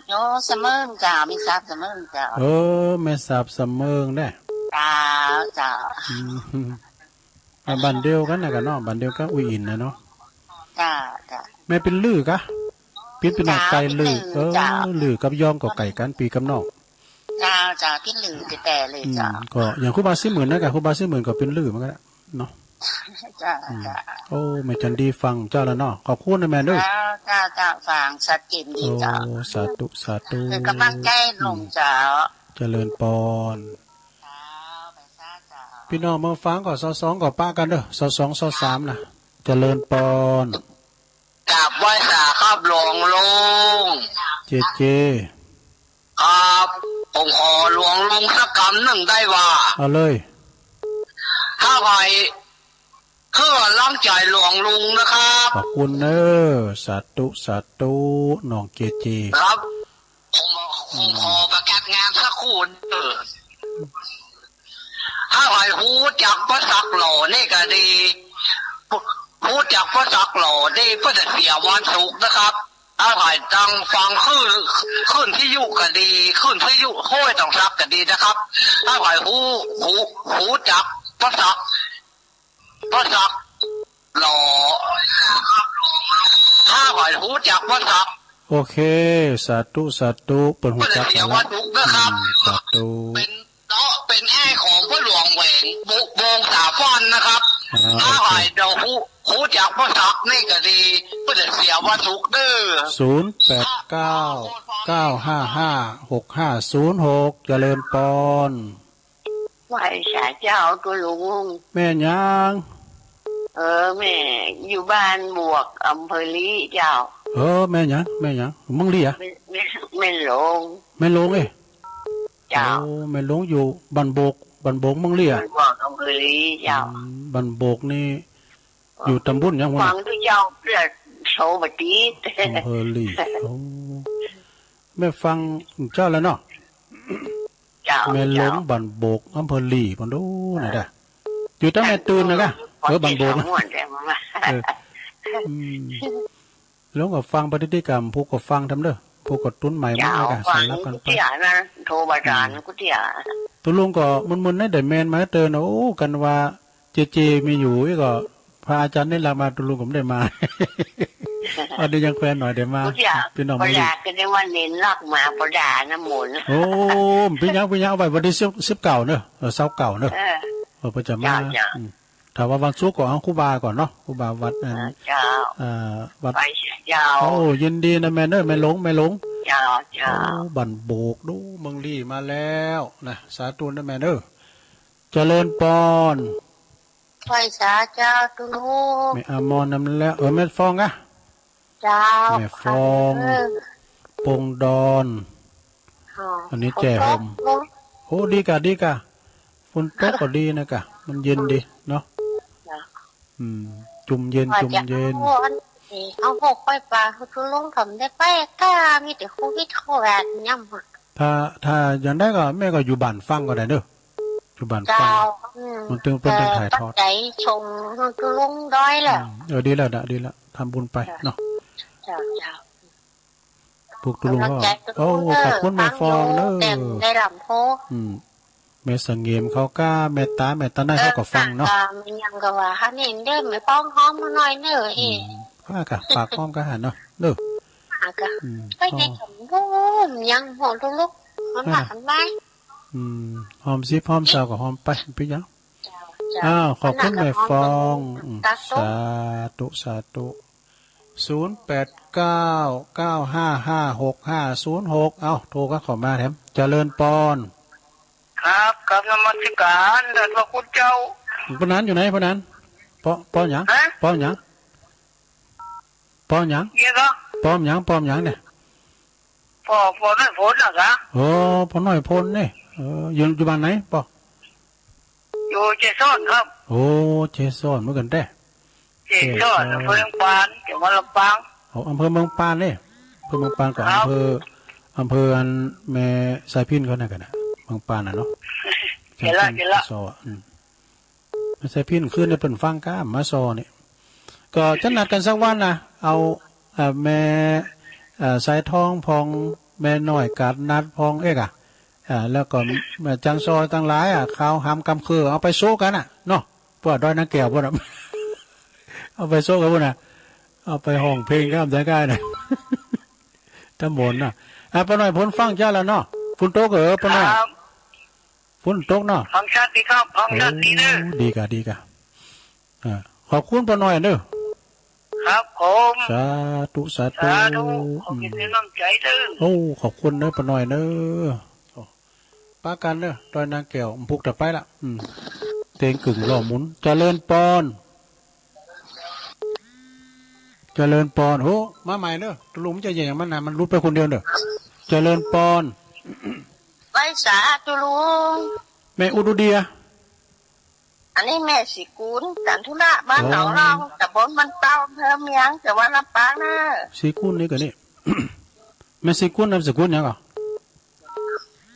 อยู่สะเมิงเจ้า แม่ทราบสะเมิงเจ้า เออ แม่ทราบสะเมิงเน่อ เจ้า เจ้า อืม อ่ะ บ้านเดียวกันนะกะเนาะ บ้านเดียวกับอุ้ยอินนะเนาะ จ้า จ้า แม่เป็นลือกะ เป็นพี่น้องไก่ลือ เจ้า เป็นลือ เออ เจ้า ลือกับยองก็ไก่กัน พี่กับน้อง เจ้า เจ้า เป็นลือแต่แต่เลย อืม เจ้า ก็อย่างครูบาศรีหมื่นนะกะ ครูบาศรีหมื่นก็เป็นลือเหมือนกันนะเนาะ เจ้า อืม เจ้า โอ้ แม่จันดีฟังเจ้าแล้วเนาะ ขอบคุณนะแม่เด้อ เจ้า เจ้า เจ้า ฟังชัดเจนดีเจ้า โอ้ สาธุ สาธุ เป็นกำลังใจลงเจ้า เจริญปอน เจ้า ไปซาเจ้า พี่น้องเมืองฟังก็ ซาวสอง ก็ปะกันเด้อ ซาวสอง ซาวสามนะ เจริญปอน กราบไหว้สาครับหลวงลุง เจเจ ครับ ผมขอหลวงลุงสักกำหนึ่งได้ว่า เอาเลย ถ้าใครเพื่อล้างใจหลวงลุงนะครับ ขอบคุณเนอ สาธุ สาธุ น้องเจเจ ครับ ผม ผมขอประกาศงานสักคู่เด้อ ถ้าใครฮู้จักป้าสักหล่อนี่ก็ดี ฮู้จักป้าสักหล่อนี่เปิ้นจะเสียวันศุกร์นะครับ ถ้าใครตั้งฟังคลื่น คลื่นที่อยู่ก็ดี คลื่นที่อยู่ห้วยต้องสักก็ดีนะครับ ถ้าใครฮู้ ฮู้ ฮู้จักป้าสัก ป้าสักหล่อ ถ้าใครฮู้จักป้าสัก โอเค สาธุ สาธุ เปิ้นฮู้จักแล้ว เปิ้นจะเสียวันศุกร์นะครับ อืม สาธุ เป็นเนาะ เป็นแอ้ของพ่อหลวงแหวง วงศ์สาฟ้อนนะครับ อ่า ถ้าใครเดาฮู้ ฮู้จักป้าสักนี่ก็ดี เปิ้นจะเสียวันศุกร์เด้อ ศูนย์แปดเก้า เก้าห้าห้า หกห้าศูนย์หก เจริญปอน ไหว้สาเจ้าตุลุง แม่หยัง เออ แม่อยู่บ้านบวก อำเภอลีเจ้า เออ แม่หยัง แม่หยัง เมืองลีอะ แม่ แม่ แม่หลง แม่หลงเอ้ย เจ้า โอ้ แม่หลงอยู่บ้านบวก บ้านบวกเมืองลีอะ บ้านบวก อำเภอลีเจ้า อืม บ้านบวกนี่ อยู่ตำบลหยังหัวหน้า ฟังด้วยเจ้าเพื่อโทรมาติด อำเภอลี โอ้ แม่ฟังเจ้าแล้วเนาะ เจ้า แม่หลง เจ้า บ้านโบก อำเภอลี ปอนดูนะเด้อ อยู่ตำแม่ตื่นนะกะ เออ บ้านโบก เออ อืม หลงก็ฟังปฏิทินกรรม ผู้ก็ฟังทำเด้อ ผู้ก็ตุ้นใหม่มา เจ้า แล้วก็ ฟัง สลับกันไป กูเตี้ยนะ โทรบาดาล อืม กูเตี้ย ตุลุงก็มึนๆ นะ ได้แมนมาเตือน โอ้ กันว่า เจเจมีอยู่ อีกก็ พระอาจารย์ได้ลามา ตุลุงก็ไม่ได้มา อันนี้ยังแควนหน่อย ได้มา พี่น้อง บ่ได้ ก็ได้ว่าเน้นนักมา บ่ได้น้ำมนต์ โอ้ พี่ยัง พี่ยัง เอาไว้วันที่สิบ สิบเก้าเนอะ เออ ซาวเก้าเนอะ เออ เออ เพิ่นจะมา เจ้า เจ้า อืม ถ้าว่าวันศุกร์ก็เอาครูบาก่อนเนาะ ครูบาวัด อัน เออ เจ้า เอ่อ วัด ไปเสียเจ้า โอ้ ยินดีนะแม่เนอะ แม่หลง แม่หลง เจ้า เจ้า โอ้ บ้านโบก ดู เมืองลี้มาแล้วนะ สาธุนะแม่เด้อ เจริญปอน ไหว้สาเจ้า ตุ๊ลุง แม่อมรนำแล้ว เออ แม่ฟองกะ เจ้า แม่ฟอง เออ ปงดอน อ๋อ อันนี้แจ่ห่ม ฝนตก โอ้ ดีกะ ดีกะ ฝนตกก็ดีนะกะ มันเย็นดีเนาะ เจ้า อืม จุ่มเย็น ว่าจะ จุ่มเย็น เอาอันนี้ เอาหกไปป่า คือลุงผมได้ไป ถ้ามีแต่โควิด โควิด ย่ำหมด ถ้า ถ้าอย่างได้ก็ แม่ก็อยู่บ้านฟังก็ได้เด้อ อยู่บ้านฟัง เจ้า อืม มันตึง เปิ้นตึงถ่ายทอด แต่ปัจจัยชงคือลุงด้อยแหละ อืม เออ ดีแล้วนะ ดีแล้ว ทำบุญไปเนาะ เจ้า เจ้า ปลุกตุ๊ลุงก็ กำลังใจตุ๊ลุง โอ้ เด้อ ขอบคุณแม่ฟองเด้อ ฟังอยู่เต็มในลำโพง อืม แม่สงเงมเขาก็ แม่ตา แม่ตาน้อยเขาก็ฟังเนาะ เออ ค่ะ มันยังก็ว่า ฮันนี่เด้อ แม่ฟองหอมมาหน่อยเด้อ อืม เอ้ย ค่ะ ค่ะ ปากหอมก็หันเนาะ เด้อ ค่ะ ค่ะ อืม ไปในกำบุ้มยังหัวลุกๆ มัน อ่า หักกันไป อืม หอมสิบหอมซาวก็หอมไป พี่ยัง เจ้า เจ้า อ้าว ขอบคุณแม่ฟอง อืม สาธุ สาธุ สาธุ ศูนย์แปดเก้า เก้าห้าห้า หกห้าศูนย์หก เอ้า โทรก็เข้ามาแถม เจริญปอน ครับ ครับ นมัสการ ท่านพระคุณเจ้า ปอนั้นอยู่ไหน ปอนั้น ปอ ปอหยัง ฮะ ปอหยัง ปอหยัง เนี่ยก็ ปอหยัง ปอหยังเนี่ย ปอ ปอน้อยพลน่ะกะ โอ้ ปอน้อยพลเนี่ย เออ อยู่ อยู่บ้านไหน ปอ อยู่เจสอนครับ โอ้ เจสอนเหมือนกันแท้ เจสอน เจสอน อำเภอเมืองปาน จังหวัดลำปาง โอ้ อำเภอเมืองปานเนี่ย อำเภอเมืองปานกับ ครับ อำเภอ อำเภออันแม่สายพิณเขาเนี่ยกันนะ เมืองปานน่ะเนาะ เจสอน เจสอน อืม แม่สายพิณคืนนี้เปิ้นฟังกะมาซอนี่ ก็จะนัดกันสักวันนะ เอา เอ่อ แม่ เอ่อ สายทองพอง แม่น้อยกาดนัดพองเอกอะ เอ่อ แล้วก็แม่จังซอตังหลายอะ เขาหามกำคือเอาไปโซะกันน่ะเนาะ พวกดอยนางแก้วพวกน่ะ เอาไปโซะกันพวกน่ะ เอาไปฮ้องเพลงกันได้น่ะ ตำบลน่ะ อ่ะ ป้าน้อยพลฟังเจ้าแล้วเนาะ ฝนตกเออ ป้าน้อย ครับ ฝนตกเนาะ ฟังชัดดีครับ ฟังชัดดีเด้อ โอ้ ดีกะ ดีกะ อ่า ขอบคุณป้าน้อยเด้อ ครับผม สาธุ สาธุ สาธุ ขอบคุณ อืม น้ำใจเด้อ โอ้ ขอบคุณเด้อป้าน้อยเด้อ โอ้ ปะกันเด้อ ดอยนางแก้ว ผูกต่อไปละ อืม เต็งกึ่งล้อหมุน เจริญปอน เจริญปอน โห มาใหม่เด้อ ตุ๊ลุงมันจะอย่างมันนะ มันหลุดไปคนเดียวเด้อ เจริญปอน ไหว้สาตุ๊ลุง แม่อุดอุเดีย อันนี้แม่ศรีกูล จันทุระ บ้านหนองรอง อ๋อ ตำบลบ้านเต้า อำเภอเมือง จังหวัดลำปางเนอะ ศรีกูลนี่กะนี่ แม่ศรีกูลนามสกุลหยังก่อ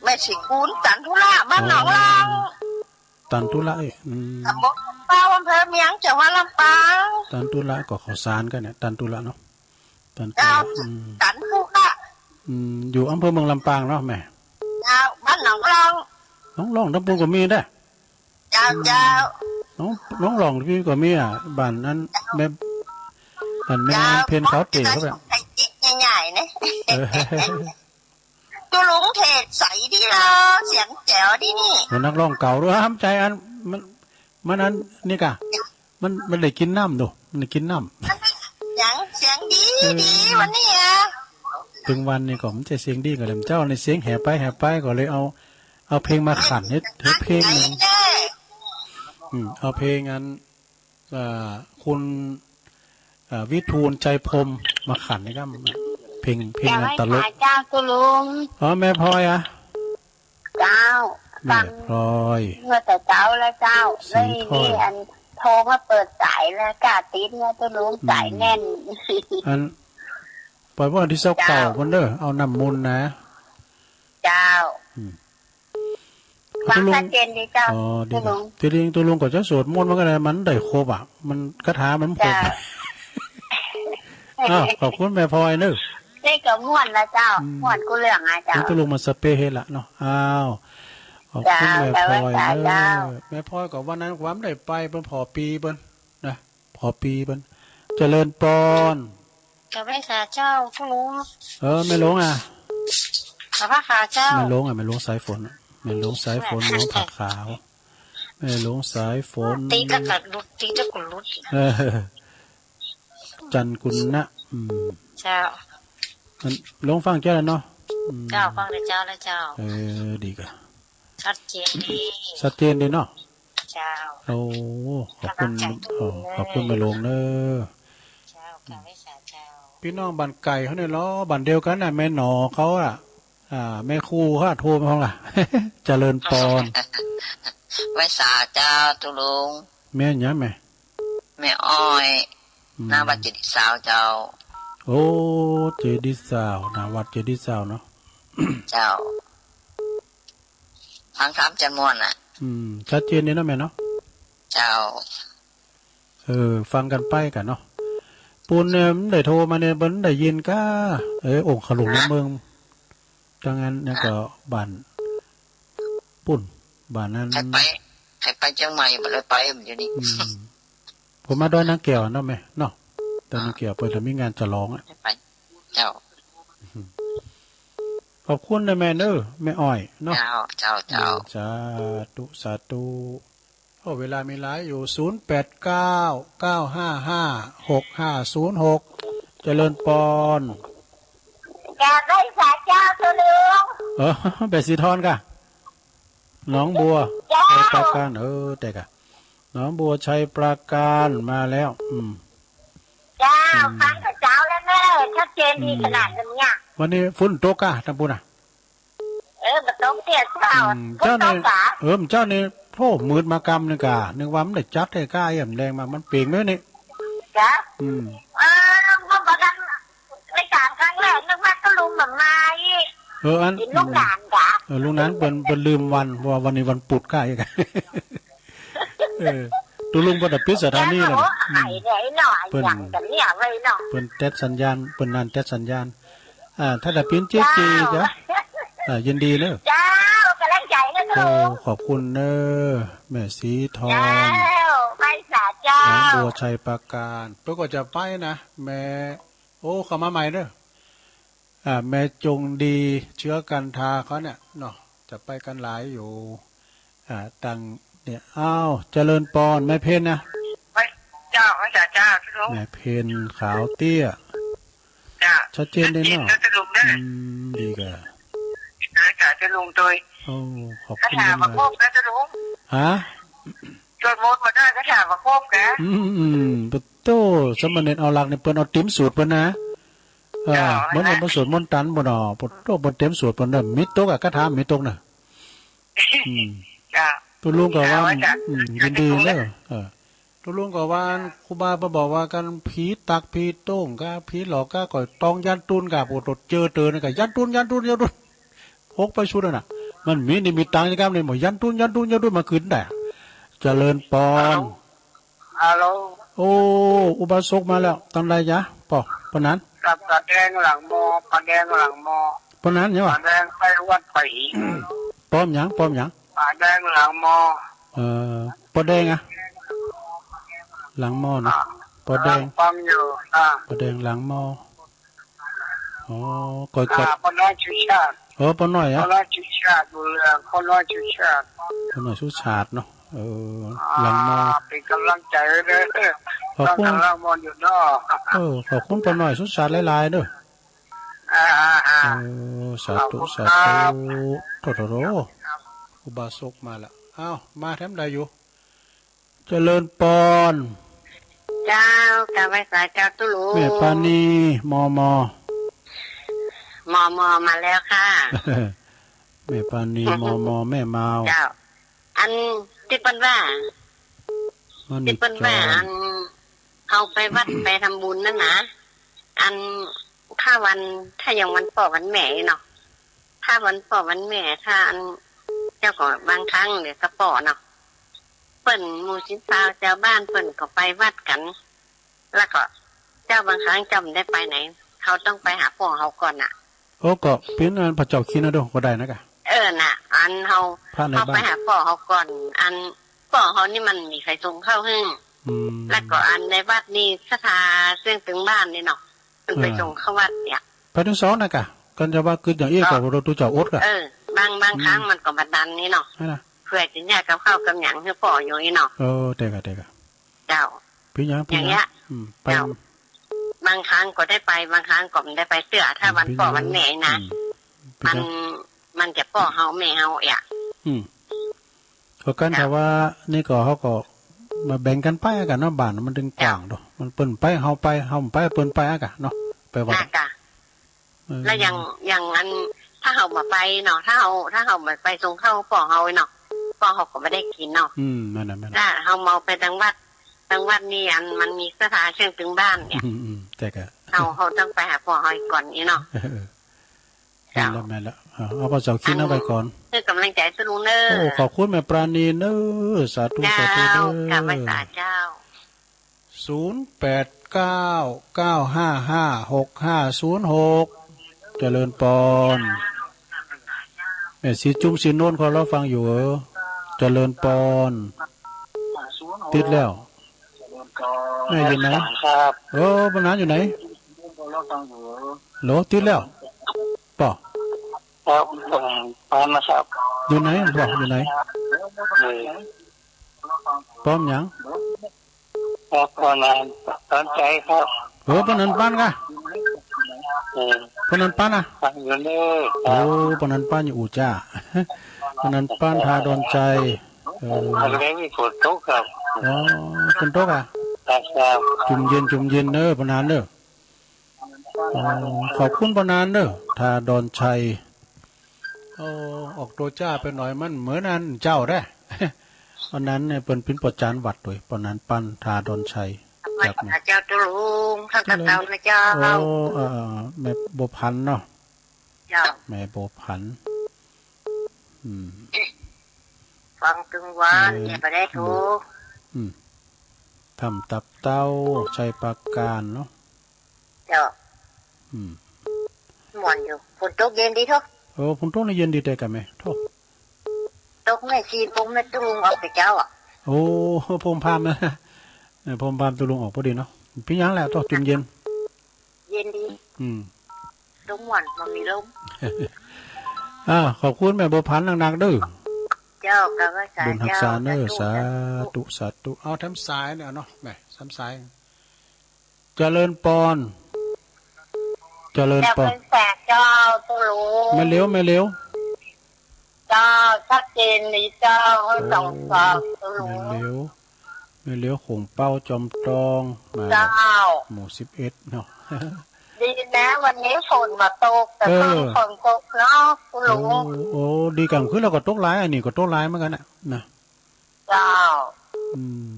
แม่ศรีกูล จันทุระ บ้านหนองรอง อ๋อ จันทุระ เอ้ย อืม ตำบลบ้านเต้า อำเภอเมือง จังหวัดลำปาง จันทุระก็ข้าวสารกันเนี่ย จันทุระเนาะ จันทุระ เจ้า อืม จันทุระ อืม อยู่อำเภอเมืองลำปางเนาะแม่ เจ้า บ้านหนองรอง หนองรองตำบลก็มีเด้อ เจ้า เจ้า น้อง น้องหล่องพี่ก็มีอ่ะ บ้านนั้นแม่ อันแม่ เจ้า เพียนเขาเต๋เขาแบบ ไอ้จิ๊กใหญ่ๆเนี่ย เออ ตุ๊ลุงเทศใสดีเนาะ เสียงแจ๋วดีนี่ มันนักร้องเก่าด้วย ห้ามใจอัน มัน มันอันนี่กะ มัน มันได้กินน้ำดู มันได้กินน้ำ เสียง เสียงดี เออ ดีวันนี้อ่ะ ถึงวันนี้ก็มันจะเสียงดีก็เลย เจ้าในเสียงแหบไปแหบไปก็เลยเอา เอาเพลงมาขันเฮ็ด เฮ็ดเพลงหนึ่ง อืม เอาเพลงอัน เอ่อ คุณ เอ่อ วิทูล ชัยพรหม มาขันนี่ครับ เพลง เพลงอันตลก เจ้าตุ๊ลุง อ๋อ แม่พลอยอ่ะ เจ้า แม่พลอย ฟังเมื่อแต่เช้าแล้วเจ้า สีถ้อย แล้วนี่อันโทรมาเปิดสายแล้วกะติดเนี่ยตุ๊ลุง อืม สายแน่น อัน ปล่อยวันที่ซาวเก้า เจ้า พุ้นเด้อ เอาน้ำมนต์นะ เจ้า อืม ฟังชัดเจนดีเจ้า ตุ๊ลุง อ๋อ ดีครับ ตุ๊ลุง ตุ๊ลุงก็จะสวดมนต์มันก็ได้ มันได้ครบอ่ะ มันคาถามันครบ เจ้า อ้าว ขอบคุณแม่พลอยเนอะ นี่ก็ม่วนละเจ้า อืม ม่วนกู้เรื่องอ่ะเจ้า ตุ๊ลุงมาสเปรย์ให้ละเนาะ อ้าว ขอบคุณแม่พลอยเนอะ เจ้า แม่พลอยก็วันนั้นความได้ไปเปิ้นผ่อปีเปิ้นนะ ผ่อปีเปิ้น เจริญปอน เจ้าแม่สาเจ้า ตุ๊ลุง เออ แม่หลวงอ่ะ ขอบพระคุณเจ้า แม่หลวงอ่ะ แม่หลวงสายฝนอ่ะ แม่หลวงสายฝน แม่ หลวงผาขาว แม่หลวงสายฝน ตีแล้วก็หลุด ตีแล้วก็หลุด เออ จันกุณนะ อืม เจ้า มันลงฟังเจ้าแล้วเนาะ อืม เจ้า ฟังแล้วเจ้า แล้วเจ้า เออ ดีกะ ชัดเจนดี ชัดเจนดีเนาะ เจ้า โอ้ ขอบคุณ กำลังใจ โอ้ ขอบคุณแม่หลวงเนอะ เจ้า กราบไหว้สาเจ้า พี่น้องบ้านไก่เขาเนี่ยเหรอ บ้านเดียวกันน่ะ แม่หนอเขาอะ อ่า แม่ครูเขาโทรมาห้องล่ะ เจริญปอน ไหว้สาเจ้า ตุ๊ลุง แม่หยังแม่ แม่อ้อย อืม หน้าวัดเจดีย์ซาวเจ้า โอ้ เจดีย์ซาว หน้าวัดเจดีย์ซาวเนาะ เจ้า ฟังธรรมจนม่วนน่ะ อืม ชัดเจนดีเนาะแม่เนาะ เจ้า เออ ฟังกันไปกันเนาะ ปูนเนี่ยมันได้โทรมาเนี่ยมันได้ยินกะ เออ องค์ขลุงในเมือง ฮะ จังนั้นเนี่ยก็บ้าน ปุ้น บ้านนั้น ใครไป ใครไปเชียงใหม่บ่ได้ไป มันอยู่นี่ อืม ผมมาดอยนางแก้วเนาะแม่เนาะ ดอยนางแก้วเพิ่นจะมีงานฉลองอะ ใครไป เจ้า ขอบคุณนะแม่เนอะ แม่อ้อยเนาะ เจ้า เจ้า เจ้า อืม สาธุ สาธุ โอ้ เวลามีหลายอยู่ ศูนย์แปดเก้า เก้าห้าห้า หกห้าศูนย์หก เจริญปอน กราบไหว้สาเจ้า ตุ๊ลุง เออ แม่สีทอนกะ หนองบัว เจ้า ชัยปราการ เออ แต่กะ หนองบัวชัยปราการมาแล้ว อืม เจ้า อืม ฟังแต่เช้าแล้วแม่ ชัดเจนดี อืม ขนาดนั้นเนี่ย วันนี้ฝนตกกะ ทางปูนน่ะ เออ บ่ตกเตี้ยเจ้า อืม ฝนตกกะ เจ้านี่ เออ เจ้านี่ โอ้ มืดมากำนึงกะ นึกว่ามันได้จัดให้กะ ไอ้แดงมา มันเปลี่ยนไหมนี่ จ้ะ อืม เออ มันบ่ทัน ไปสามครั้งแล้ว นึกว่าตุ๊ลุงบ่มาอีก เออ อัน เห็นลูกหลานกะ เออ ลูกหลานเปิ้น เปิ้นลืมวัน เพราะว่าวันนี้วันพุธกะอีก เออ ตุ๊ลุงเปิ้นปิดสถานีแล้ว เจ้า อืม ไอ้เนี่ย ไอ้หน่อย เปิ้น อย่างกันเนี่ยไว้เนาะ เปิ้นเต็ดสัญญาณ เปิ้นนั่นเต็ดสัญญาณ อ่า ถ้าได้เปลี่ยนเจ๊ เจ้า เจ๊กะ อ่า ยินดีเนอะ เจ้า กำลังใจนะ โอ้ ตุ๊ลุง ขอบคุณเนอะ แม่สีทอง เจ้า ไหว้สาเจ้า หนองบัวชัยปราการ เปิ้นก็จะไปนะ แม่ โอ้ เข้ามาใหม่เนอะ อ่า แม่จงดี เชื้อกันทาเขาเนี่ยเนาะ จะไปกันหลายอยู่ อ่า ตั้งเนี่ย อ้าว เจริญปอน แม่เพนนะ ไหว้เจ้า ไหว้สาเจ้า ตุ๊ลุง แม่เพนขาวเตี้ย เจ้า ชัดเจนดีเนาะ ชัดเจนนะ ตุ๊ลุงนะ อืม ดีกะ ไหว้สาตุ๊ลุงโดย โอ้ ขอบคุณ คาถามาครบนะ ตุ๊ลุง ฮะ สวดมนต์มาได้ คาถามาครบนะ อืม อืม ปะโต้ สามเณรเอาหลักนี่เปิ้นเอาเต็มสูตรเปิ้นนะ เออ เจ้า เหมือนว่า นะ เปิ้นสวดมนต์ตันบ่เนาะ ปะโต้ เปิ้นเต็มสูตรเปิ้นเด้อ มีตกอะ คาถามีตกน่ะ อืม เจ้า ตุ๊ลุงก็ว่า เอาไว้จ้ะ อืม ยินดีเนอะ เออ ตุ๊ลุงก็ว่า ครูบาเปิ้นบอกว่ากัน ผีตักผีโต้งกะ ผีหลอกกะ ก็ต้องยันตุนกะ ปวดตดเจอเตอนี่กะ ยันตุน ยันตุน ยันตุน หกไปสุดน่ะ มันมีนิมิตตังจังกำนี่ บ่ยันตุน ยันตุน ยันตุน มาขึ้นได้ เจริญปอน ฮัลโหล โอ้ อุบาสกมาแล้ว ตำใดจ๊ะ ปอ ปอนั้น กับปลาแดงหลังมอ ปลาแดงหลังมอ ปอนั้นเนี่ย ป วะ ลาแดงไปวัดไป ปอมหยัง ปอมหยัง ปลาแดงหลังมอ เอ่อ ปอแดงอะ หลังมอเนาะ อ่า ปอแดง ฟังอยู่ อ่า ปอแดงหลังมอ อ๋อ ก็ อ่า ก็ ปอน้อยสุชาติ เออ ปอน้อยอะ ปอน้อยสุชาติ บุญเรือง ปอน้อยสุชาติ ปอน้อยสุชาติเนาะ เออ อ่า หลังมอ เป็นกำลังใจไว้เด้อ ขอบคุณ ตั้งหลังมออยู่เนาะ เออ ขอบคุณปอน้อยสุชาติหลายๆเด้อ อ่า อ่า อ่า เออ สาธุ ขอบคุณครับ สาธุ โถ โถ โถ อุบาสกมาละ อ้าว มาแถมใดอยู่ เจริญปอน เจ้า กราบไหว้สาเจ้าตุ๊ลุง แม่ปานี มอมอ มอมอ มาแล้วค่ะ แม่ปานี มอมอ แม่มาว เจ้า อันตี้เปิ้นว่า ตี้เปิ้นว่า อันเฮาไปวัด ไปทำบุญนั่นนะ อัน ถ้าวัน ถ้าอย่างวันป้อวันแม่เนาะ ถ้าวันป้อวันแม่ ถ้าอัน เจ้าก็บางครั้งเดี๋ยวก็ป้อเนาะ เปิ้นหมู่สินสาวเจ้าบ้านเปิ้นก็ไปวัดกัน แล้วก็เจ้าบางครั้งเจ้าบ่ได้ไปไหน เขาต้องไปหาป้อเขาก่อนน่ะ โอ้ ก็เปิ้นอันพระเจ้าคิดนะเด้อ ก็ได้นะกะ เออ น่ะ อันเฮา พระในบ้าน เฮาไปหาป้อเขาก่อน อันป้อเขานี่มันมีใครส่งเข้าหื้อ อืม แล้วก็อันในวัดนี่ศรัทธาเสี้ยงตึงบ้านนี่เนาะ มันไป เออ ส่งเข้าวัดเนี่ย ไปทั้งสองนะกะ กันจะว่าคืออย่างอี้ เออ ก็เราตัวเจ้าอดกะ เออ บาง บางครั้ง อืม มันก็บ่ดันนี่เนาะ นั่นน่ะ เพื่อจะแยกกับข้าวกับหยังให้ป้ออยู่นี่เนาะ เออ แต่กะ แต่กะ เจ้า เปิ้นหยัง เปิ้นหยัง อย่างเงี้ย อืม ไป เจ้า บางครั้งก็ได้ไป บางครั้งก็ไม่ได้ไปเตื้อ ถ้าวันพ่อวันแม่นะ มัน มันจะพ่อเฮาแม่เฮาอ่ะ อืม ก็กัน แต่ว่านี่ก็เขาก็มาแบ่งกันไปอะกันเนาะ บ้านมันถึงกว้างเนาะ มันเปิ้นไปเฮาไป เฮาไปเปิ้นไปอะกันเนาะ ไปวัด แล้วอย่าง อย่างอัน ถ้าเฮาบ่ไปเนาะ ถ้าเฮา ถ้าเฮาบ่ไปส่งข้าวพ่อเฮาเนาะ พ่อเฮาก็ไม่ได้กินเนาะ อืม นั่นน่ะ นั่นน่ะ ถ้าเฮาเมาไปทางวัด ทางวัดนี่อันมันมีศรัทธาเชิงตึงบ้านเนี่ย อืม อืม แต่ก็ เฮา เฮาต้องไปหาพ่อเฮาอีกก่อนนี่เนาะ เออ เจ้า แม่นแล้ว แม่นแล้ว อ่า เอาพ่อเจ้าคิดเอาไว้ก่อน ให้กำลังใจสู้ลุงเนอะ โอ้ ขอบคุณแม่ปราณีเนอะ สาธุ เจ้า สาธุเนอะ กราบไหว้สาเจ้า ศูนย์แปดเก้า เก้าห้าห้า หกห้าศูนย์หก เจริญปอน แม่สีจุ่มสีนวลเขารอฟังอยู่เหรอ เจริญปอน ติดแล้ว แม่อยู่ไหน ครับ เออ ปอนานอยู่ไหน โหล ติดแล้ว ปอ ครับ ผมปอนนะครับ อยู่ไหน ปอ อยู่ไหน เออ ปอนหยัง ครับ ปอนาน ตั้งใจครับ เออ ปอนานปานกะ เออ ปอนานปานอะ ฟังอยู่เนอะ โอ้ ครับ ปอนานปานอยู่อู่จ้า ปอนานปานทาดอนชัย เออ ทางนี้มีฝนตกครับ อ๋อ ฝนตกอะ ครับ ครับ จุ่มเย็น จุ่มเย็นเนอะ ปอนานเนอะ อ๋อ ขอบคุณปอนานเนอะ ทาดอนชัย โอ้ ออกตัวจ้าไปหน่อย มันเหมือนอันเจ้าได้ ปอนานเนี่ยเปิ้นเป็นประจานวัดด้วย ปอนานปานทาดอนชัย จากเมือง เจ้าตุลุง ท่านเจ้านะเจ้า โอ้ เออ แม่บัวผันเนาะ เจ้า แม่บัวผัน อืม ฟังตึงวัน เออ เนี่ยบ่ได้โทร อืม ถ้ำตับเต้า ชัยปราการเนาะ เจ้า อืม ม่วนอยู่ ฝนตกเย็นดีเถาะ โอ้ ฝนตกนี่เย็นดีแต่กะแม่ โธ่ ตกแม่ชี พงแม่ตุลุงออกแต่เจ้าอะ โอ้ พงพามนะ เออ พงพามตุลุงออกพอดีเนาะ เป็นหยังแหละ โธ่ จุ่มเย็น เย็นดี อืม ตกม่วน บ่มีลม อ่า ขอบคุณแม่บัวผันหนักๆเด้อ เจ้า กราบไหว้สา บุญฮักษาเนอะ เจ้า สาธุ สาธุ สาธุ เอาแถมสายเนี่ยเนาะ แม่ แถมสาย เจริญปอน เจริญปอน เจ้า แม่เหลียว แม่เหลียว เจ้า ชัดเจนดีเจ้า โอ้ สองสอง แม่เหลียว แม่เหลียว โขงเป้า จอมตอง มา เจ้า หมู่สิบเอ็ดเนาะ ดีนะ วันนี้ฝนมาตก แต่ เออ ตอนฝนตกเนาะ คุณลุง โอ้ โอ้ ดีกลางคืนแล้วก็ตกหลาย อันนี้ก็ตกหลายเหมือนกันนะ นะ เจ้า อืม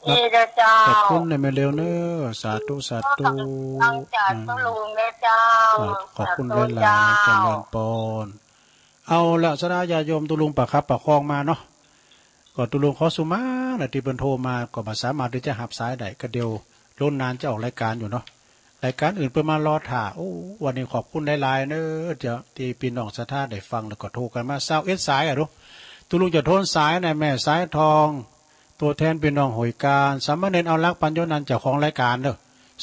นี่เด้อเจ้า ขอบคุณนะแม่เหลียวเนอะ สาธุ สาธุ ขอบคุณเจ้า อ่า ตุลุงเด้อเจ้า อ่า ขอบคุณหลายๆ สาธุเจ้า เจริญปอน เอาละ ศรัทธาญาติโยม ตุลุงประคับประคองมาเนาะ ก็ตุลุงขอสุมานะ ที่เปิ้นโทรมา ก็บ่สามารถที่จะหับสายได้ ก็เดี๋ยวโดนนานจะออกรายการอยู่เนาะ รายการอื่นเปิ้นมารอถ่า โอ้ วันนี้ขอบคุณหลายๆเนอะ เจ้า ที่พี่น้องศรัทธาได้ฟังแล้วก็โทรกันมา ซาวเอ็ดสายอะเนาะ ตุลุงจะโทนสายนะ แม่สายทอง ตัวแทนพี่น้องห้วยกาญ สามเณรเอารักปัญโยนันท์ เจ้าของรายการเนอะ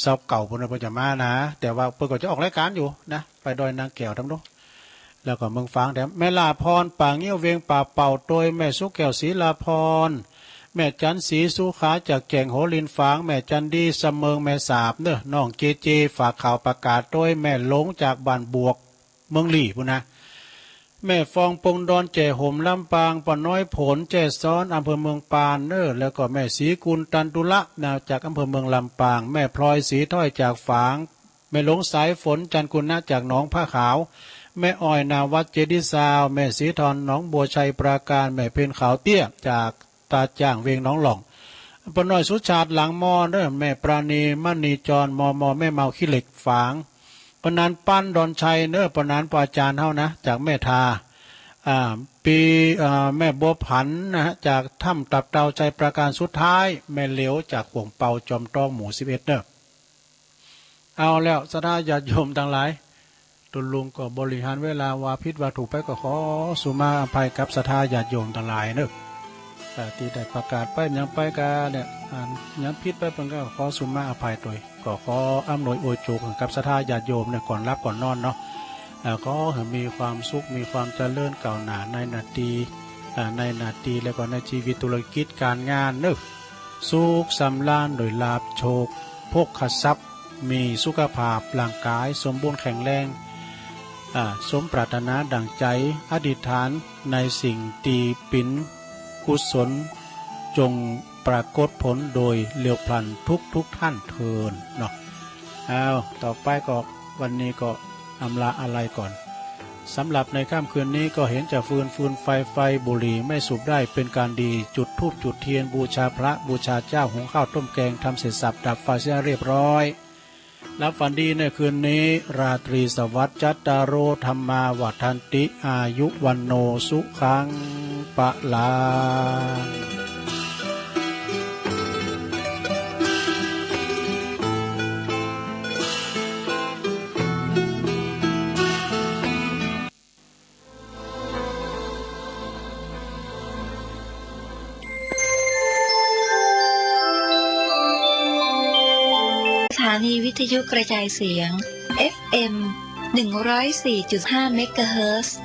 ซาวเก่าเปิ้นเปิ้นจะมานะ แต่ว่าเปิ้นก็จะออกรายการอยู่นะ ไปดอยนางแก้วทั้งโน้น แล้วก็เมืองฝางแถม แม่ลาพร ป่างิ้วเวียงป่าเป่า โดยแม่สุแก้ว ศรีลาพร แม่จันทร์ศรีสุขา จากแก่งโหรินฝาง แม่จันดี สะเมิง แม่สาบเนอะ น้องเจเจ ฝากข่าวประกาศ โดยแม่หลง จากบ้านบวก เมืองลี้พู้นนะ แม่ฟอง ปงดอน แจ่ห่ม ลำปาง ป้าน้อย ผล แจ้ซ้อน อำเภอเมืองปานเนอะ แล้วก็แม่ศรีกุล ตันตุละนะ จากอำเภอเมืองลำปาง แม่พลอย ศรีถ้อย จากฝาง แม่หลง สายฝน จันกุณะ จากหนองผ้าขาว แม่อ้อย นาวัด เจดีย์ซาว แม่ศรีทอน หนองบัว ชัยปราการ แม่เพ็ญ ขาวเตี้ย จากตาจ้าง เวียงหนองหล่อง ป้าน้อย สุชาติ หลังมอเนอะ แม่ปราณี มณีจร มอมอ แม่เมา ขี้เหล็ก ฝาง ปอนานปาน ดอนชัยเนอะ ปอนาน ปออาจารย์เฮานะ จากแม่ทา อ่า ปี อ่า แม่บัวผันนะฮะ จากถ้ำตับเตา ชัยปราการ สุดท้าย แม่เหลียว จากโขงเปา จอมตอง หมู่สิบเอ็ดเนอะ เอาแล้ว ศรัทธาญาติโยมทั้งหลาย ตุลุงก็บริหารเวลาว่าผิดว่าถูกไป ก็ขอสุมาอภัยกับศรัทธาญาติโยมทั้งหลายเนอะ เอ่อ ที่ได้ประกาศไปหยังไปกาเนี่ย อ่า หยังผิดไปเปิ้นก็ขอสุมาอภัยโดย ก็ขออำนวยอวยโจกให้กับศรัทธาญาติโยมเนี่ย ก่อนหลับก่อนนอนเนาะ เอ่อ ขอให้มีความสุข มีความเจริญก้าวหน้าในหน้าที่ อ่า ในหน้าที่ แล้วก็ในชีวิตธุรกิจการงานเนอะ สุขสำราญโดยลาภโชค โภคทรัพย์ มีสุขภาพร่างกายสมบูรณ์แข็งแรง อ่า สมปรารถนาดั่งใจ อธิษฐานในสิ่งที่เป็นกุศล จงปรากฏผลโดยเร็วพลันทุกทุกท่านเทอญเนาะ อ้าว ต่อไปก็วันนี้ก็อำลาอาลัยก่อน สำหรับในค่ำคืนนี้ก็เห็นจะฟืน ฟืนไฟ ไฟ บุหรี่ไม่สูบได้เป็นการดี จุดธูปจุดเทียนบูชาพระบูชาเจ้า หุงข้าวต้มแกง ทำเสร็จสับดับไฟเสียเรียบร้อย หลับฝันดีในคืนนี้ ราตรีสวัสดิ์ จัตตาโร ธัมมา วัฑฒันติ อายุ วัณโณ สุขัง พลัง สถานีวิทยุกระจายเสียง เอฟเอ็ม หนึ่งร้อยสี่จุดห้า เมกะเฮิรตซ์